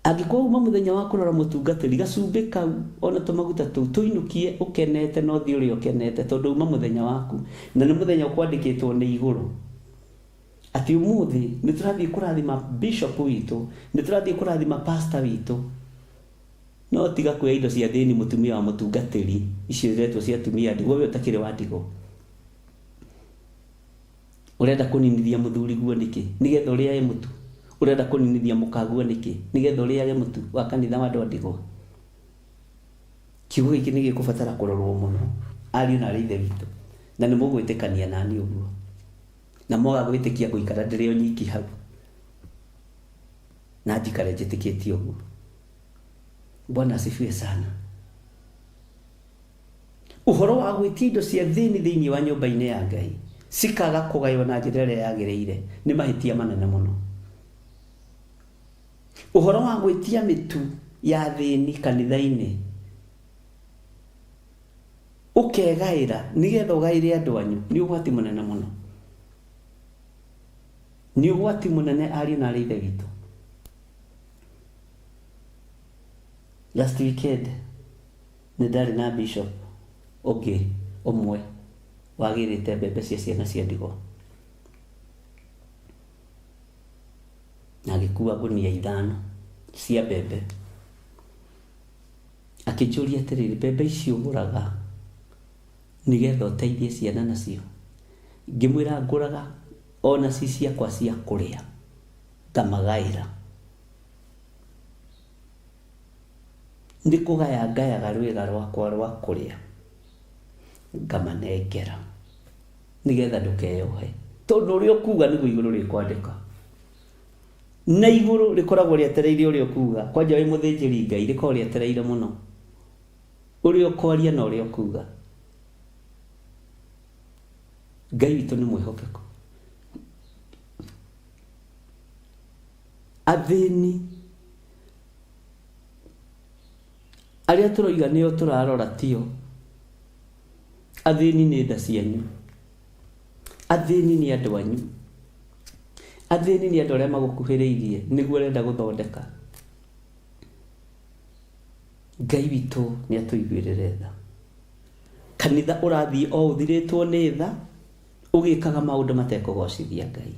Angĩkorwo uma mũthenya wa kũrora mũtungatĩri, gacumbĩ kau ona tũmaguta tũu tũinũkie ũkenete na ũthiĩ ũrĩe ũkenete tondũ uma mũthenya waku na nĩ mũthenya ũkwandĩkĩtwo nĩ igũrũ. Atĩ ũmũthĩ nĩ tũrathiĩ kũrathima bishop witũ, nĩ tũrathiĩ kũrathima pastor witũ. No tiga kuoya indo cia thĩni mũtumia wa mũtungatĩri, icio iretwo cia atumia a ndigwa, we ũtakĩrĩ wa ndigwa. Ũrenda kũninithia mũthuriguo nĩkĩ? Nĩgetha ũrĩage mũtu? Ũrenda kũninithia mũkaguo nĩkĩ? Nĩgetha ũrĩage mũtu wa kanitha wa andũ a ndigwa? Kiugo gĩkĩ nĩ gĩkũbatara kũrorwo mũno, ariũ na aarĩ a Ithe witũ, na nĩ mũgwĩtĩkania naniĩ ũguo. Na mwaga gwĩtĩkia ngũikara ndĩrĩ o nyiki hau, na njikare njĩtĩkĩtie ũguo. Bwana asifiwe sana. Ũhoro wa gwĩtia indo cia thĩni thĩinĩ wa nyũmba-inĩ ya Ngai cikaga kũgaywo na njĩra ĩrĩa yagĩrĩire nĩ mahĩtia manene mũno. Ũhoro wa gwĩtia mĩtu ya thĩni kanitha-inĩ ũkegaĩra nĩgetha ũgaĩre andũ anyu nĩ ũgwati mũnene mũno. Nĩ ũgwati mũnene ariũ na aarĩ a Ithe witũ. Last weekend Nĩ ndarĩ na bishop ũngĩ ũmwe wagĩrĩte mbembe cia ciana cia ndigwa na agĩkua ngũnia ithano cia mbembe. Akĩnjũria atĩrĩrĩ, mbembe ici ũgũraga nĩgetha ũteithie ciana nacio? Ngĩmwĩra ngũraga ona ci ciakwa cia kũrĩa ngamagaĩra. Nĩ kũgaya ngayaga rwĩga rwakwa rwa kũrĩa, ngamanengera, nĩgetha ndũkeyohe. Tondũ ũrĩa ũkuga nĩguo igũrũ rĩkwandĩka. Na igũrũ rĩkoragwo rĩetereire ũrĩa ũkuga. Kwanja wĩ mũthĩnjĩri Ngai, rĩkoragwo rĩetereire mũno. Ũrĩa ũkwaria na ũrĩa ũkuga. Ngai witũ nĩ mwĩhokeku. Athĩni arĩa tũroiga nĩo tũrarora tio. Athĩni nĩ nda cianyu. Athĩni nĩ andũ anyu. Athĩni nĩ andũ arĩa magũkuhĩrĩirie nĩguo ũrenda gũthondeka. Ngai witũ nĩ atũiguĩrĩre tha. Kanitha ũrathiĩ o ũthirĩtwo nĩ tha, ũgĩkaga maũndũ matekũgocithia Ngai.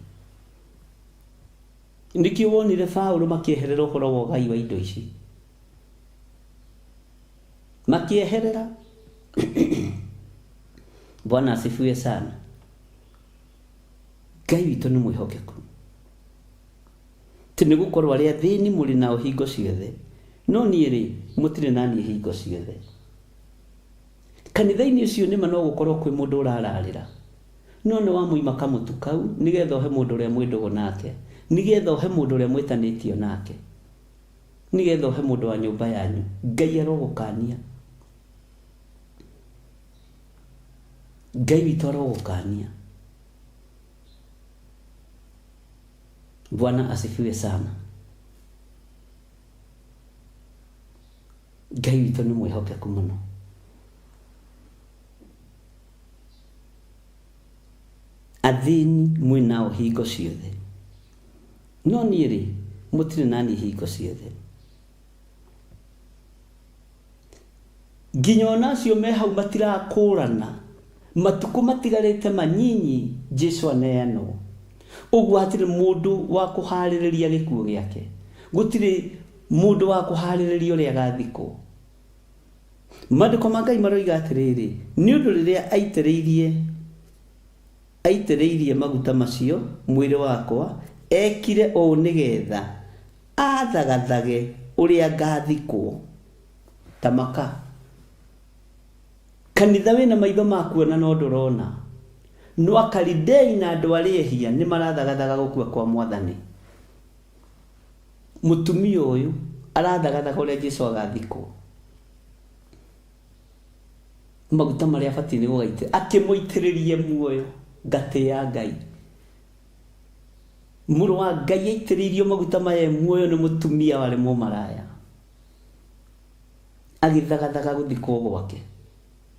Nĩkĩo wonire Paulo makĩeherera ũhoro wa ũgai wa indo ici. Makĩeherera. Bwana asifiwe sana. Ngai witũ nĩ mwĩhokeku. Ti nĩ gũkorwo arĩa athĩni mũrĩ nao hingo ciothe, no niĩ rĩ, mũtirĩ na niĩ hingo ciothe. Kanitha-inĩ ũcio nĩma no gũkorwo kwĩ mũndũ ũrararĩra, no nĩ wamũima kamũtu kau nĩgetha ũhe mũndũ ũrĩa mwĩ ndũgũ nake, nĩgetha ũhe mũndũ ũrĩa mwĩtanĩtio nake, nĩgetha ũhe mũndũ wa nyũmba yanyu. Ngai arogũkania. Ngai witũ arogũkania. Bwana asifiwe sana. Ngai witũ nĩ mwĩhokeku mũno. Athĩni mwĩ nao hingo ciothe, no niĩ rĩ, mũtirĩ na niĩ hingo ciothe. Nginya ona acio me hau matirakũrana, matukũ matigarĩte manyinyi Jesu aneanwo. Ũguo hatirĩ mũndũ wa kũharĩrĩria gĩkuũ gĩake, gũtirĩ mũndũ wa kũharĩrĩria ũrĩa agathikwo. Maandĩko ma Ngai maroiga atĩrĩrĩ, nĩ ũndũ rĩrĩa aitĩrĩirie aitĩrĩirie maguta macio mwĩrĩ wakwa, ekire ũũ nĩgetha athagathage ũrĩa ngathikwo. Ta maka. Kanitha wĩna maitho ma kuona no ndũrona. No Akalidei na andũ arĩa ehia nĩ marathagathaga gũkua kwa Mwathani. Mũtumia ũyũ arathagathaga ũrĩa Jesu agathikwo. Maguta marĩa abatiĩ nĩ gũgaitĩrĩria, akĩmũitĩrĩrie muoyo. Ngatĩĩa Ngai. Mũrũ wa Ngai aitĩrĩirio maguta maya muoyo nĩ mũtumia warĩ mũmaraya. Agĩthagathaga gũthikwo gwake.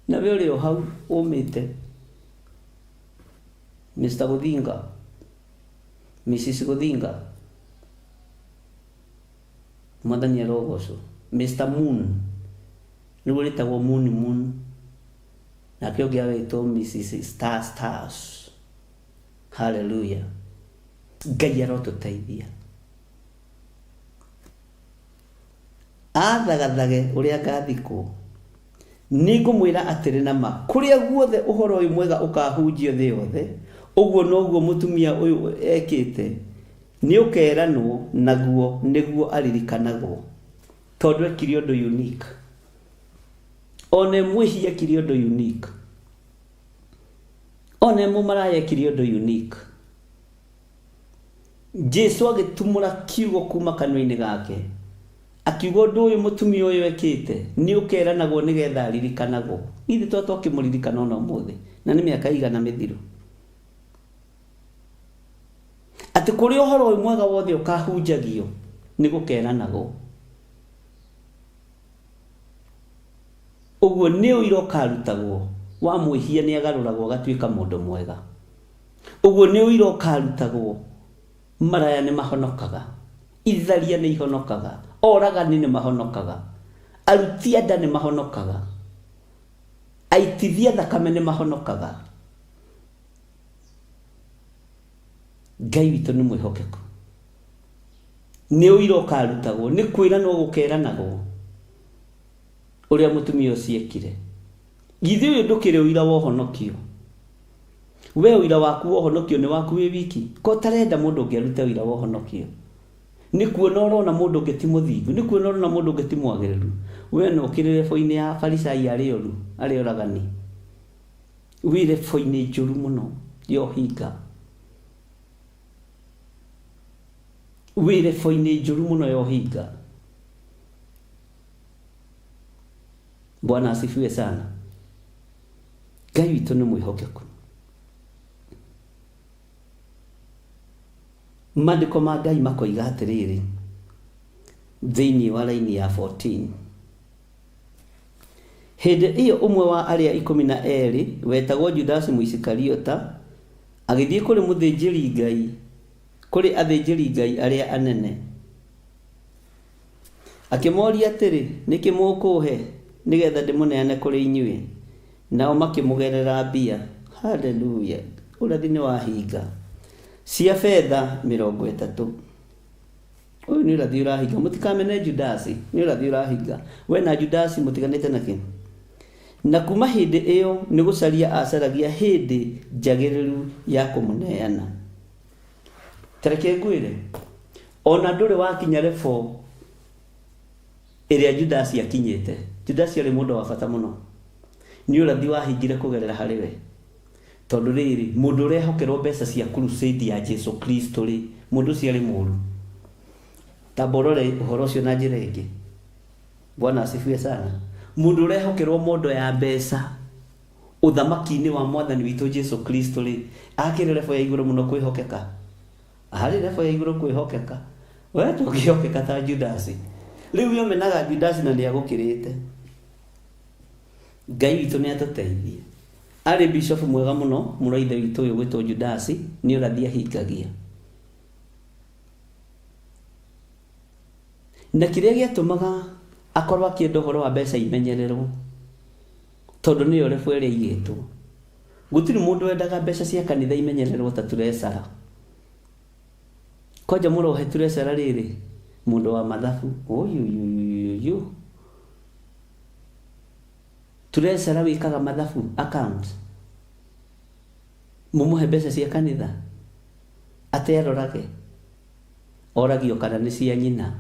Na we ũrĩ o hau ũmĩte. Mr. Gũthinga. Mrs. Gũthinga. Mwathani arogocwo. Mr. Moon. Nĩguo rĩtagwo Moon Moon. Nake ũngĩ agagĩtwo Mrs. Star Stars. Hallelujah. Ngai arotũteithia. Athagathage ũrĩa ngathikwo. Nĩngũmwĩra atĩrĩ na ma, kũrĩa guothe ũhoro ũyũ mwega ũkaahunjio thĩ yothe, ũguo noguo mũtumia ũyũ ekĩte nĩũkeeranwo naguo nĩguo aririkanagwo. Tondũ ekire ũndũ unique. Ona e mwĩhia ekire ũndũ unique. Ona e mũmaraya ekire ũndũ unique. Jesu agĩtumũra kiugo kuma kanua-inĩ gake, akiuga ũndũ ũyũ mũtumia ũyũ ekĩte nĩ ũkeranagwo nĩgetha aririkanagwo. Githĩ to twakĩmũririkana ona ũmũthĩ, na nĩ mĩaka igana mĩthiru. Atĩ kũrĩa ũhoro ũyũ mwega wothe ũkahunjagio nĩ gũkeranagwo. Ũguo nĩ ũira ũkarutagwo wa mwĩhia nĩ agarũragwo agatuĩka mũndũ mwega. Ũguo nĩ ũira ũkarutagwo, maraya nĩ mahonokaga, itharia nĩ ihonokaga, oragani nĩ mahonokaga, aruti a nda nĩ mahonokaga, aitithia thakame nĩ mahonokaga. Ngai witũ nĩ mwĩhokeku. Nĩ ũira ũkarutagwo, nĩ kwĩranwo gũkeranagwo ũrĩa mũtumia ũcio ekire. Githĩ ũyũ ndũkĩrĩ ũira wa ũhonokio? We ũira waku wa ũhonokio nĩ waku wĩ wiki? Ko ũtarenda mũndũ ũngĩ arute ũira wa ũhonokio? Nĩ kuona ũrona mũndũ ũngĩ ti mũthingu? Nĩ kuona ũrona mũndũ ũngĩ ti mwagĩrĩru? We no ũkĩrĩ level-inĩ ya Afarisai arĩa oru, arĩa oragani? Wĩ level-inĩ njũru mũno ya ũhinga. Wĩ level-inĩ njũru mũno ya ũhinga. Bwana asifiwe sana. Ngai witũ nĩ mwĩhokeku. Maandĩko ma Ngai makoiga atĩrĩrĩ thĩinĩ wa raini ya 14 Hĩndĩ ĩyo ũmwe wa arĩa ikũmi na erĩ wetagwo Judasi Mũisikariota agĩthiĩ kũrĩ mũthĩnjĩri Ngai, kũrĩ athĩnjĩri Ngai arĩa anene. Akĩmoria atĩrĩ, Nĩ kĩ mũkũũhe, nĩ getha ndĩmũneane kũrĩ inyuĩ? Nao makĩmũgerera mbia, Haleluya! Ũrathi nĩwahinga! Cia betha mĩrongo ĩtatũ. Ũyũ nĩ ũrathi ũrahinga. Mũtikamene Judasi, nĩ ũrathi ũrahinga. We na Judasi mũtiganĩte na kĩ? Na kuma hĩndĩ ĩyo nĩ gũcaria acaragia hĩndĩ njagĩrĩru ya kũmũneana. Ta reke ngwĩre, ona ndũrĩ wakinya level ĩrĩa Judasi akinyĩte. Judasi arĩ mũndũ wa bata mũno. Nĩ ũrathi wahingire kũgerera harĩ we. Tondũ rĩrĩ, mũndũ ũrehokerwo mbeca cia crusade ya Jesu Kristo rĩ, mũndũ ũcio arĩ mũru. Tamba ũrore ũhoro ũcio na njĩra ĩngĩ. Bwana asifiwe sana. Mũndũ ũrehokerwo mondo ya mbeca ũthamaki-inĩ wa mwathani witũ Jesu Kristo rĩ, akĩrĩ level ya igũrũ mũno kwĩhokeka. Harĩ level ya igũrũ kwĩhokeka. We ndũngĩhokeka ta Judasi. Rĩu we ũmenaga Judasi na nĩagũkĩrĩte. Ngai witũ nĩatũteithie. Arĩ bishop mwega mũno, mũrũ wa ithe witũ ũyũ gwĩtwo Judasi, nĩ ũrathi ahingagia. Na kĩrĩa gĩatũmaga akorwo akĩenda ũhoro wa mbeca imenyererwo, tondũ nĩyo level ĩrĩa ĩigĩtwo. Gũtirĩ mũndũ wendaga mbeca cia kanitha imenyererwo ta treasurer. Kwanja mũrohe treasurer rĩrĩ, mũndũ wa mathabu, ũyuyuyuyuyu. Treasurer wĩkaga mathabu, account. Mũmũhe mbeca cia kanitha, ate arorage, oragio kana nĩ cia nyina.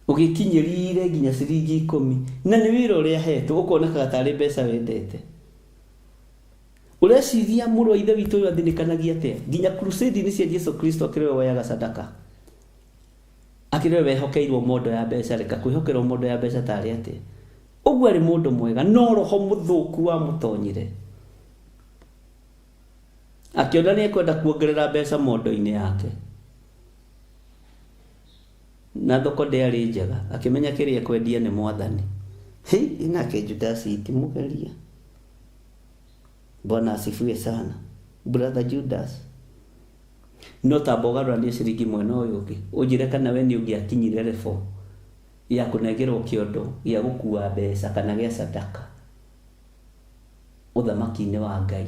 Ũgĩkinyĩrire nginya ciringi ikũmi, na nĩ wĩra ũrĩa ahetwo, ũkonekaga tarĩ mbeca wendete. Ũreciria mũrũ wa ithe witũ ũyũ athinĩkanagia atĩa? Nginya crusade-inĩ cia Jesu Kristo akĩrĩ we woyaga sadaka. Akĩrĩ we wehokeirwo mondo ya mbeca, reka kwĩhokerwo mondo ya mbeca tarĩ atĩa? Ũguo arĩ mũndũ mwega, no roho mũthũku wamũtonyire. Akĩona nĩ ekwenda kuongerera mbeca mondo-inĩ yake. Na thoko ndĩarĩ njega, akĩmenya kĩrĩa ekwendia nĩ mwathani. Hei, nake Judasi itimũgeria. Bwana asifiwe sana. Brother Judas. No tamba ũgarũranie ciringi mwena ũyũ ũngĩ. Ũnjĩre kana we nĩ ũngĩakinyire level ya kũnengerwo kĩondo gĩa gũkua mbeca kana gĩa sadaka ũthamaki-inĩ wa Ngai.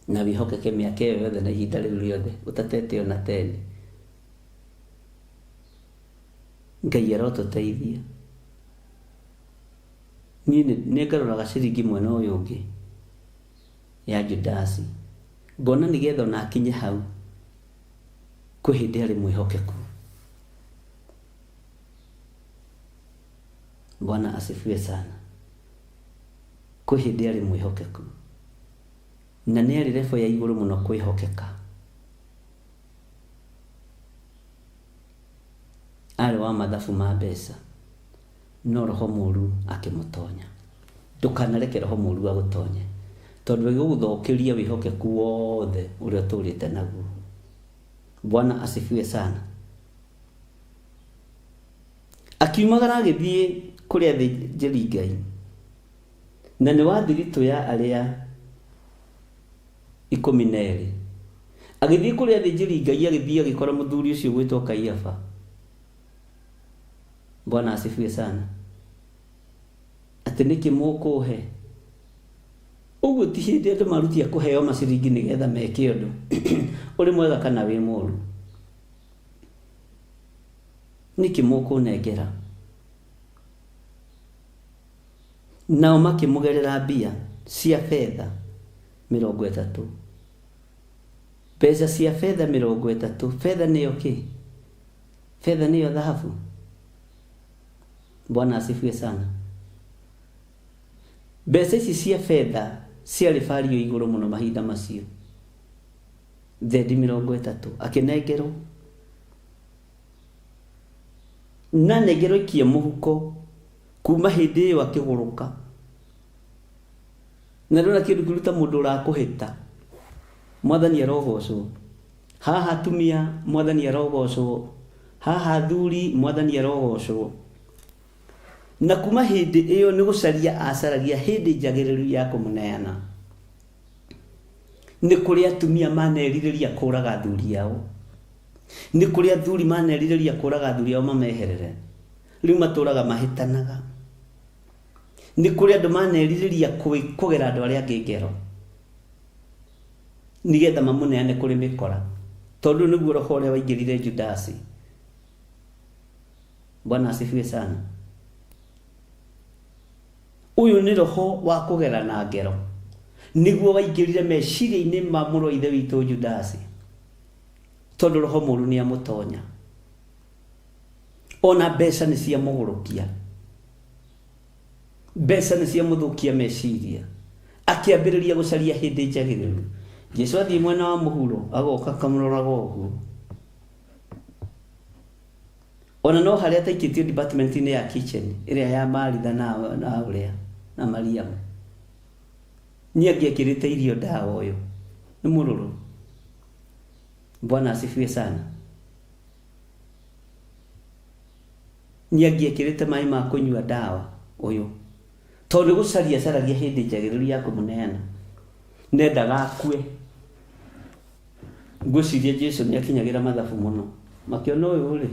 Na wĩhokeke mĩaka ĩyo yothe na ihinda rĩu rĩothe ũtatete ona teni. Ngai arotũteithia. Niĩ nĩ ngaroraga ciringi mwena ũyũ ũngĩ ya Judasi. Ngona nĩgetha ona akinye hau kwĩ hĩndĩ arĩ mwĩhokeku. Bwana asifiwe sana. Kwĩ hĩndĩ arĩ mwĩhokeku. Na nĩ arĩ level ya igũrũ mũno kwĩhokeka. Arĩ wa mathabu ma mbeca, no roho mũru akĩmũtonya. Ndũkanareke roho mũru agũtonye, tondũ ĩgũgũthũkĩria wĩhokeku wothe ũrĩa ũtũrĩte naguo. Bwana asifiwe sana. Akiumagara agĩthiĩ kũrĩ athĩnjĩri Ngai, na nĩ wa thiritũ ya arĩa 12. Agĩthiĩ kũrĩ athĩnjĩri Ngai, agĩthiĩ agĩkora mũthuri ũcio gwĩtwo Kaiafa. Bwana asifiwe sana. Atĩ nĩkĩ mũkũhe? Ũguo ti hĩndĩ andũ marutia kũheo maciringi nĩgetha meke ũndũ. Ũrĩ mwega kana wĩ mũũru. Nĩkĩ mũkũnengera? Nao makĩmũgerera mbia cia betha 30. Mbeca cia betha 30. Betha nĩyo kĩ? Betha nĩyo thahabu. Bwana asifiwe sana. Mbeca ici cia betha ciarĩ bario igũrũ mũno mahinda macio. Thendi 30 akĩnengerwo. Na nengerwo ikie mũhuko kuma hĩndĩ ĩyo akĩgũrũka. Na ndona kĩndũ kĩruta mũndũ ũrakũhĩta. Mwathani arogocwo. Haha atumia mwathani arogocwo. Haha athuri mwathani arogocwo. Na kuma hĩndĩ ĩyo nĩ gũcaria acaragia hĩndĩ njagĩrĩru ya kũmũneana. Nĩ kũrĩ atumia manerirĩria kũraga athuri ao. Nĩ kũrĩ athuri manerirĩria kũraga athuri ao mameherere. Rĩu matũraga mahĩtanaga. Nĩ kũrĩ andũ manerirĩria kũgera andũ arĩa angĩ ngero. Nĩgetha mamũneane kũrĩ mĩkora. Tondũ nĩguo roho ũrĩa waingĩrire Judasi. Bwana asifiwe sana. Ũyũ nĩ roho wa kũgerana ngero, nĩguo waingĩrire meciria-inĩ ma mũrũ wa ithe witũ Judasi, tondũ roho mũũru nĩ amũtonya. Ona mbeca nĩ ciamũgũrũkia, mbeca nĩ ciamũthũkia meciria, akĩambĩrĩria gũcaria hĩndĩ njagĩrĩru. Jesu athiĩ mwena wa mũhuro, agoka akamũroraga ũguo. Ona no harĩa ataikĩtio department-inĩ ya kitchen ĩrĩa ya Maritha na, na ũrĩa na Mariamu. Nĩ angĩekĩrĩte irio ndawa ũyũ. Nĩ mũrũrũ. Bwana asifiwe sana. Nĩ angĩekĩrĩte maĩ ma kũnyua ndawa ũyũ. Tondũ nĩ gũcaria acaragia hĩndĩ njagĩrĩru ya kũmũneana. Nendaga akue. Ngwĩciria Jesu nĩ akinyagĩra mathabu mũno. Makĩona ũyũ rĩ,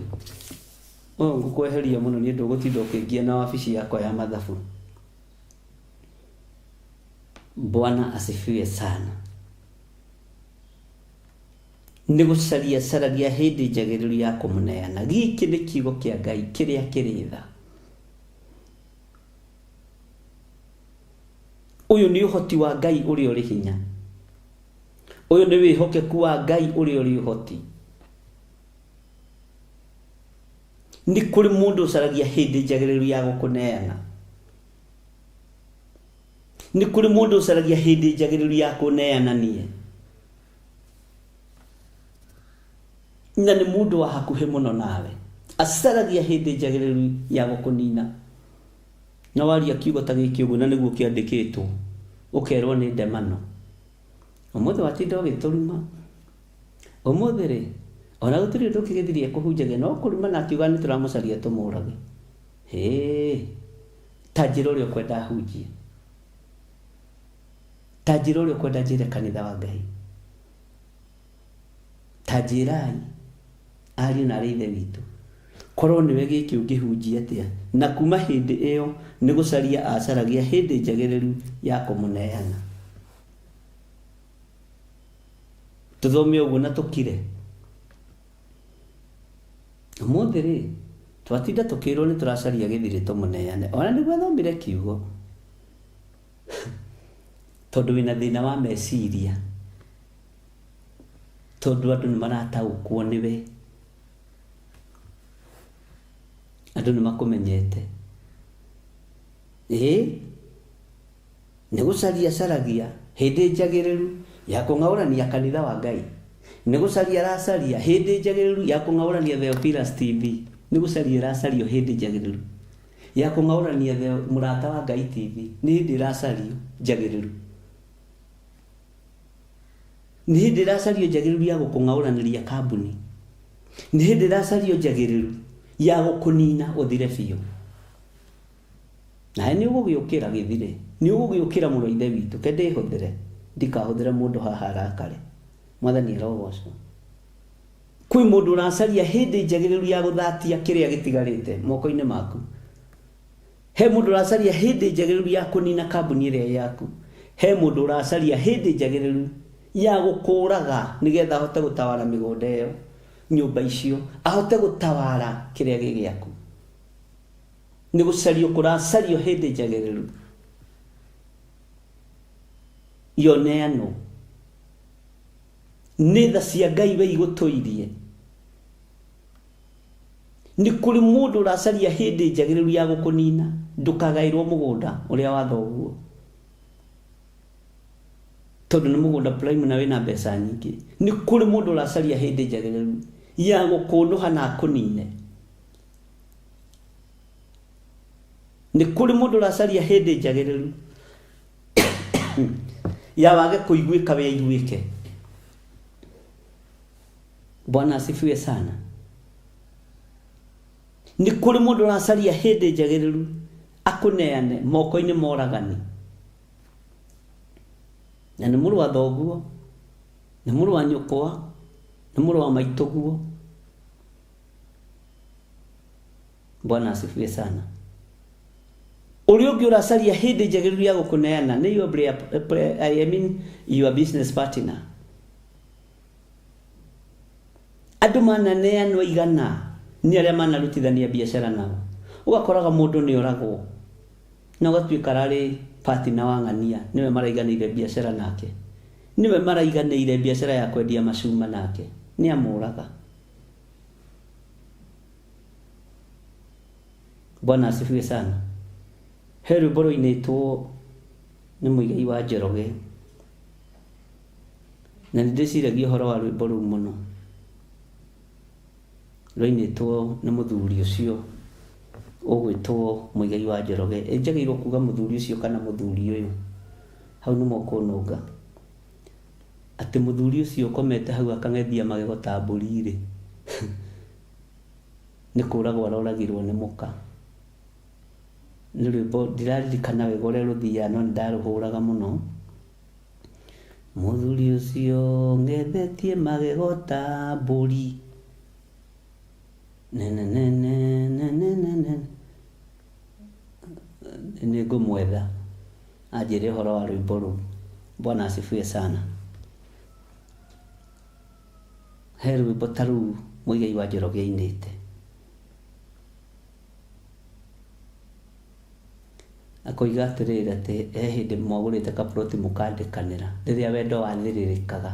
ũyũ ngũkweheria mũno niĩ ndũgũtinda ũkĩngia na wabici yakwa ya mathabu. Bwana asifiwe sana. Nĩ gũcaria caragia hĩndĩ njagĩrĩru ya kũmũneana. Gĩkĩ nĩ kiugo kĩa Ngai kĩrĩa kĩrĩ tha. Ũyũ nĩ ũhoti wa Ngai ũrĩa ũrĩ hinya. Ũyũ nĩ wĩhokeku wa Ngai ũrĩa ũrĩ ũhoti. Nĩ kũrĩ mũndũ ũcaragia hĩndĩ njagĩrĩru ya gũkũneana. Nĩ kũrĩ mũndũ ũcaragia hĩndĩ njagĩrĩru ya kũneana niĩ. Na nĩ mũndũ wa hakuhĩ mũno nawe. Acaragia hĩndĩ njagĩrĩru ya gũkũnina. Na waria kiugo ta gĩkĩ ũguo na nĩguo kĩandĩkĩtwo, ũkerwo nĩ ndemano. Ũmũthĩ watinda ũgĩtũruma. Ũmũthĩ rĩ, ona gũtirĩ ũndũ ũngĩ Gĩthiri ekũhunjagia no kũruma na akiuga nĩ tũramũcaria tũmũrage. Hĩ, ta njĩra ũrĩa ũkwenda ahunjie. Ta njĩra ũrĩa ũkwenda njĩre kanitha wa Ngai. Ta njĩrai ariũ na arĩ ithe witũ. Korwo nĩwe gĩkĩ ũngĩhunjia atĩa? Na kuma hĩndĩ ĩyo nĩ gũcaria acaragia hĩndĩ njagĩrĩru ya kũmũneana. Tũthome ũguo na tũkire. Ũmũthĩ rĩ, twatinda tũkĩrwo nĩ tũracaria Gĩthiri tũmũneane. Ona nĩguo athomire kiugo. Tondũ wĩna thĩna wa meciria. Tondũ andũ nĩ marataũkwo nĩwe. Andũ nĩ makũmenyete. Ĩĩ, nĩ gũcaria acaragia hĩndĩ njagĩrĩru ya kũng'aũrania kanitha wa Ngai. Nĩ gũcaria aracaria hĩndĩ njagĩrĩru ya kũng'aũrania Theophilus TV. Nĩ gũcaria ĩracario hĩndĩ njagĩrĩru ya kũng'aũrania Mũrata wa Ngai TV. Nĩ hĩndĩ ĩracario njagĩrĩru. Nĩ hĩndĩ ĩracario njagĩrĩru ya gũkũng'aũranĩria kambuni. Nĩ hĩndĩ ĩracario njagĩrĩru ya gũkũnina ũthire biũ. Nawe nĩ ũgũgĩũkĩra Gĩthirĩ, nĩ ũgũgĩũkĩra mũrũ wa ithe witũ, ke ndĩhũthĩre, ndikahũthĩre mũndũ haha arakare. Mwathani arogocwo. Kwĩ mũndũ ũracaria hĩndĩ njagĩrĩru ya gũthatia kĩrĩa gĩtigarĩte moko-inĩ maku. He mũndũ ũracaria hĩndĩ njagĩrĩru ya kũnina kambuni ĩrĩa ĩ yaku. He mũndũ ũracaria hĩndĩ njagĩrĩru ya gũkũraga nĩgetha ahote gũtawara mĩgũnda ĩyo, nyũmba icio, ahote gũtawara kĩrĩa gĩ gĩaku. Nĩ gũcario kũracario hĩndĩ njagĩrĩru yoneanwo. Nĩ tha cia Ngai we igũtũirie. Nĩ kũrĩ mũndũ ũracaria hĩndĩ njagĩrĩru ya gũkũnina, ndũkagaĩrwo mũgũnda ũrĩa wa thoguo. Tondũ nĩ mũgũnda prime na wĩna mbeca nyingĩ. Nĩ kũrĩ mũndũ ũracaria hĩndĩ njagĩrĩru ya gũkũnũha na akũnine. Nĩ kũrĩ mũndũ ũracaria hĩndĩ njagĩrĩru ya wage kũiguĩka we aiguĩke. Bwana asifiwe sana. Nĩ kũrĩ mũndũ ũracaria hĩndĩ njagĩrĩru akũneane moko-inĩ moragani. Na nĩ mũrũ wa thoguo, nĩ mũrũ wa nyũkwa, nĩ mũrũ wa maitũguo. Bwana asifiwe sana. Ũrĩa ũngĩ ũracaria hĩndĩ njagĩrĩru ya gũkũneana nĩ your, I mean your business partner. Andũ mananeanwo igana nĩ arĩa manarutithania biacara nao. Ũgakoraga mũndũ nĩ oragwo. Na ũgatuĩka ararĩ partner wa ng'ania, nĩwe maraiganĩire biacara nake. Nĩwe maraiganĩire biacara ya kwendia macuma nake. Nĩ amũraga. Bwana asifiwe sana. He rwĩmbo rũinĩtwo nĩ Mũigai wa Njoroge. Na nĩ ndĩciragia ũhoro wa rwĩmbo rũu mũno. Rwainĩtwo nĩ mũthuri ũcio ũgwĩtwo Mũigai wa Njoroge. Ĩ njagĩrĩirwo kuga mũthuri ũcio kana mũthuri ũyũ? Hau nĩ mũkũnũnga. Atĩ mũthuri ũcio ũkomete hau akang'ethia magego ta mbũri rĩ, nĩ kũragwo aroragirwo nĩ mũka. Nĩ rwĩmbo ndiraririkana wega ũrĩa rũthiaga no nĩ ndarũhũraga mũno. Mũthuri ũcio ng'ethetie magego ta mbũri. Nenenenenenene. Nĩ ngũmwetha anjĩre ũhoro wa rwĩmbo rũu. Bwana asifiwe sana. He rwĩmbo ta rũu Mũigai wa Njoroge ainĩte. Akoiga atĩrĩrĩ atĩ he hĩndĩ mwagũrĩte kaploti mũkandĩkanĩra rĩrĩa wendo wathĩrĩrĩkaga.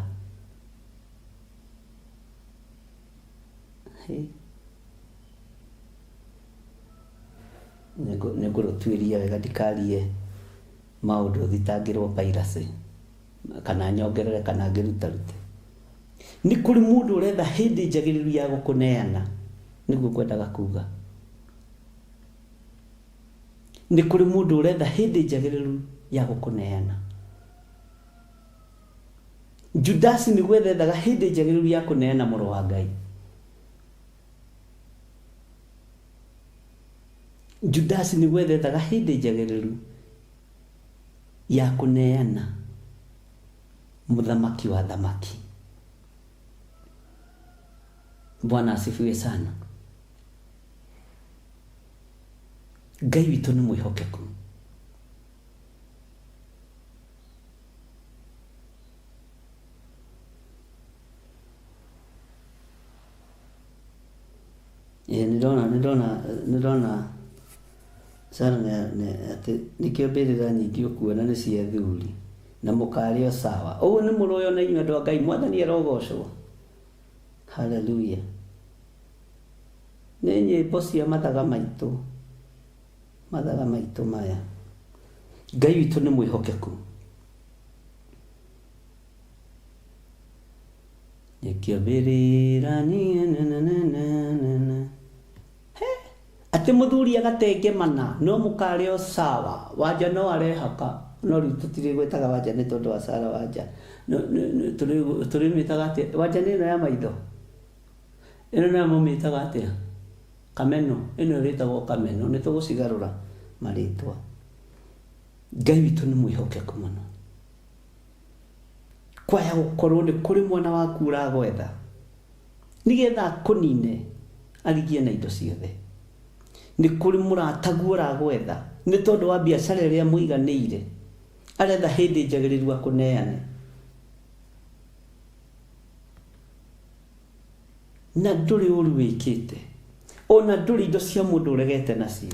Nĩ ngũrũtuĩria wega ndikarie maũndũ thitangĩrwo piracy kana nyongerere kana ngĩrutarute. Nĩ kũrĩ mũndũ ũretha hĩndĩ njagĩrĩru ya gũkũneana, nĩguo ngwendaga kuga. Nĩ kũrĩ mũndũ ũretha hĩndĩ njagĩrĩru ya gũkũneana. Judasi nĩ gwetha ethaga hĩndĩ njagĩrĩru ya kũneana mũrũ wa Ngai. Judasi nĩ gwetha ethaga hĩndĩ njagĩrĩru ya kũneana mũthamaki wa thamaki. Bwana asifiwe sana. Ngai witũ nĩ mwĩhokeku. Ĩĩ nĩndona nĩndona nĩndona Sarah atĩ nĩkĩo mbĩrĩra nyingĩ ũkuona nĩ cia athuri na mũkarĩo sawa. Ũguo nĩ mũrũĩ ona inyuĩ andũ a Ngai, Mwathani arogocwo. Hallelujah. Nĩ nyĩmbo cia mathaga maitũ, mathaga maitũ maya. Ngai witũ nĩ mwĩhokeku. Nĩkĩo mbĩrĩra He! Atĩ mũthuri agatengemana no mũkarĩo sawa, wanja no arehaka, no rĩu tũtirĩgwetaga wanja nĩ tondũ wa Sarah wanja. Tũrĩmĩtaga atĩa? Wanja nĩ ĩno ya maitho? Ĩno nayo mũmĩtaga atĩa? Kameno, ĩno ĩrĩtagwo kameno, nĩ tũgũcigarũra marĩtwa. Ngai witũ nĩ mwĩhokeku mũno. Kwaya gũkorwo nĩ kũrĩ mwana waku ũragwetha nĩgetha akũnine arigie na indo ciothe. Nĩ kũrĩ mũrataguo ũragwetha nĩ tondũ wa biacara ĩrĩa mũiganĩire, aretha hĩndĩ njagĩrĩru akũneane. Na ndũrĩ ũru wĩkĩte, ona ndũrĩ indo cia mũndũ ũregete nacio,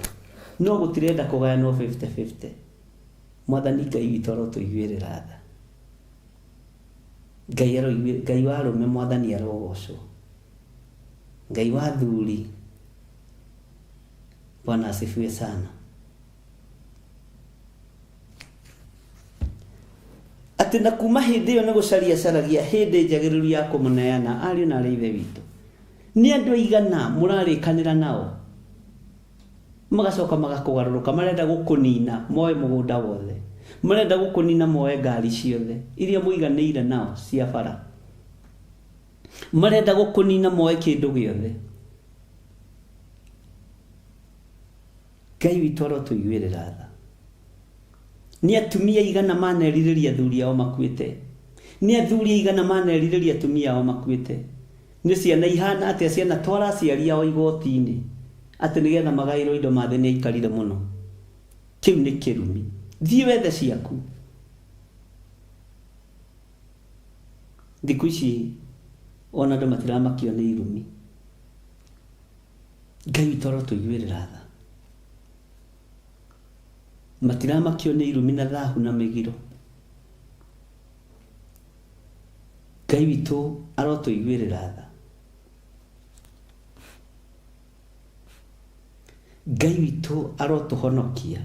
no gũtirenda kũgayanwo 50-50. Mwathani Ngai witũ arotũiguĩrĩra tha. Ngai aroiguĩ, Ngai wa arũme Mwathani arogocwo. Ngai wa athuri, Bwana asifiwe sana. Atĩ na kuma hĩndĩ ĩyo nĩ gũcaria acaragia hĩndĩ njagĩrĩru ya kũmũneana ariũ na arĩ ithe witũ. Nĩ andũ aigana mũrarĩkanĩra nao magacoka magakũgarũrũka, marenda gũkũnina moe mũgũnda wothe, marenda gũkũnina moe ngari ciothe iria mũiganĩire nao cia bara, marenda gũkũnina moe kĩndũ gĩothe. Ngai witũ arotũiguĩrĩra tha. Nĩ atumia aigana manerirĩria athuri ao makuĩte? Nĩ athuri aigana manerirĩria atumia ao makuĩte? Nĩ ciana ihana atĩa cianatwara aciari ao igoti-inĩ atĩ nĩgetha magaĩrwo indo mathĩ nĩ aikarire mũno? Kĩu nĩ kĩrumi. Thiĩ wethe ciaku. Thikũ ici ona andũ matiramakio nĩ irumi. Ngai witũ arotũiguĩrĩra tha. Matiramakio nĩ irumi na thahu na mĩgiro. Ngai witũ arotũiguĩrĩra tha. Ngai witũ arotũhonokia.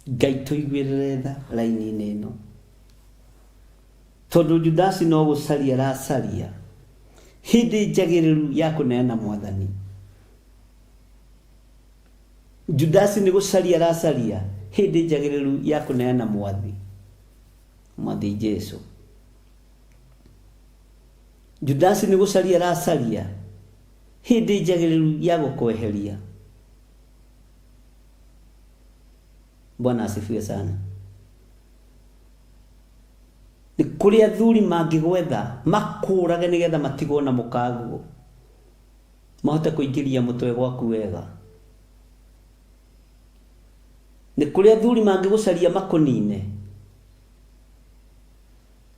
Ngai tũiguĩrĩre tha raini-inĩ ĩno. Tondũ Judasi no gũcaria aracaria hĩndĩ njagĩrĩru ya kũneana Mwathani. Judasi nĩ gũcaria aracaria hĩndĩ njagĩrĩru ya kũneana Mwathi, Mwathi Jesu. Judasi nĩ gũcaria aracaria hĩndĩ njagĩrĩru ya gũkweheria. Bwana asifiwe sana. Nĩ kũrĩ athuri mangĩgwetha makũrage nĩgetha matigwo na mũkaguo, mahote kũingĩria mũtwe gwaku wega. Nĩ kũrĩ athuri mangĩgũcaria makũnine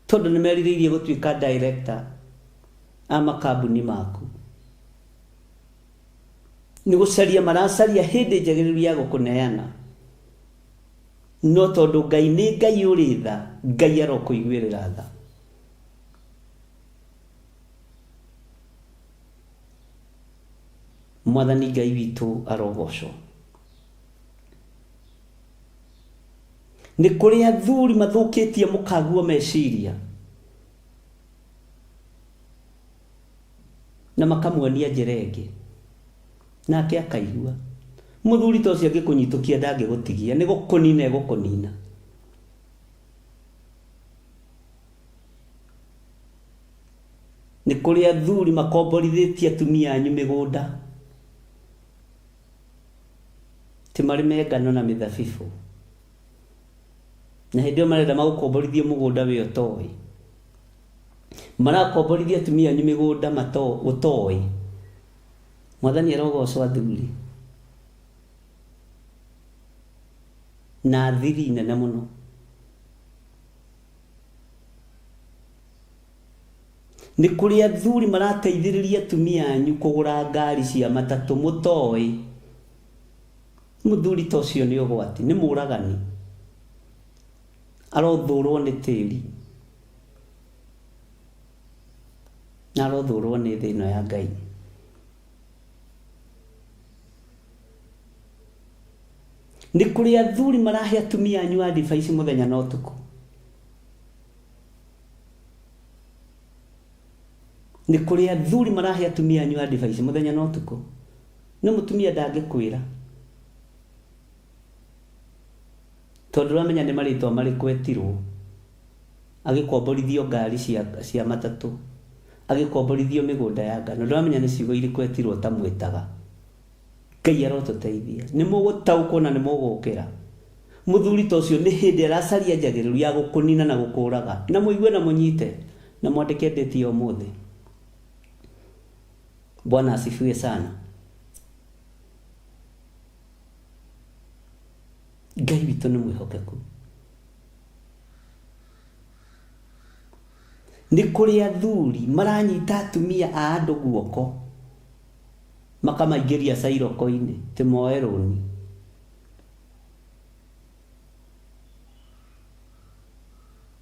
tondũ nĩ merirĩirie gũtuĩka director a makambuni maku. Nĩ gũcaria maracaria hĩndĩ njagĩrĩru ya gũkũneana. No tondũ Ngai nĩ Ngai ũrĩ tha, Ngai arokũiguĩrĩra tha. Mwathani Ngai witũ arogocwo. Nĩ kũrĩ athuri mathũkĩtie mũkaguo meciria na makamuonia njĩra ĩngĩ, nake akaigua. Mũthuri ta ũcio angĩkũnyitũkia ndangĩgũtigia, nĩ gũkũnina egũkũnina. Nĩ kũrĩ athuri makomborithĩtie atumia anyu mĩgũnda, ti marĩme ngano na mĩthabibũ, na hĩndĩ ĩyo marenda magũkomborithie mũgũnda we ũtoĩ. Marakomborithia atumia anyu mĩgũnda ũtoĩ. Mwathani arogocwo athuri. Na thiri nene mũno. Nĩ kũrĩ athuri marateithĩrĩria atumia anyu kũgũra ngari cia matatũ mũtoĩ. Mũthuri ta ũcio nĩ ũgwati, nĩ mũragani. Arothũrwo nĩ tĩri. Na arothũrwo nĩ thĩ ĩno ya Ngai. Nĩ kũrĩ athuri marahe atumia anyu advice mũthenya na ũtukũ. Nĩ kũrĩ athuri marahe atumia anyu advice mũthenya na ũtukũ. No mũtumia ndangĩkwĩra. Tondũ ũramenya nĩ marĩtwa marĩkũ etirwo. Agĩkomborithio ngari cia, cia matatũ. Agĩkomborithio mĩgũnda ya ngano. Ndũramenya nĩ ciugo irĩkũ etirwo ũtamwĩtaga. Ngai arotũteithia. Nĩ mũgũtaũkwo na nĩ mũgũkĩra. Mũthuri ta ũcio nĩ hĩndĩ aracaria njagĩrĩru ya gũkũnina na gũkũraga. Na mũigue na mũnyite. Na mwandĩke ndĩti ya ũmũthĩ. Bwana asifiwe sana. Ngai witũ nĩ mwĩhokeku. Nĩ kũrĩ athuri maranyita atumia a andũ guoko makamaingĩria cairoko-inĩ ti moe rũni.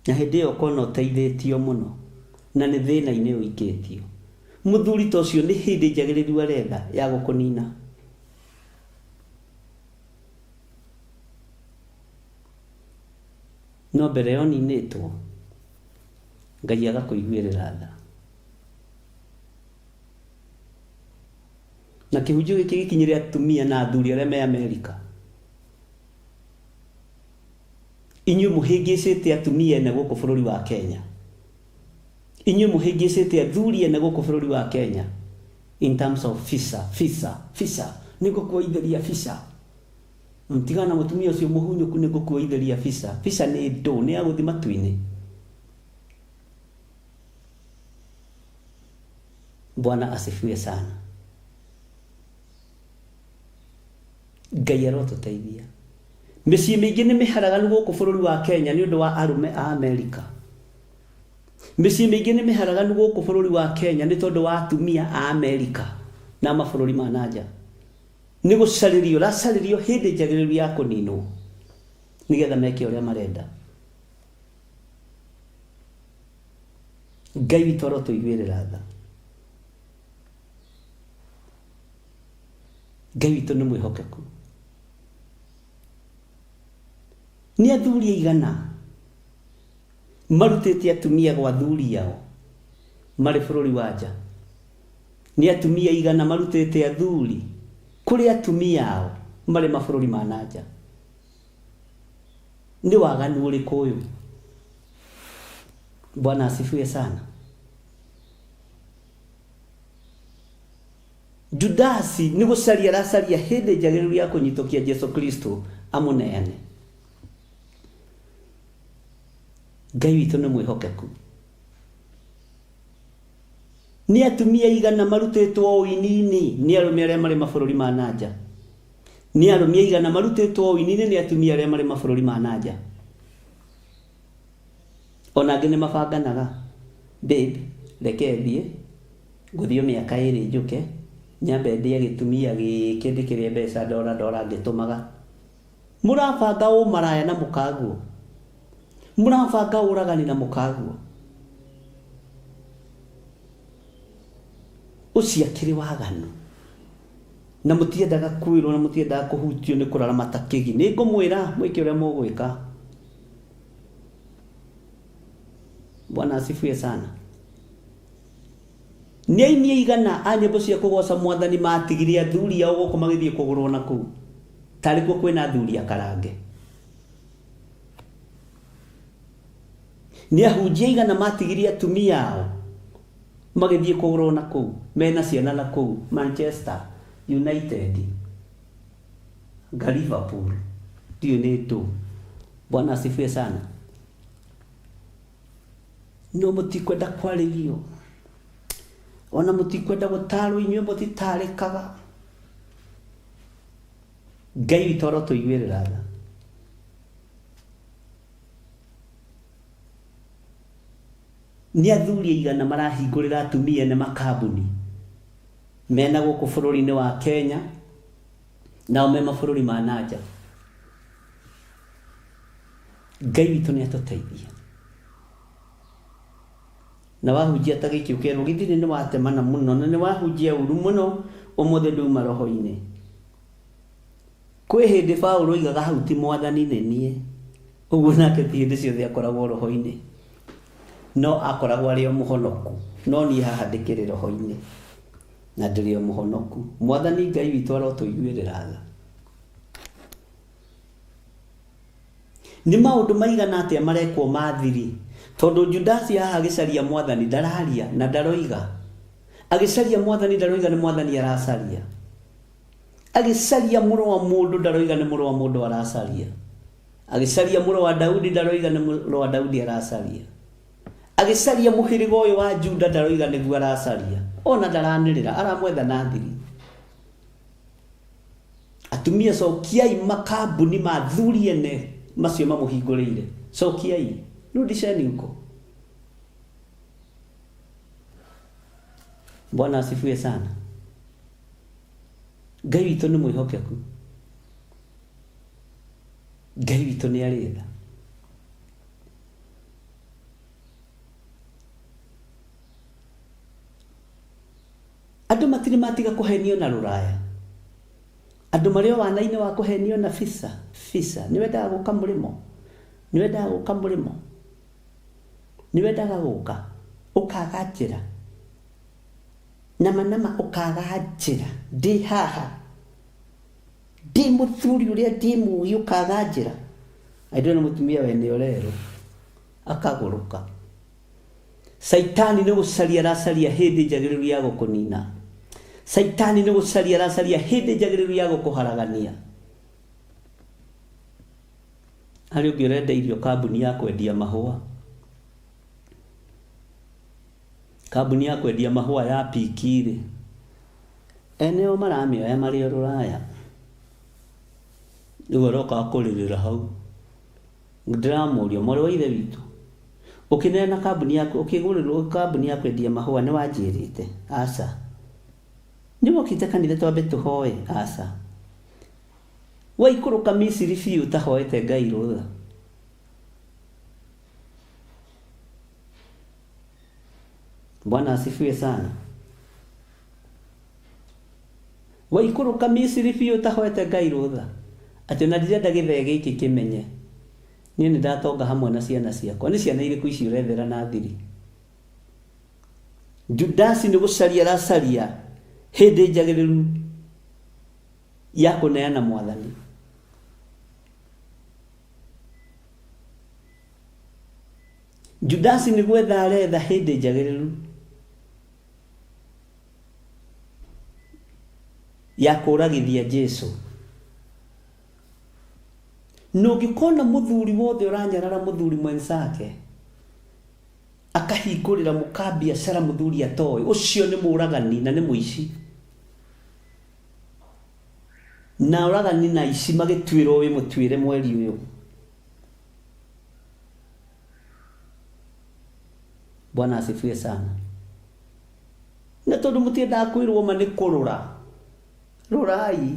Na hĩndĩ ĩyo ũkona ũteithĩtio mũno na nĩ thĩna-inĩ ũikĩtio. Mũthuri ta ũcio nĩ hĩndĩ njagĩrĩru aretha ya gũkũnina. No mbere ya ũninĩtwo, Ngai agakũiguĩrĩra tha. Na kĩhunjio gĩkĩ gĩkinyĩre atumia na athuri arĩa me Amerika. Inyuĩ mũhĩngĩcĩte atumia ene gũkũ bũrũri wa Kenya. Inyuĩ mũhĩngĩcĩte athuri ene gũkũ bũrũri wa Kenya in terms of visa, visa, visa. Nĩngũkuoitheria visa. Tigana na mũtumia ũcio mũhunyũku nĩngũkuoitheria visa. Visa nĩ ndũ, nĩ ya gũthiĩ matu-inĩ. Bwana asifiwe sana. Ngai arotũteithia. Mĩciĩ mĩingĩ nĩ mĩharaganu gũkũ bũrũri wa Kenya nĩ ũndũ wa arũme a Amerika. Mĩciĩ mĩingĩ nĩ mĩharaganu gũkũ bũrũri wa Kenya nĩ tondũ wa atumia a Amerika na mabũrũri ma nanja. Nĩ gũcarĩrio ũracarĩrio hĩndĩ njagĩrĩru ya kũninwo nĩgetha meke ũrĩa marenda. Ngai witũ arotũiguĩrĩra tha. Ngai witũ nĩ mwĩhokeku. Nĩ athuri aigana marutĩte atumia gwa athuri ao marĩ bũrũri wa nja? Nĩ atumia aigana marutĩte athuri kũrĩ atumia ao marĩ mabũrũri ma na nja? Nĩ waganu ũrĩkũ ũyũ? Bwana asifiwe sana. Judasi nĩ gũcaria aracaria hĩndĩ njagĩrĩru ya kũnyitũkia Jesu Kristo amũneane. Ngai witũ nĩ mwĩhokeku. Nĩ atumia aigana marutĩtwo ũini-inĩ nĩ arũme arĩa marĩ mabũrũri ma na nja? Nĩ arũme aigana marutĩtwo ũini-inĩ nĩ atumia arĩa marĩ mabũrũri ma na nja? Ona angĩ nĩ mabanganaga, babe, reke thiĩ, ngũthiĩ o mĩaka ĩrĩ njũke, nyambe ndĩe gĩtumia gĩkĩ ndĩkĩrĩe mbeca ndora ndora ngĩtũmaga. Mũrabanga ũmaraya na mũkaguo. Mũrabanga ũragani na mũkaguo. Ũcio akĩrĩ waganu. Na mũtiendaga kwĩrwo na mũtiendaga kũhutio nĩ kũrarama ta kĩgi. Nĩ ngũmwĩra mwĩke ũrĩa mũgwĩka. Bwana asifiwe sana. Nĩ aini aigana a nyĩmbo cia kũgooca Mwathani maatigire athuri ao gũkũ magĩthiĩ kũgũrwo na kũu, tarĩ kuo kwĩna athuri akarange? Nĩ ahunjia aigana maatigire atumia ao magĩthiĩ kũgũrwo na kũu, mena ciana na kũu Manchester United, nga Liverpool, ndiũĩ nĩ ndũ. Bwana asifiwe sana. No mũtikwenda kwarĩrio, ona mũtikwenda gũtaarwo, inyuĩ mũtitarĩkaga. Ngai witũ arotũiguĩrĩra tha. Nĩ athuri aigana marahingũrĩra atumia ene makambuni mena gũkũ bũrũri-inĩ wa Kenya, nao me mabũrũri ma na nja? Ngai witũ nĩ atũteithie. Na wahunjia ta gĩkĩ ũkerwo githirĩ nĩ watemana mũno na nĩ wahunjia ũru mũno ũmũthĩ nduma roho-inĩ. Kwĩ hĩndĩ Paũlũ oigaga hau ti Mwathani nĩ niĩ. Ũguo nake ti hĩndĩ ciothe akoragwo roho-inĩ. No akoragwo arĩ o mũhonoku. No niĩ haha ndĩkĩrĩ roho-inĩ na ndĩrĩ o mũhonoku. Mwathani Ngai witũ arotũiguĩrĩra tha. Nĩ maũndũ maigana atĩa marekwo ma thiri? Tondũ Judasi haha agĩcaria Mwathani ndararia na ndaroiga. Agĩcaria Mwathani ndaroiga nĩ Mwathani aracaria. Agĩcaria mũrũ wa mũndũ ndaroiga nĩ mũrũ wa mũndũ aracaria. Agĩcaria mũrũ wa Daudi ndaroiga nĩ mũrũ wa Daudi aracaria. Agĩcaria mũhĩrĩga ũyũ wa Juda ndaroiga nĩguo aracaria. Ona ndaranĩrĩra, aramwetha na thiri. Atumia cokiai makambuni ma athuri ene macio mamũhingũrĩire. Cokiai. Rudisheni huko. Bwana asifiwe sana. Ngai witũ nĩ mwĩhokeku. Ngai witũ nĩ arĩ tha. Andũ matirĩ matiga kũhenio na rũraya. Andũ marĩ o wana-inĩ wa kũhenio na visa, visa. Nĩ wendaga gũka mũrĩmo? Nĩ wendaga gũka mũrĩmo? Nĩ wendaga gũka? Ũkaga njĩra. Nama nama ũkaga njĩra. Ndĩ haha. Ndĩ mũthuri ũrĩa ndĩ mũgĩ ũkaga njĩra. Aindũ nĩ mũtumia wene ũrerwo. Akagũrũka. Caitani nĩ gũcaria aracaria hĩndĩ njagĩrĩru ya gũkũnina. Caitani nĩ gũcaria aracaria hĩndĩ njagĩrĩru ya gũkũharagania. Harĩ ũngĩ ũrenda irio kambuni ya kwendia mahũa. Kambuni ya kwendia mahũa ya piki rĩ, ene o maramĩoya marĩ o rũraya. Rĩu aroka kũrĩrĩra hau. Ndĩramũria, mwarĩ wa ithe witũ, ũkĩneana kambuni yaku, ũkĩgũrĩrwo kambuni ya kwendia mahũa nĩ wanjĩrĩte? Aca. Nĩ wokĩte kanitha twambe tũhoe? Aca. Waikũrũka Misiri biũ ũtahoete Ngai rũtha. Bwana asifiwe sana. Waikũrũka Misiri biũ ũtahoete Ngai rũtha. Atĩ ona ndirenda gĩthee gĩkĩ kĩmenye niĩ nĩ ndatonga hamwe na ciana ciakwa. Nĩ ciana irĩkũ ici ũrethera na thiri? Judasi nĩ gũcaria aracaria hĩndĩ njagĩrĩru ya kũneana Mwathani. Judasi nĩ gwetha aretha hĩndĩ njagĩrĩru ya kũragithia Jesu. Na ũngĩkona mũthuri wothe ũranyarara mũthuri mwenzake, akahingũrĩra mũka biacara mũthuri atoĩ, ũcio nĩ mũragani na nĩ mũici. Na oragani na aici magĩtuĩrwo wĩ mũtuĩre mweri ũyũ. Bwana asifiwe sana. Na tondũ mũtiendaga kwĩrwo ma nĩ kũrũra, rũrai,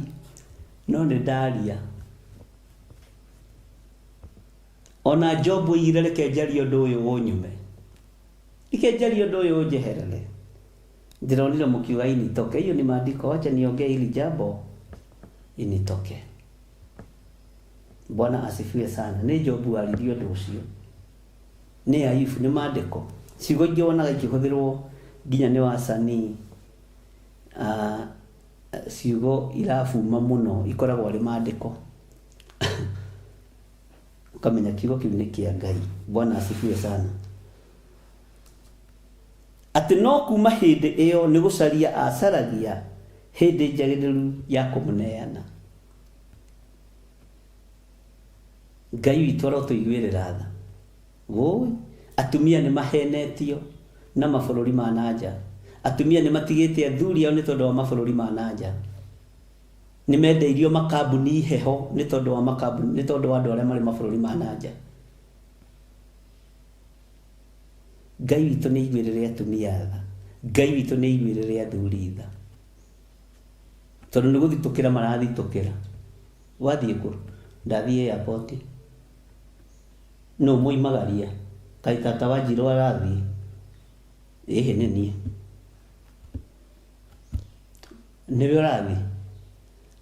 no nĩ ndaria. Ona Jobu oigire reke njarie ũndũ ũyũ ũnyume, reke njarie ũndũ ũyũ ũnjeherere. Ndĩronire mũkiuga initoke, hiyo ni maandiko, wacha niongee hili jambo initoke. Bwana asifiwe sana. Nĩ Jobu waririe ũndũ ũcio, nĩ Ayubu, nĩ maandĩko. Ciugo ingĩ wonaga ikĩhũthĩrwo nginya nĩ wasanii, ciugo irabuma mũno ikoragwo arĩ maandĩko. Ũkamenya kiugo kĩu nĩ kĩa Ngai. Bwana asifiwe sana. Atĩ no kuma hĩndĩ ĩyo nĩ gũcaria acaragia hĩndĩ njagĩrĩru ya kũmũneana. Ngai witũ arotũiguĩrĩra tha. Wũi, atumia nĩ mahenetio na mabũrũri ma na nja. Atumia nĩ matigĩte athuri ao nĩ tondũ wa mabũrũri ma na nja. Nĩ mendeirio makambuni heho nĩ tondũ wa makambuni, nĩ tondũ wa andũ arĩa marĩ mabũrũri ma na nja. Ngai witũ nĩ aiguĩrĩre atumia tha. Ngai witũ nĩ aiguĩrĩre athuri tha. Tondũ nĩ gũthitũkĩra marathitũkĩra. Wathiĩ kũ? Ndathiĩ airport. Nũ mũimagaria? Kaĩ tata wa Njirũ arathiĩ? Ĩhĩ nĩ niĩ. Nĩwe ũrathiĩ?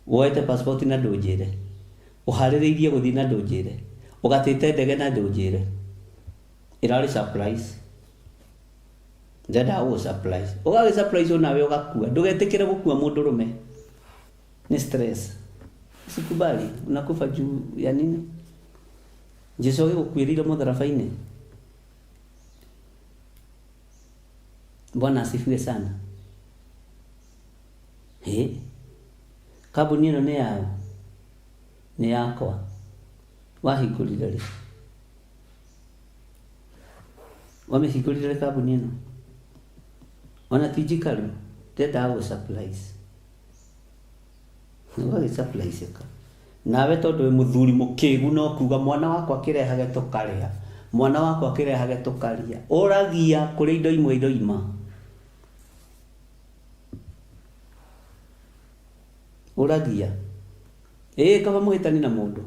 Woete passport na ndũnjĩre. Ũharĩrĩirie gũthiĩ na ndũnjĩre. Ũgatĩte ndege na ndũnjĩre. Ĩrarĩ surprise. Ndendaga gũgũ surprise. Ũgagĩ surprise onawe ũgakua. Ndũgetĩkĩre gũkua mũndũrũme. Nĩ stress. Usikubali, unakufa juu ya nini? Jesu agĩgũkuĩrĩire mũtharaba-inĩ. Bwana asifiwe sana. Hĩ, kambuni ĩno nĩ yao? Nĩ yakwa. Wahingũrire rĩ? Wamĩhingũrire rĩ kambuni ĩno? Ona ti njikaru, ndendaga gũ surprise. Ũgagĩ surprise ka. Nawe tondũ wĩ mũthuri mũkĩgu no kuga mwana wakwa kĩrehage tũkarĩa, mwana wakwa kĩrehage tũkaria. Ũragia kũrĩ indo imwe iroima. Ũragia. Ĩĩ kaba mũhĩtani na mũndũ.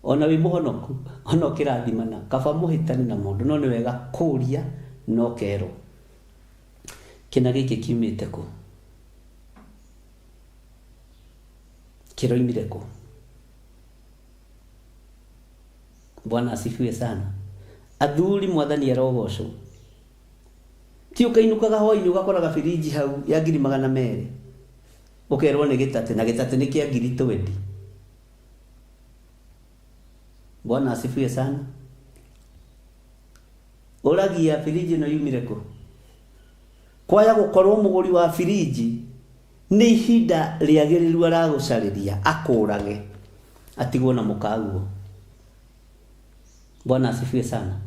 Ona wĩ mũhonoku, ona ũkĩrathimana, kaba mũhĩtani na mũndũ, no nĩ wega kũria na ũkerwo. Kĩna gĩkĩ kiumĩte kũ? Kĩroimire kũ? Bwana asifiwe sana. Athuri mwathani arogocwo. Ti ũkainũkaga hwainĩ ũgakoraga birinji hau ya ngiri magana merĩ. Ũkerwo nĩ gĩtatĩ, na gĩtatĩ nĩ kĩa ngiri twendi. Bwana asifiwe sana. Ũragia birinji ĩno yumire kũ? Kwaya gũkorwo mũgũri wa birinji nĩ ihinda rĩagĩrĩru aragũcarĩria akũrage atigwo na mũkaguo. Bwana asifiwe sana.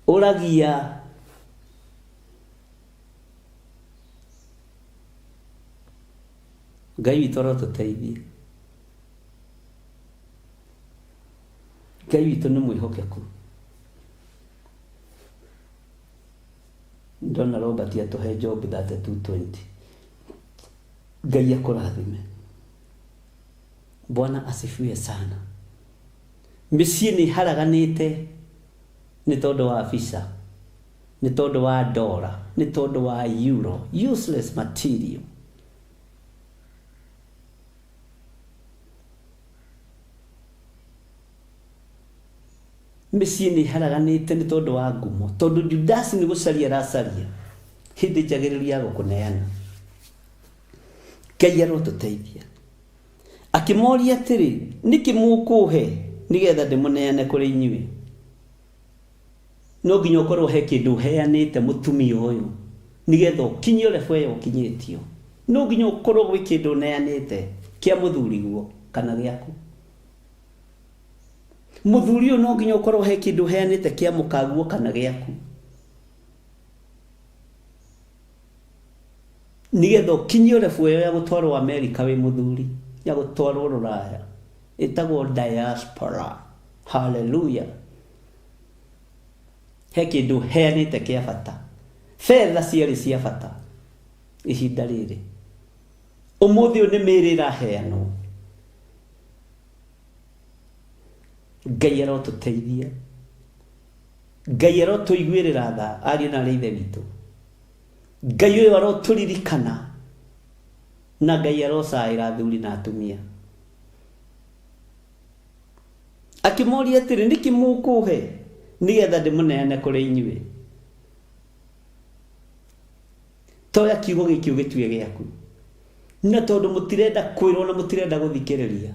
Ũragia Ngai witũ arotũteithia. Ngai witũ nĩ mwĩhokeku. Ndona Robert atũhe Job 32:20. Ngai akũrathime. Bwana asifiwe sana. Mĩciĩ nĩ ĩharaganĩte nĩ tondũ wa visa, nĩ tondũ wa dollar, nĩ tondũ wa euro, useless material. Mĩciĩ nĩ ĩharaganĩte nĩ tondũ wa ngumo, tondũ Judasi nĩ gũcaria aracaria hĩndĩ njagĩrĩru ya gũkũneana. Ngai arotũteithia. Akĩmoria atĩrĩ, Nĩkĩ mũkũũhe nĩgetha ndĩmũneane kũrĩ inyuĩ? No nginya ũkorwo he kĩndũ ũheanĩte mũtumia ũyũ nĩgetha ũkinyio level ĩyo ũkinyĩtio. No nginya ũkorwo gwĩ kĩndũ ũneanĩte kĩa mũthuriguo kana gĩaku. Mũthuri ũyũ no nginya ũkorwo he kĩndũ ũheanĩte kĩa mũkaguo kana gĩaku. Nĩgetha ũkinyio level ĩyo ya gũtwarwo Amerika wĩ mũthuri, ya gũtwarwo Rũraya. Ĩtagwo diaspora. Hallelujah. He kĩndũ ũheanĩte kĩa bata. Betha ciarĩ cia bata ihinda rĩrĩ. Ũmũthĩ ũyũ nĩ mĩĩrĩ ĩraheanwo. Ngai arotũteithia. Ngai arotũiguĩrĩra tha ariũ na arĩ ithe witũ. Ngai ũyũ arotũririkana na Ngai arocaĩra athuri na atumia. Akĩmoria atĩrĩ, nĩkĩ mũkũhe nĩgetha ndĩmũneane kũrĩ inyuĩ? Toya kiugo gĩkĩ ũgĩtue gĩaku. Na tondũ mũtirenda kwĩrwo na mũtirenda gũthikĩrĩria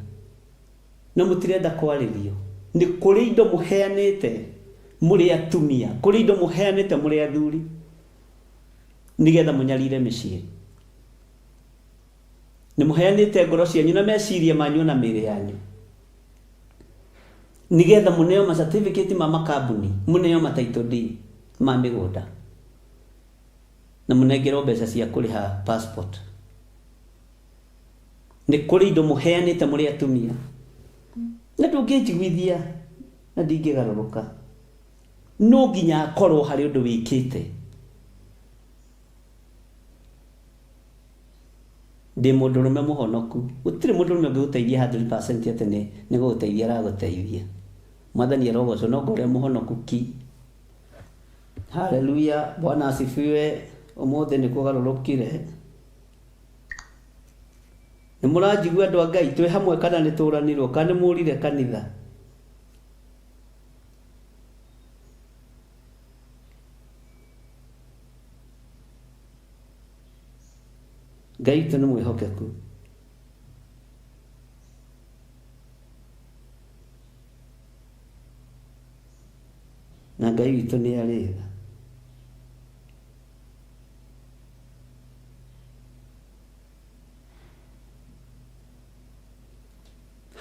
na mũtirenda kwarĩrio, nĩ kũrĩ indo mũheanĩte mũrĩ atumia, kũrĩ indo mũheanĩte mũrĩ athuri nĩgetha mũnyarire mĩciĩ. Nĩ mũheanĩte ngoro cianyu na meciria manyu na mĩĩrĩ yanyu nĩgetha mũneo ma certificate ma makambuni, mũneo ma title deed ma mĩgũnda na mũnengerwo mbeca cia kũrĩha passport. Nĩ kũrĩ indo mũheanĩte mũrĩ atumia na ndũngĩnjiguithia na ndingĩgarũrũka. No nginya akorwo harĩ ũndũ wĩkĩte. Ndĩ mũndũrũme mũhonoku. Gũtirĩ mũndũrũme ũngĩgũteithia 100% atĩ nĩ nĩ gũgũteithia aragũteithia. Mwathani arogocwo no ngorwo mũhonoku ki. Haleluya, Bwana asifiwe. Ũmũthĩ nĩ kũgarũrũkire. Nĩ mũranjigua andũ a Ngai twĩ hamwe kana nĩ tũranirwo kana nĩ mũrire kanitha? Ngai witũ nĩ mwĩhokeku. Na Ngai witũ nĩ arĩ tha.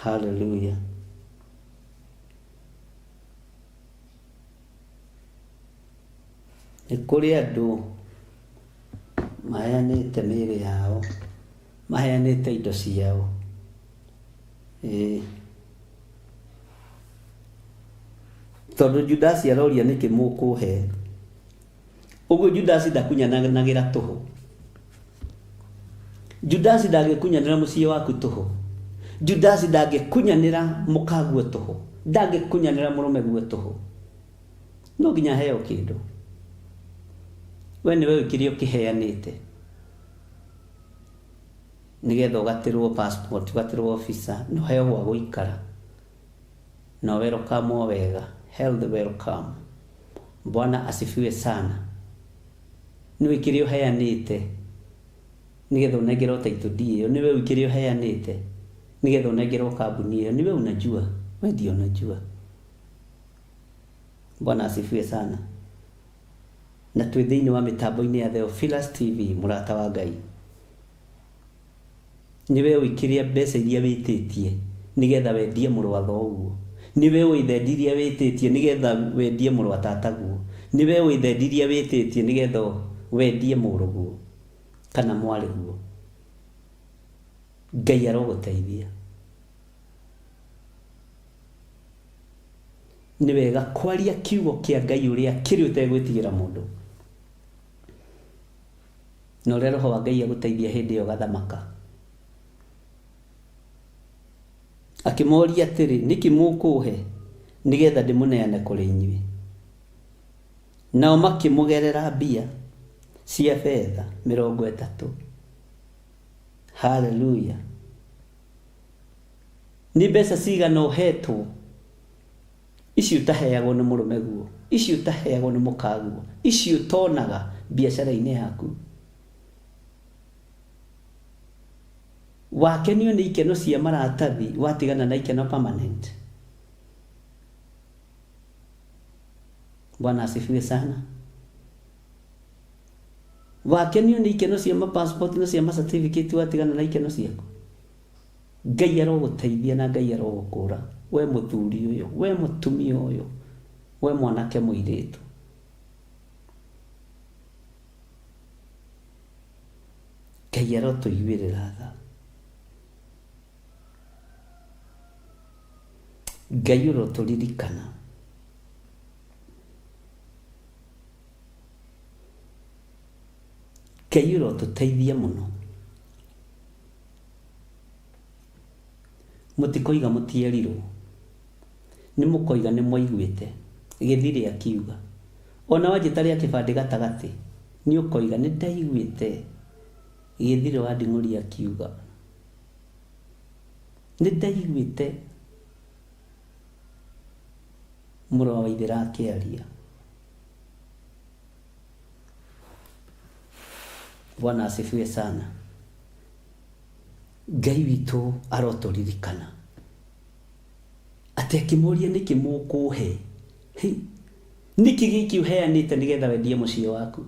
Hallelujah. Nĩ kũrĩ andũ maheanĩte mĩĩrĩ yao, maheanĩte indo ciao. Ĩĩ. Tondũ Judasi aroria nĩkĩ mũkũhe. Ũguo Judasi ndakunyanagĩra tũhũ. Judasi ndangĩkunyanĩra mũciĩ waku tũhũ. Judasi ndangĩkunyanĩra mũkaguo tũhũ. Ndangĩkunyanĩra mũrũmeguo tũhũ. No nginya aheo kĩndũ. We nĩwe ũĩ kĩrĩa ũkĩheanĩte nĩgetha ũgatĩrwo passport, ũgatĩrwo visa na ũheo gwa gũikara na ũwerokamwo wega, health welcome. Bwana asifiwe sana. Nĩũĩ kĩrĩa ũheanĩte nĩgetha ũnengerwo title deed ĩyo, nĩwe ũĩ kĩrĩa ũheanĩte nĩgetha ũnengerwo kambuni ĩyo, nĩwe unajua, we ndio unajua. Bwana asifiwe sana. Na twĩ thĩinĩ wa mĩtambo-inĩ ya Theophilus TV, mũrata wa Ngai. Nĩwe ũĩ kĩrĩa mbeca iria wĩtĩtie nĩgetha wendie mũrũ wa thoguo. Nĩwe ũĩ thendi iria wĩtĩtie nĩgetha wendie mũrũ wa tataguo. Nĩwe ũĩ thendi iria wĩtĩtie nĩgetha wendie mũrũguo kana mwarĩguo. Ngai arogũteithia. Nĩ wega kwaria kiugo kĩa Ngai ũrĩa kĩrĩ ũtegwĩtigĩra mũndũ. Na ũrĩa Roho wa Ngai agũteithia hĩndĩ ĩyo gathamaka. Akĩmoria atĩrĩ, nĩkĩ mũkũhe nĩgetha ndĩmũneane kũrĩ inyuĩ? Nao makĩmũgerera mbia cia betha 30. Haleluya! Nĩ mbeca cigana ũhetwo ici ũtaheagwo nĩ mũrũme guo, ici ũtaheagwo nĩ mũkaguo, ici ũtonaga biacara-inĩ yaku? Wakenio nĩ ikeno cia maratathi watigana na ikeno permanent. Bwana asifiwe sana. Wakenio nĩ ikeno cia ma passport na cia ma certificate watigana na ikeno ciaku. Ngai arogũteithia na Ngai arogũkũra. We mũthuri ũyũ, we mũtumia ũyũ, we mwanake mũirĩtu. Ngai arotũiguĩrĩra tha. Ngai ũrotũririkana. Ngai ũrotũteithia mũno. Mũtikoiga mũtierirwo. Nĩ mũkoiga nĩ mwaiguĩte Gĩthirĩ akiuga. Ona wanjĩta rĩa kĩbandĩ gatagatĩ nĩ ũkoiga nĩ ndaiguĩte Gĩthirĩ wa Nding'ũri akiuga. Nĩ ndaiguĩte mũrũ wa Waithĩra akĩaria. Bwana asifiwe sana. Ngai witũ arotũririkana. Atĩ akĩmũria nĩkĩ mũkũhe? Hĩ! Nĩkĩ gĩkĩ ũheanĩte nĩgetha wendie mũciĩ waku?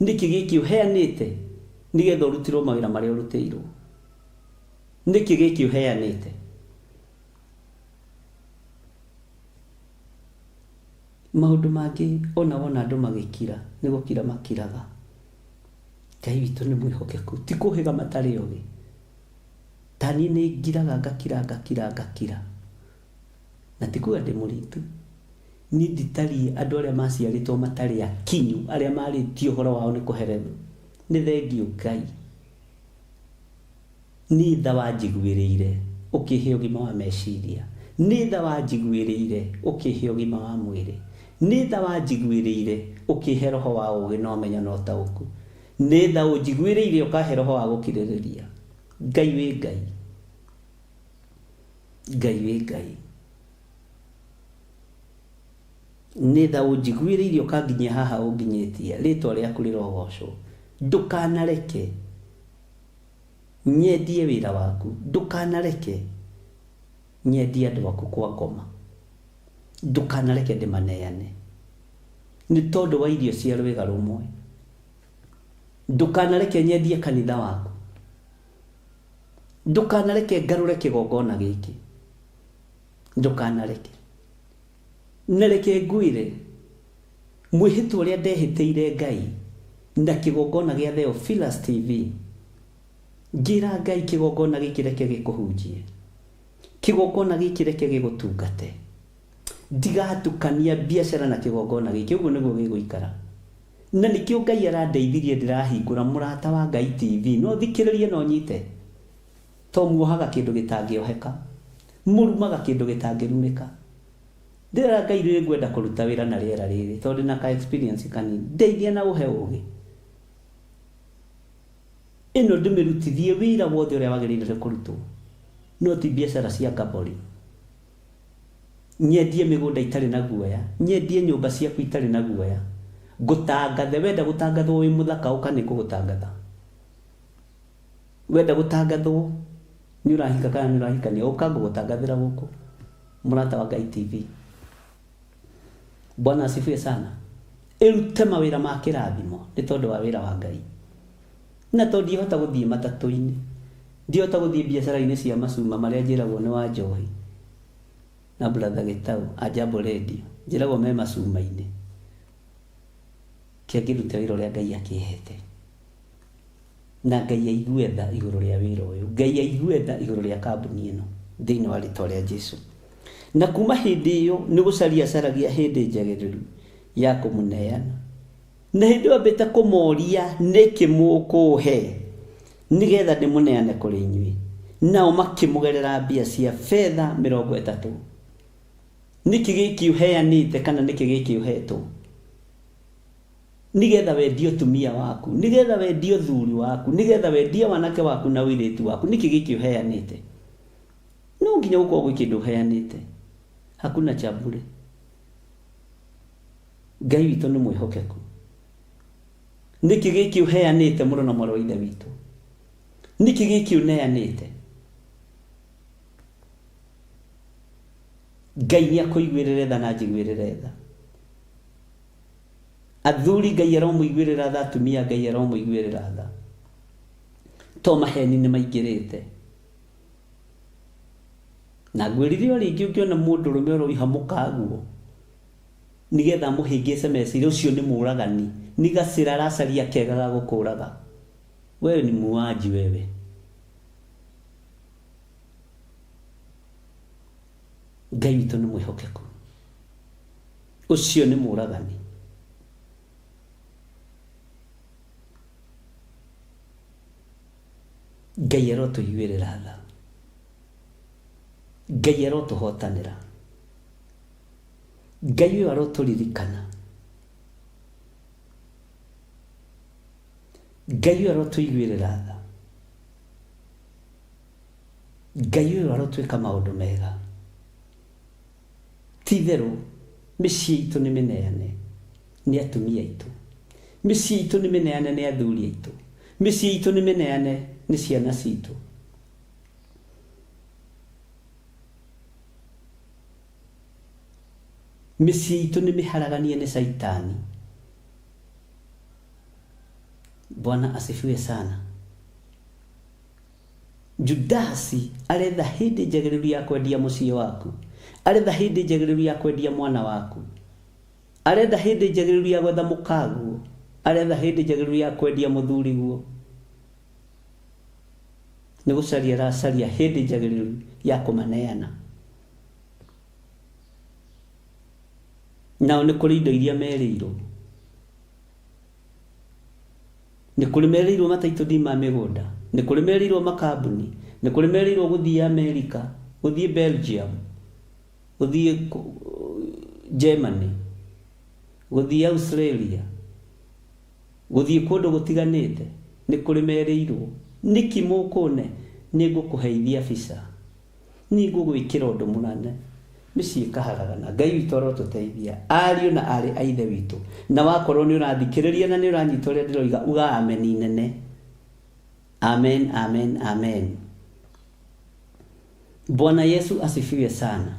Nĩkĩ gĩkĩ ũheanĩte nĩgetha ũrutirwo mawĩra marĩa ũrutĩirwo? Nĩkĩ gĩkĩ ũheanĩte? Maũndũ mangĩ ona wona andũ magĩkira nĩ gũkira makiraga. Ngai witũ nĩ mwĩhokeku, ti kũhĩga matarĩ ogĩ. Ta niĩ nĩ ngiraga ngakira ngakira ngakira. Na ti kuga ndĩ mũritu. Niĩ nditariĩ andũ arĩa maciarĩtwo matarĩ akinyu, arĩa marĩtie ũhoro wao nĩ kũherethwo. Nĩ thengiũ Ngai. Nĩ tha wanjiguĩrĩire ũkĩhe ũgima wa meciria. Nĩ tha wanjiguĩrĩire ũkĩhe ũgima wa mwĩrĩ. Nĩ tha wanjiguĩrĩire ũkĩhe roho wa ũũgĩ na ũmenyo na ũtaũku. Nĩ tha ũnjiguĩrĩire ũkahe roho wa gũkirĩrĩria. Ngai wĩ Ngai. Ngai wĩ Ngai. Nĩ tha ũnjiguĩrĩire ũkanginyia haha ũnginyĩtie. Rĩtwa rĩaku rĩrogocwo. Ndũkanareke nyendie wĩra waku. Ndũkanareke nyendie andũ aku kwa ngoma. Ndũkanareke ndĩmaneane nĩ tondũ wa irio cia rwĩga rũmwe. Ndũkanareke nyendie kanitha waku. Ndũkanareke ngarũre kĩgongona gĩkĩ. Ndũkanareke. Na reke ngwĩre, mwĩhĩtwa ũrĩa ndehĩtĩire Ngai na kĩgongona gĩa Theophilus TV, ngĩra Ngai kĩgongona gĩkĩ reke gĩkũhunjie, kĩgongona gĩkĩ reke gĩgũtungate, ndigatukania biacara na kĩgongona gĩkĩ, ũguo nĩguo gĩgũikara. Na nĩkĩo Ngai arandeithirie ndĩrahingũra Mũrata wa Ngai TV, no thikĩrĩrie na ũnyite, to muohaga kĩndũ gĩtangĩoheka, mũrumaga kĩndũ gĩtangĩrumĩka. Ndĩrera Ngai rĩrĩ ngwenda kũruta wĩra na rĩera rĩrĩ tondũ ndĩna ka experience kanini, ndeithia na ũhe ũgĩ. Ĩno ndĩmĩrutithie wĩra wothe ũrĩa wagĩrĩire nĩ kũrutwo, no ti biacara cia ngabori. Nyendie mĩgũnda itarĩ na guoya, nyendie nyũmba ciaku itarĩ na guoya. Ngũtangathe, wenda gũtangathwo wĩ mũthaka ũka nĩngũgũtangatha. Wenda gũtangathwo nĩ ũrahika kana nĩ ũrahikania ũka ngũgũtangathĩra gũkũ Mũrata wa Ngai TV. Bwana asifiwe sana. Ĩrute mawĩra ma kĩrathimo nĩ tondũ wa wĩra wa Ngai. Na tondũ ndihota gũthiĩ matatũ-inĩ, ndihota gũthiĩ biacara-inĩ cia macuma marĩa njĩragwo nĩ wa njohi na brother Gĩtaũ a Jambo Radio, njĩragwo me macuma-inĩ. Kĩa ngĩrute wĩra ũrĩa Ngai akĩhete. Na Ngai aigue tha igũrũ rĩa wĩra ũyũ. Ngai aigue tha igũrũ rĩa kambuni ĩno thĩinĩ wa rĩtwa rĩa Jesu. Na kuma hĩndĩ ĩyo nĩ gũcaria acaragia hĩndĩ njagĩrĩru ya kũmũneana. Na hĩndĩ ĩyo ambĩte kũmoria, nĩkĩ mũkũhe nĩgetha ndĩmũneane kũrĩ inyuĩ? Nao makĩmũgerera mbia cia betha 30. Nĩkĩ gĩkĩ ũheanĩte kana nĩkĩ gĩkĩ ũhetwo? Nĩgetha wendie ũtumia waku, nĩgetha wendie ũthuri waku, nĩgetha wendie wanake waku na ũirĩtu waku, nĩkĩ gĩkĩ ũheanĩte? No nginya gũkorwo gwĩ kĩndũ ũheanĩte. Hakuna cha bure. Ngai witũ nĩ mwĩhokeku. Nĩkĩ gĩkĩ ũheanĩte mũrũ na mwarĩ wa ithe witũ? Nĩkĩ gĩkĩ ũneanĩte? Ngai nĩ akũiguĩrĩre tha na anjiguĩrĩre tha. Athuri Ngai aromũiguĩrĩra tha, atumia Ngai aromũiguĩrĩra tha. To maheni nĩ maingĩrĩte. Na ngwĩrire o rĩngĩ ũngĩona mũndũrũme ũroiha mũkaguo nĩgetha amũhĩngĩce meciria, ũcio nĩ mũragani. Nĩ gacĩra aracaria kega ga gũkũraga. Wewe ni muuaji wewe. Ngai witũ nĩ mwĩhokeku. Ũcio nĩ mũragani. Ngai arotũiguĩrĩra tha. Ngai arotũhotanĩra. Ngai ũyũ arotũririkana. Ngai ũyũ arotũiguĩrĩra tha. Ngai ũyũ arotwĩka maũndũ mega. Ti itherũ mĩciĩ itũ nĩ mĩneane nĩ atumia aitũ. Mĩciĩ itũ nĩ mĩneane nĩ athuri aitũ. Mĩciĩ itũ nĩ mĩneane nĩ ciana citũ. Mĩciĩ itũ nĩ mĩharaganie nĩ Caitani. Bwana asifiwe sana. Judasi aretha hĩndĩ njagĩrĩru ya kwendia mũciĩ waku. Aretha hĩndĩ njagĩrĩru ya kwendia mwana waku. Aretha hĩndĩ njagĩrĩru ya gwetha mũkaguo. Aretha hĩndĩ njagĩrĩru ya kwendia mũthuriguo. Nĩ gũcaria aracaria hĩndĩ njagĩrĩru ya kũmaneana. Nao nĩ kũrĩ indo iria merĩirwo. Nĩ kũrĩ merĩirwo mataitũ ma mĩgũnda. Nĩ kũrĩ merĩirwo makambuni. Nĩ kũrĩ merĩirwo gũthiĩ Amerika, gũthiĩ Belgium, gũthiĩ Germany, gũthiĩ Australia, gũthiĩ kũndũ gũtiganĩte. Nĩ kũrĩ merĩirwo. Nĩkĩ mũkũne? Nĩ ngũkũheithia visa. Nĩ ngũgwĩkĩra ũndũ mũnene. Mĩciĩ ĩkaharagana. Ngai witũ arotũteithia. Ariũ na aarĩ a Ithe witũ. Na wakorwo nĩ ũrathikĩrĩria na nĩ ũranyita ũrĩa ndĩroiga, uga ameni nene. Amen, amen, amen. Bwana Yesu asifiwe sana.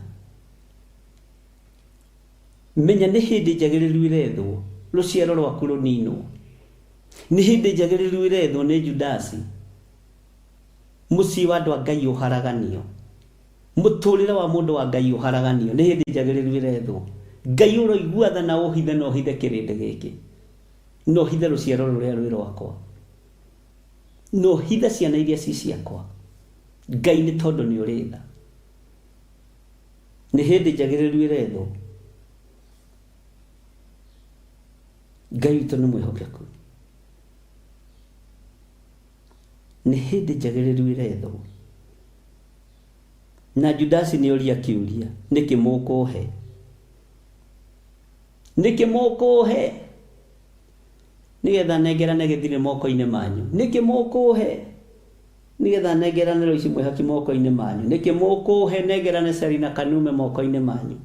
Menya nĩ hĩndĩ njagĩrĩru ĩrethwo rũciaro rwaku rũninwo. Nĩ hĩndĩ njagĩrĩru ĩrethwo nĩ Judasi. Mũciĩ wa andũ a Ngai ũharaganio. Mũtũrĩre wa mũndũ wa Ngai ũharaganio. Nĩ hĩndĩ njagĩrĩru ĩrethwo. Ngai ũroigua tha na ũhithe na ũhithe kĩrĩndĩ gĩkĩ. Na ũhithe rũciaro rũrĩa rwĩ rwakwa. Na ũhithe ciana iria ci ciakwa. Ngai nĩ tondũ nĩ ũrĩ tha. Nĩ hĩndĩ njagĩrĩru ĩrethwo. Ngai witũ nĩ mwĩhokeku. Nĩ hĩndĩ njagĩrĩru ĩrethwo. Na Judasi nĩ oria kĩũria, nĩkĩ mũkũhe? Nĩkĩ mũkũhe? Nĩgetha nengerane gĩthirĩ moko-inĩ manyu. Nĩkĩ mũkũhe? Nĩgetha nengerane Loici Mwĩhaki moko-inĩ manyu. Nĩkĩ mũkũhe nengerane Selina Kanume moko-inĩ manyu?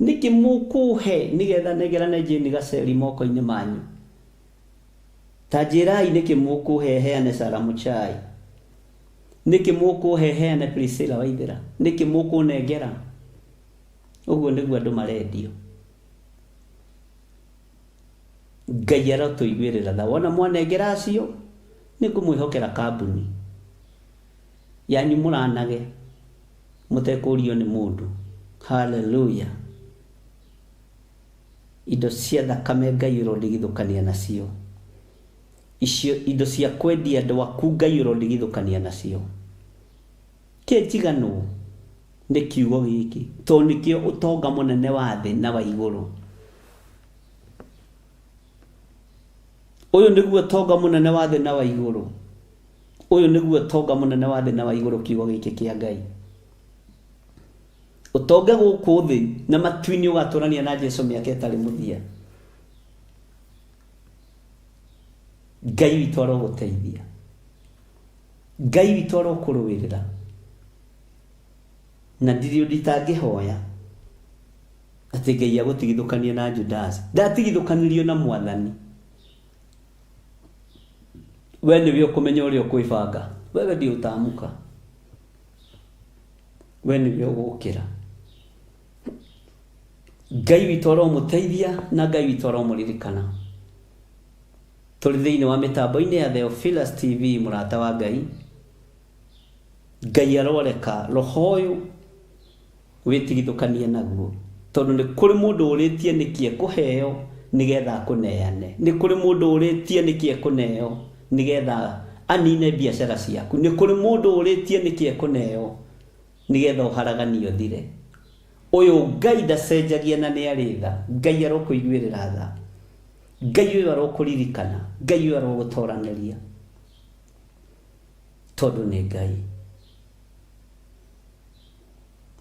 Nĩkĩ mũkũhe nĩgetha nengerane Jane Gaceri moko-inĩ manyu? Ta njĩrai nĩkĩ mũkũhe heane Sarah Muchai? Nĩkĩ mũkũhe heane Priscilla Waithera? Nĩkĩ mũkũnengera? Ũguo nĩguo andũ marendio. Ngai arotũiguĩrĩra tha. Wona mwanengera acio, nĩngũmwĩhokera kambuni yanyu mũranage mũtekũrio nĩ mũndũ. Hallelujah. Indo cia thakame Ngai ũrondigithũkania nacio. Icio indo cia kwendia andũ aku Ngai ũrondigithũkania nacio. Kĩ njiganwo nĩ kiugo gĩkĩ tondũ nĩkĩo ũtonga mũnene wa thĩ na wa igũrũ. Ũyũ nĩguo ũtonga mũnene wa thĩ na wa igũrũ. Ũyũ nĩguo ũtonga mũnene wa thĩ na wa igũrũ, kiugo gĩkĩ kĩa Ngai. Ũtonga gũkũ thĩ na matu-inĩ ũgatũrania na Jesu mĩaka ĩtarĩ mũthia. Ngai witũ arogũteithia. Ngai witũ arokũrũĩrĩra. Na ndirĩ ũndũ itangĩhoya atĩ Ngai agũtigithũkanie na Judasi. Ndatigithũkanirio na Mwathani. We nĩwe ũkũmenya ũrĩa ũkwĩbanga. Wewe ndio utaamka. We nĩwe ũgũkĩra. Ngai witũ aromũteithia na Ngai witũ aromũririkana. Tũrĩ thĩinĩ wa mĩtambo-inĩ ya Theophilus TV mũrata wa Ngai. Ngai aroreka roho ũyũ wĩtigithũkanie naguo tondũ nĩ kũrĩ mũndũ ũrĩtie nĩkĩ ekũheo nĩgetha akũneane. Nĩ kũrĩ mũndũ ũrĩtie nĩkĩ ekũneo nĩgetha anine biacara ciaku. Nĩ kũrĩ mũndũ ũrĩtie nĩkĩ ekũneo nĩgetha ũharaganie ũthire. Ũyũ Ngai ndacenjagia na nĩ arĩ tha. Ngai arokũiguĩrĩra tha. Ngai ũyũ arokũririkana. Ngai ũyũ arogũtoranĩria tondũ nĩ Ngai.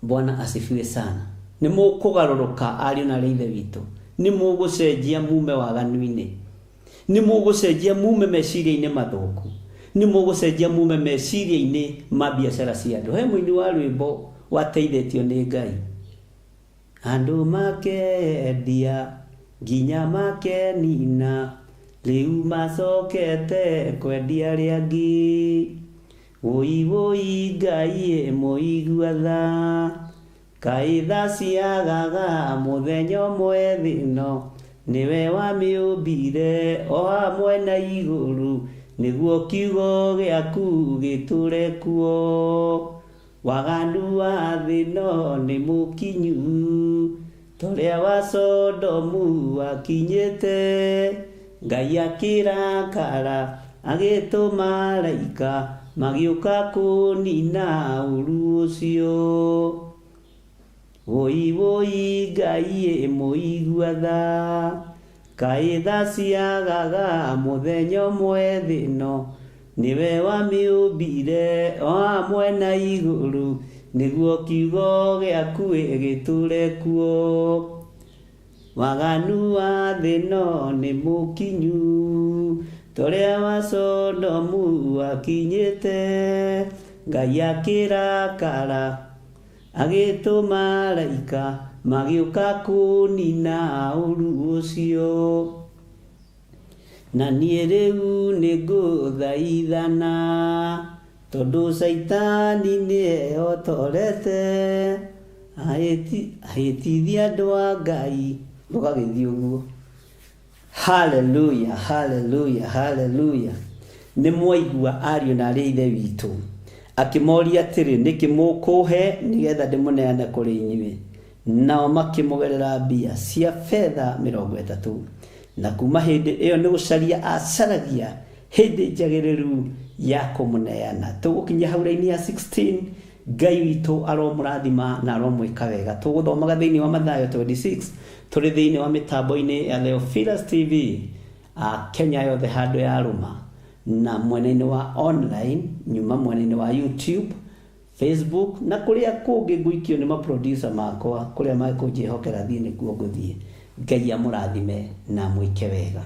Bwana asifiwe sana. Nĩ mũkũgarũrũka ariũ na arĩ ithe witũ. Nĩ mũgũcenjia mume waganu-inĩ. Nĩ mũgũcenjia mume meciria-inĩ mathũku. Nĩ mũgũcenjia mume meciria-inĩ ma biacara cia andũ. He mũini wa rwĩmbo wateithĩtio nĩ Ngai. Andũ makendia nginya makenina rĩu macokete kwendia arĩa angĩ. Wũi wũi Ngai mũigua tha. Kaĩ tha ciagaga mũthenya ũmwe thĩ ĩno nĩwe wamĩũmbire o hamwe na igũrũ nĩguo kiugo gĩaku gĩtũre kuo. Waganu wa thĩ ĩno nĩ mũkinyu torĩa wa Sodomu wakinyĩte. Ngai akĩrakara agĩtũma araika magĩũka kũnina ũru ũcio. Wũi wũi Ngai mũigua tha. Kaĩ tha ciagaga mũthenya ũmwe thĩ ĩno nĩwe wamĩũmbire o hamwe na igũrũ nĩguo kiugo gĩaku gĩtũre kuo. Waganu wa thĩ ĩno nĩ mũkinyu torĩa wa Sodomu wakinyĩte. Ngai akĩrakara agĩtũma araika magĩũka kũnina ũru ũcio. Na niĩ rĩu nĩ ngũthaithana tondũ caitani nĩehotorete ahĩtithia andũ a Ngai. Ũgagĩthiĩ ũguo. Haleluya, haleluya, haleluya. Nĩ mwaigua ariũ na arĩ ithe witũ. Akĩmoria atĩrĩ, nĩkĩ mũkũhe nĩgetha ndĩmũneane kũrĩ inyuĩ? Nao makĩmũgerera mbia cia betha 30. Na kuma hĩndĩ ĩyo nĩ gũcaria acaragia hĩndĩ njagĩrĩru ya kũmũneana. Tũgũkinyia hau raini ya 16. Ngai witũ aromũrathima na aromwĩka wega. Tũgũthomaga thĩinĩ wa Mathayo 26 tũrĩ thĩinĩ wa mĩtambo-inĩ ya Theophilus TV Kenya yothe handũ ya rũma na mwena-inĩ wa online nyuma mwena-inĩ wa YouTube, Facebook na kũrĩa kũngĩ ngũikio nĩ maproducer makwa kũrĩa mekũnjĩhokera thiĩ nĩkuo ngũthiĩ. Ngai amũrathime na amwĩke wega.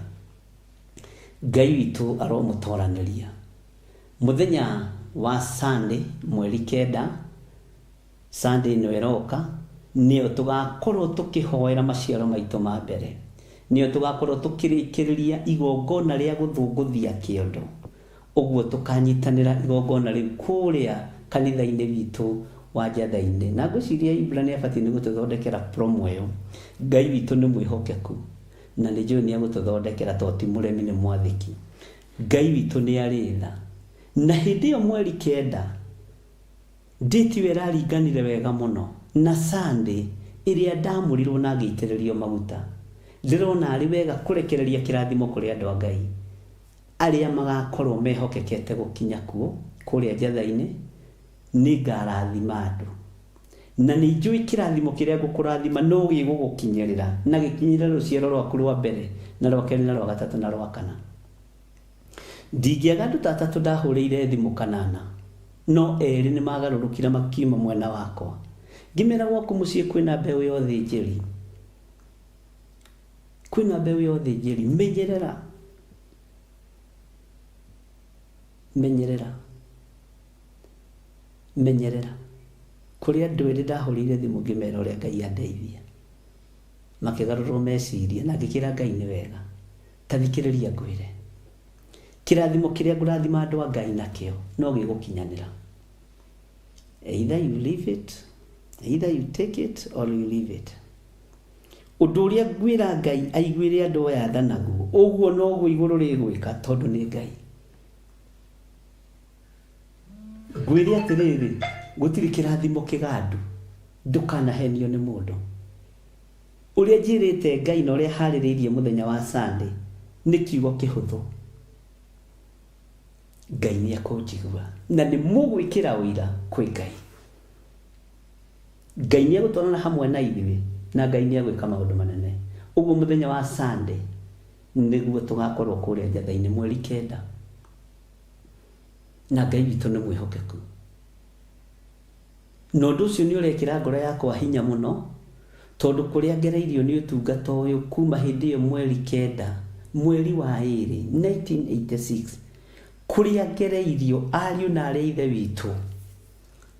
Ngai witũ aromũtoranĩria. Mũthenya wa Sunday mweri 9 Sunday ĩno ĩroka nĩyo tũgakorwo tũkĩhoera maciaro maitũ ma mbere. Nĩyo tũgakorwo tũkĩrĩkĩrĩria igongona rĩa gũthũngũthia kĩondo. Ũguo tũkanyitanĩra igongona rĩu kũrĩa kanitha-inĩ witũ wa Njatha-inĩ. Na ngwĩciria Ibra nĩ abatiĩ nĩ gũtũthondekera promo ĩyo. Ngai witũ nĩ mwĩhokeku na nĩ njũĩ nĩ egũtũthondekera tondũ ti mũremi nĩ mwathĩki. Ngai witũ nĩ arĩ tha. Na hĩndĩ ĩyo mweri 9 date ĩyo ĩraringanire wega mũno na Sunday ĩrĩa ndamũrirwo na ngĩitĩrĩrio maguta. Ndĩrona arĩ wega kũrekereria kĩrathimo kũrĩ andũ a Ngai arĩa magakorwo mehokekete gũkinya kuo kũrĩa Njatha-inĩ. Nĩ ngarathima andũ. Na nĩ njũĩ kĩrathimo kĩrĩa ngũkũrathima no gĩgũgũkinyĩrĩra na gĩkinyĩrĩre rũciaro rwaku rwa mbere na rwa kerĩ na rwa gatatũ na rwa kana. Ndingĩaga andũ ta atatũ ndahũrĩire thimũ kanana, no erĩ nĩ magarũrũkire makiuma mwena wakwa. Ngĩmera gwaku mũciĩ kwĩna mbeũ ya ũthĩnjĩri. Kwĩna mbeũ ya ũthĩnjĩri. Menyerera. Menyerera. Menyerera. Kũrĩ andũ erĩ ndahũrĩire thimũ ngĩmera ũrĩa Ngai andeithia. Makĩgarũrwo meciria na ngĩkĩra Ngai nĩ wega. Ta thikĩrĩria ngwĩre. Kĩrathimo kĩrĩa ngũrathima andũ a Ngai nakĩo no gĩgũkinyanĩra. Either you leave it, either you take it or you leave it. Ũndũ ũrĩa ngwĩra Ngai aiguĩre andũ aya tha naguo, ũguo noguo igũrũ rĩgwĩka tondũ nĩ Ngai. Ngwĩre atĩrĩrĩ, gũtirĩ kĩrathimo kĩgandu, ndũkanahenio nĩ mũndũ. Ũrĩa njĩrĩte Ngai na ũrĩa harĩrĩirie mũthenya wa Sunday nĩ kiugo kĩhũthũ. Ngai nĩ ekũnjigua na nĩ mũgwĩkĩra ũira kwĩ Ngai. Ngai nĩ egũtwarana hamwe na ithuĩ na Ngai nĩ egwĩka maũndũ manene. Ũguo mũthenya wa Sunday nĩguo tũgakorwo kũrĩa Njatha-inĩ mweri kenda. Na Ngai witũ nĩ mwĩhokeku. Na ũndũ ũcio nĩ ũrekĩra ngoro yakwa hinya mũno, tondũ kũrĩa ngereirio nĩ ũtungata ũyũ kuma hĩndĩ ĩyo mweri kenda, mweri wa ĩrĩ, 1986, kũrĩa ngereirio ariũ na aarĩ a Ithe witũ,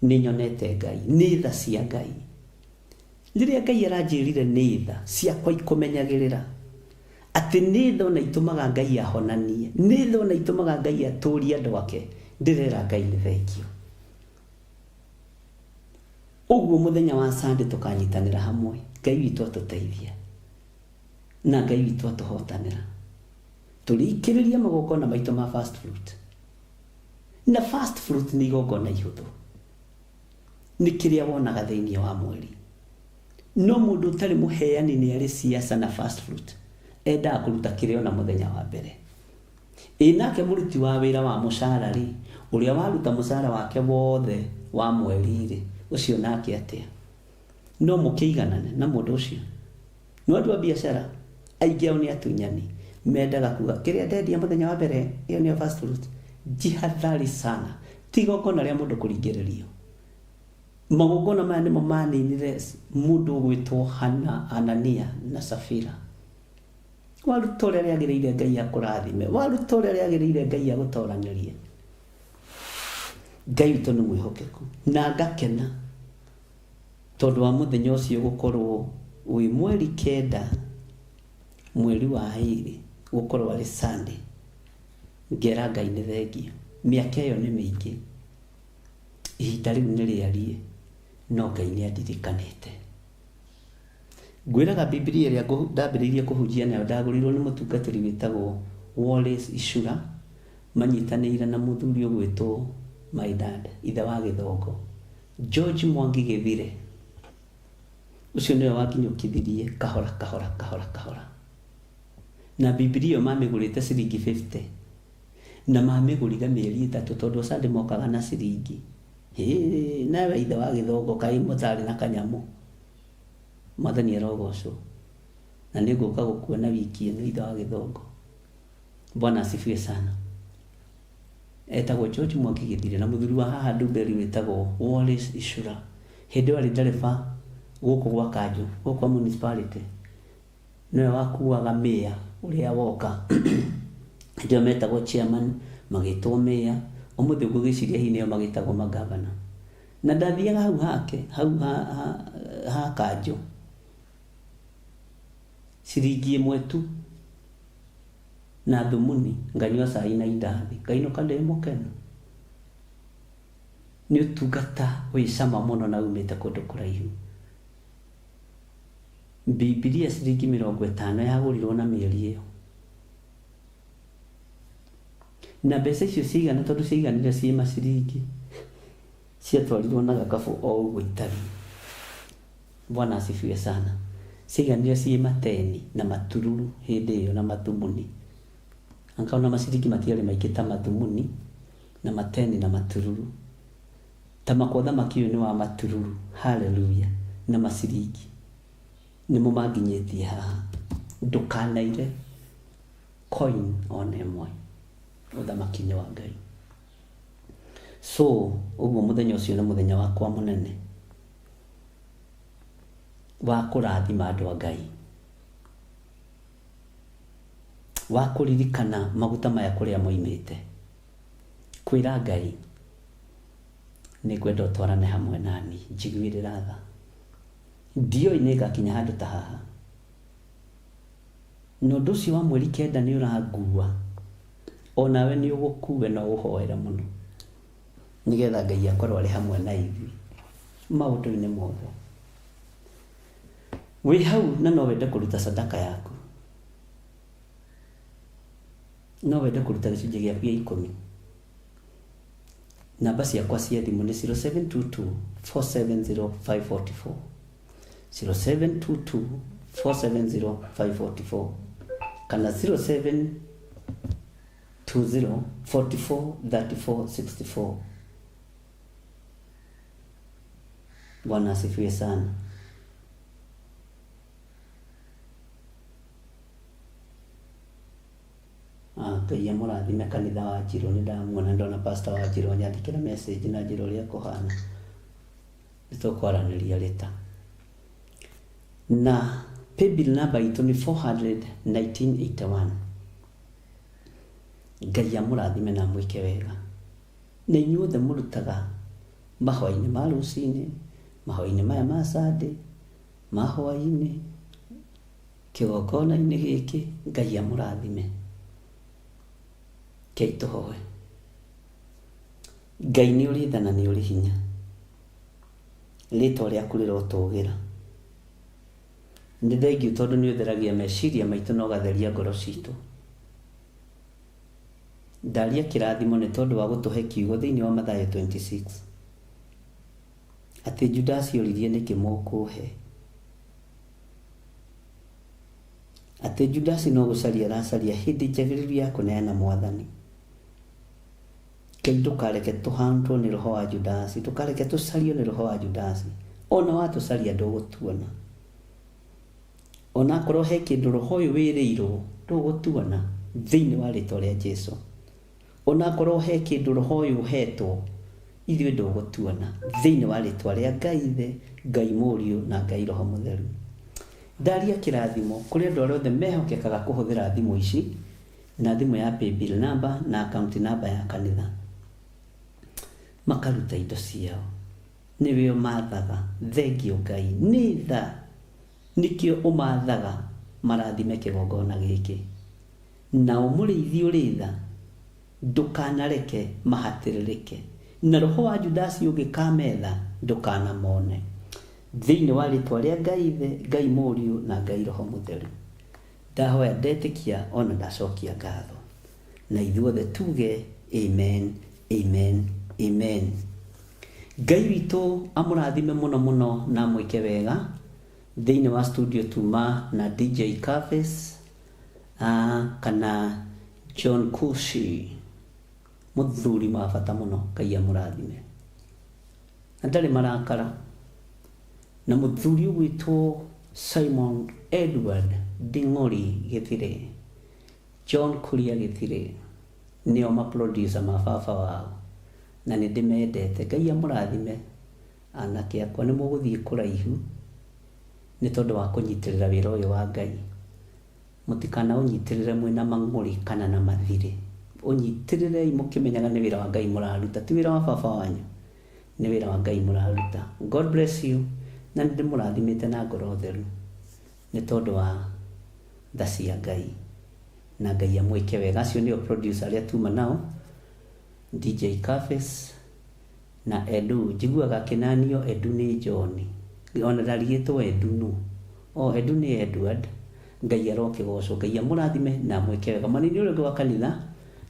nĩ nyonete Ngai. Nĩ tha cia Ngai. Rĩrĩa Ngai aranjĩrire nĩ tha ciakwa ikũmenyagĩrĩra, atĩ nĩ tha ona itũmaga Ngai ahonanie, nĩ tha ona itũmaga Ngai atũrie andũ ake, ndĩrera Ngai nĩ thengiũ. Ũguo mũthenya wa Sunday tũkanyitanĩra hamwe, Ngai witũ atũteithia na Ngai witũ atũhotanĩra. Tũrĩkĩrĩria magongona maitũ ma first fruit. Na first fruit nĩ igongona ihũthũ. Nĩ kĩrĩa wonaga thĩinĩ wa mweri. No mũndũ ũtarĩ mũheani nĩ arĩ siasa na first fruit. Endaga kũruta kĩrĩa ona mũthenya wa mbere. Ĩ nake mũruti wa wĩra wa mũcara-rĩ, ũrĩa waruta mũcara wake wothe wa mweri-rĩ, ũcio nake atĩa? No mũkĩiganane na mũndũ ũcio? No andũ a biacara, aingĩ ao nĩ atunyani, mendaga kuga, kĩrĩa ndendia mũthenya wa mbere, ĩyo nĩyo first fruit. Jihadhari sana. Ti igongona rĩa mũndũ kũringĩrĩrio. Magongona maya nĩmo maninire mũndũ ũgwĩtwo Hana, Anania na Safira. Waruta ũrĩa rĩagĩrĩire Ngai akũrathime. Waruta ũrĩa rĩagĩrĩire Ngai agũtoranĩrie. Ngai witũ nĩ mwĩhokeku na ngakena tondũ wa mũthenya ũcio gũkorwo wĩ mweri kenda mweri wa ĩrĩ gũkorwo arĩ Sunday. Ngera Ngai nĩ thengiũ. Mĩaka ĩyo nĩ mĩingĩ. Ihinda rĩu nĩ rĩariĩ no Ngai nĩ andirikanĩte. Ngwĩraga Bibilia ĩrĩa ndambĩrĩirie kũhunjia nayo ndagũrĩirwo nĩ mũtungatĩri wĩtagwo Wallace Icura manyitanĩire na mũthuri ũgwĩtwo my dad, ithe wa gĩthongo, George Mwangi Gĩthire. Ũcio nĩwe wanginyũkithirie kahora kahora kahora kahora. Na Bibilia ĩyo mamĩgũrĩte ciringi 50 na mamĩgũrire mĩeri ĩtatũ tondũ o Sunday mokaga na ciringi. Hĩ, nawe ithe wa gĩthongo kaĩ mũtarĩ na kanyamũ. Mwathani arogocwo. Na nĩ ngũka gũkuona wiki ĩno ithe wa gĩthongo. Bwana asifiwe sana. Etagwo George Mwangi Gĩthire na mũthuri wa haha Ndumberi wĩtagwo Wallace Icura. Hĩndĩ ĩyo arĩ ndereba gũkũ gwa kanjũ, gũkũ kwa municipality. Nĩwe wakuaga mayor ũrĩa woka. Hĩndĩ ĩyo metagwo chairman, magĩtwo mayor. Ũmũthĩ ũngĩgĩciria hihi nĩo magĩtagwo magavana. Na ndathiaga hau hake, hau ha, ha, ha kanjũ, ciringi ĩmwe tu na thumuni, nganyua cai na indathi, ngainũka ndĩ mũkenu. Nĩ ũtungata wĩ cama mũno na umĩte kũndũ kũraihu. Bibilia ciringi 50 yagũrirwo na mĩeri ĩyo. Na mbeca icio ciaigana tondũ ciaiganire ciĩ maciringi, ciatwarirwo na gakabu o ũguo itariĩ. Bwana asifiwe sana. Ciaiganire ciĩ mateni na matururu hĩndĩ ĩyo na mathumuni. Anga ona maciringi matiarĩ maingĩ ta mathumuni na mateni na matururu. Ta makwa ũthamaki ũyũ nĩ wa matururu, hallelujah, na maciringi. Nĩmo manginyĩtie haha. Ndũkanaire coin ona ĩmwe. Ũthamaki-inĩ wa Ngai. So ũguo mũthenya ũcio nĩ mũthenya wakwa mũnene wa kũrathima andũ a Ngai, wa kũririkana maguta maya kũrĩa moimĩte, kwĩra Ngai nĩ ngwenda ũtwarane hamwe nani, njiguĩrĩra tha, ndioĩ nĩ ngakinya handũ ta haha, na ũndũ ũcio wa mweri 9 nĩ ũrangua, onawe nĩ ũgũkue no ũhoere mũno nĩgetha Ngai akorwo arĩ hamwe na ithuĩ maũndũ-inĩ mothe. Wĩ hau na no wende kũruta sadaka yaku, no wende kũruta gĩcunjĩ gĩaku gĩa 10, namba ciakwa cia thimũ nĩ 0722 470 544, 0722 470 544 kana 0720 44 34 64. Bwana asifiwe sana. Ngai amũrathime kanitha wa Njirũ, nĩ ndamuona ndona pastor wa Njirũ anyandĩkĩra message na njĩra ũrĩa kũhana, nĩ tũkwaranĩria rĩta. Na paybill number itũ nĩ 41981. Ngai amũrathime na amwĩke wega. Na inyuothe mũrutaga mahoya-inĩ ma rũcinĩ, mahoya-inĩ maya ma Sunday, ma hwaĩ-inĩ, kĩgongona-inĩ gĩkĩ, Ngai amũrathime. Kei tũhoe. Ngai nĩ ũrĩ tha na nĩ ũrĩ hinya, rĩtwa rĩaku rĩrotũgĩra. Nĩ thengiũ tondũ nĩ ũtheragia meciria maitũ na ũgatheria ngoro citũ. Ndaria kĩrathimo nĩ tondũ wa gũtũhe kiugo thĩinĩ wa Mathayo 26 atĩ Judasi oririe nĩkĩ mũkũhe, atĩ Judasi no gũcaria aracaria hĩndĩ njagĩrĩru ya kũneana Mwathani. Ngai ndũkareke tũhantwo nĩ roho wa Judasi, ndũkareke tũcario nĩ roho wa Judasi. Ona watũcaria ndũgũtuona, ona akorwo he kĩndũ roho ũyũ wĩrĩirwo ndũgũtuona thĩinĩ wa rĩtwa rĩa Jesu. Ona akorwo he kĩndũ roho ũyũ ũhetwo ithuĩ ndũgũtuona thĩinĩ wa rĩtwa rĩa Ngai Ithe, Ngai Mũriũ na Ngai Roho Mũtheru. Ndaria kĩrathimo kũrĩ andũ arĩa othe mehokekaga kũhũthĩra thimũ ici na thimũ ya paybill number na account number ya kanitha, makaruta indo ciao. Nĩwe ũmathaga, thengio Ngai, nĩ tha nĩkĩo ũmathaga marathime kĩgongona gĩkĩ. Na ũmũrĩithi ũrĩ tha, ndũkanareke mahatĩrĩrĩke, na roho wa Judasi ũngĩkametha ndũkanamone, thĩinĩ wa rĩtwa rĩa Ngai Ithe, Ngai Mũriũ na Ngai Roho Mũtheru. Ndahoya ndetĩkia ona ndacokia ngatho, na ithuothe tuge amen, amen, amen. Ngai witũ amũrathime mũno mũno na amwĩke wega. Thĩinĩ wa studio tuma na DJ Cafes kana John Kushi, mũthuri wa bata mũno, Ngai amũrathime na ndarĩ marakara, na mũthuri ũgwĩtwo Simon Edward Ding'ori Gĩthire, John Kuria Gĩthire, nĩo ma-producer ma baba wao, na nĩ ndĩmendete. Ngai amũrathime anake akwa, nĩ mũgũthiĩ kũraihu nĩ tondũ wa kũnyitĩrĩra wĩra ũyũ wa Ngai. Mũtikanaũnyitĩrĩre mwĩna mang'ũrĩ kana na mathirĩ, ũnyitĩrĩrei mũkĩmenyaga nĩ wĩra wa Ngai mũraruta, ti wĩra wa baba wanyu, nĩ wĩra wa Ngai mũraruta. God bless you, na nĩ ndĩmũrathimĩte na ngoro theru nĩ tondũ wa tha cia Ngai, na Ngai amwĩke wega. Acio nĩo producer arĩa tuma nao, DJ Cafes na Edu. Njiguaga akĩnanio Edu nĩ John, ona ndarigĩtwo Edu nũ, o Edu nĩ Edward. Ngai arokĩgocwo, Ngai amũrathime na amwĩke wega. Mwena-inĩ ũrĩa ũngĩ wa kanitha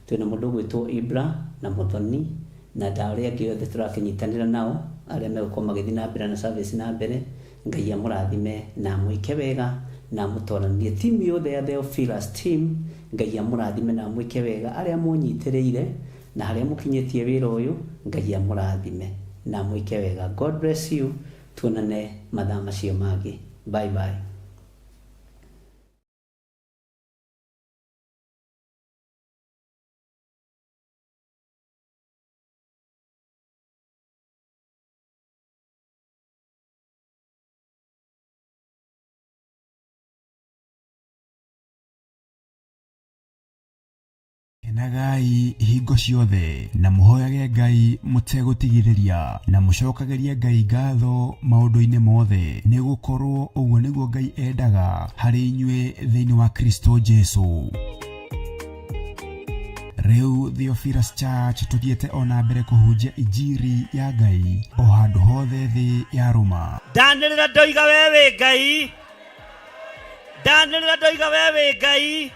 twĩna mũndũ ũgwĩtwo Ibra na Muthoni na andũ arĩa angĩ othe tũrakĩnyitanĩra nao, arĩa megũkorwo magĩthiĩ na mbere na service na mbere. Ngai amũrathime na amwĩke wega na amũtwaranie. Timu yothe ya Theophilus team, Ngai amũrathime na amwĩke wega. Arĩa mũnyitĩrĩire na harĩa mũkinyĩtie wĩra ũyũ, Ngai amũrathime na amwĩke wega. God bless you, tuonane mathaa macio mangĩ. Bye bye. Kenagai hingo ciothe na mũhoyage Ngai mũtegũtigithĩria na mũcokagĩrie Ngai ngatho maũndũ-inĩ mothe, nĩ gũkorwo ũguo nĩguo Ngai endaga harĩ inyuĩ thĩinĩ wa Kristo Jesu. Rĩu Theophilus Church tũthiĩte o na mbere kũhunjia injiri ya Ngai o handũ hothe thĩ yarũma. Ndanĩrĩra ndoiga we wĩ Ngai, ndanĩrĩra ndoiga we wĩ Ngai,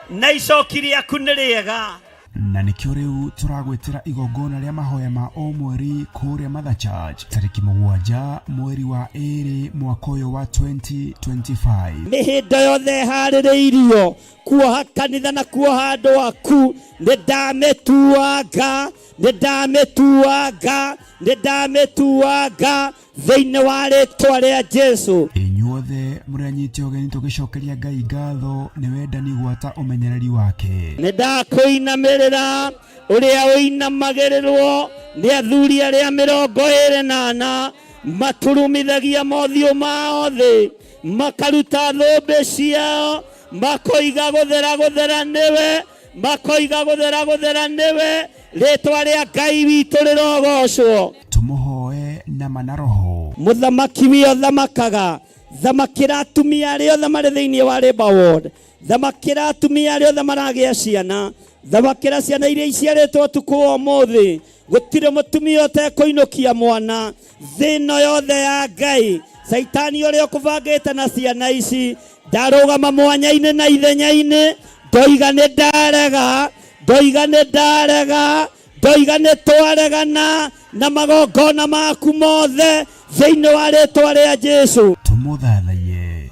na icoki rĩaku nĩ rĩega. Na nĩkĩo rĩu tũragwĩtĩra igongona rĩa mahoya ma o mweri kũrĩa Mother Church tarĩki 7 mweri wa 2 mwaka ũyũ wa 2025. Mĩhĩndo yothe ĩharĩrĩirio kuoha kanitha na kuoha andũ aku, nĩ ndamĩtuanga, nĩ ndamĩtuanga, nĩ ndamĩtuanga thĩinĩ wa rĩtwa rĩa Jesu. Inyuothe mũrĩ anyite ũgeni tũgĩcokeria Ngai ngatho nĩ wendani gwata ũmenyereri wake. Nĩ ndakũinamĩrĩra ũrĩa ũinamagĩrĩrwo nĩ athuri arĩa 24 maturumithagia mothiũ mao thĩ, makaruta thũmbĩ ciao, makoiga gũthera gũthera nĩwe, makoiga gũthera gũthera nĩwe, rĩtwa rĩa Ngai witũ rĩrogocwo. Tũmũhoe na ma na roho. Mũthamaki wĩ ũthamakaga, thamakĩra atumia arĩa othe marĩ thĩinĩ wa Labour Ward, thamakĩra atumia arĩa othe maragĩa ciana, thamakĩra ciana iria iciarĩtwo ũtukũ wa ũmũthĩ. Gũtirĩ mũtumia ũtekũinũkia mwana thĩ ĩno yothe ya Ngai. Caitani ũrĩa ũkũbangĩte na ciana ici, ndarũgama mwanya-inĩ na ithenya-inĩ, ndoiga nĩ ndarega, ndoiga nĩ ndarega, ndoiga nĩ twaregana na magongona maku mothe thĩinĩ wa rĩtwa rĩa Jesu. Tũmũthathaiye.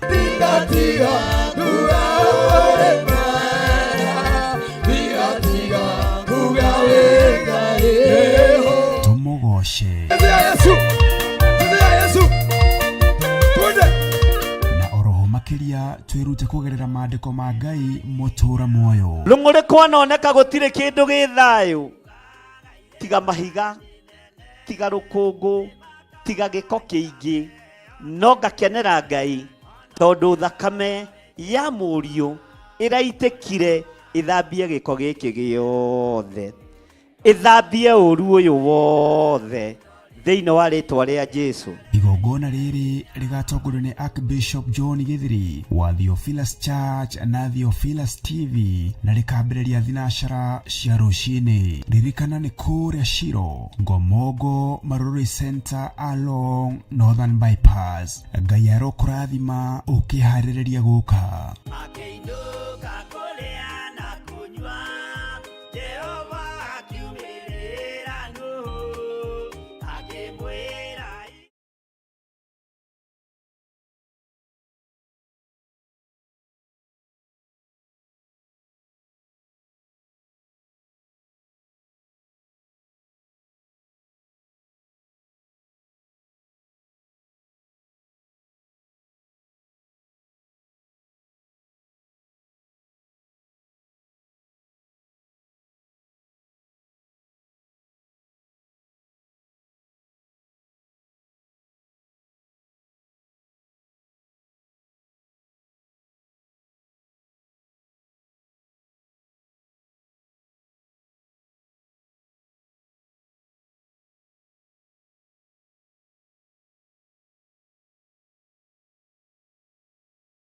Tũmũgoce. Na oroho makĩria twĩrute kũgerera maandĩko ma Ngai mũtũra muoyo. Rũng'ũrĩ kwanoneka gũtirĩ kĩndũ gĩ thayũ, tiga mahiga, tiga rũkũngũ, tiga gĩko kĩingĩ, no ngakenera Ngai tondũ thakame ya mũriũ ĩraitĩkire ĩthambie gĩko gĩkĩ gĩothe, ĩthambie ũru ũyũ wothe thĩinĩ wa rĩtwa rĩa Jesu. Igongona rĩrĩ rĩgatongorio nĩ Archbishop John Githiri wa Theophilus Church na Theophilus TV na rĩkambĩrĩria thinacara cia rũcinĩ. Ririkana nĩ kũrĩa Shiro, Ngomongo, Marurui Center along Northern Bypass. Ngai arokũrathima ũkĩharĩrĩria gũka.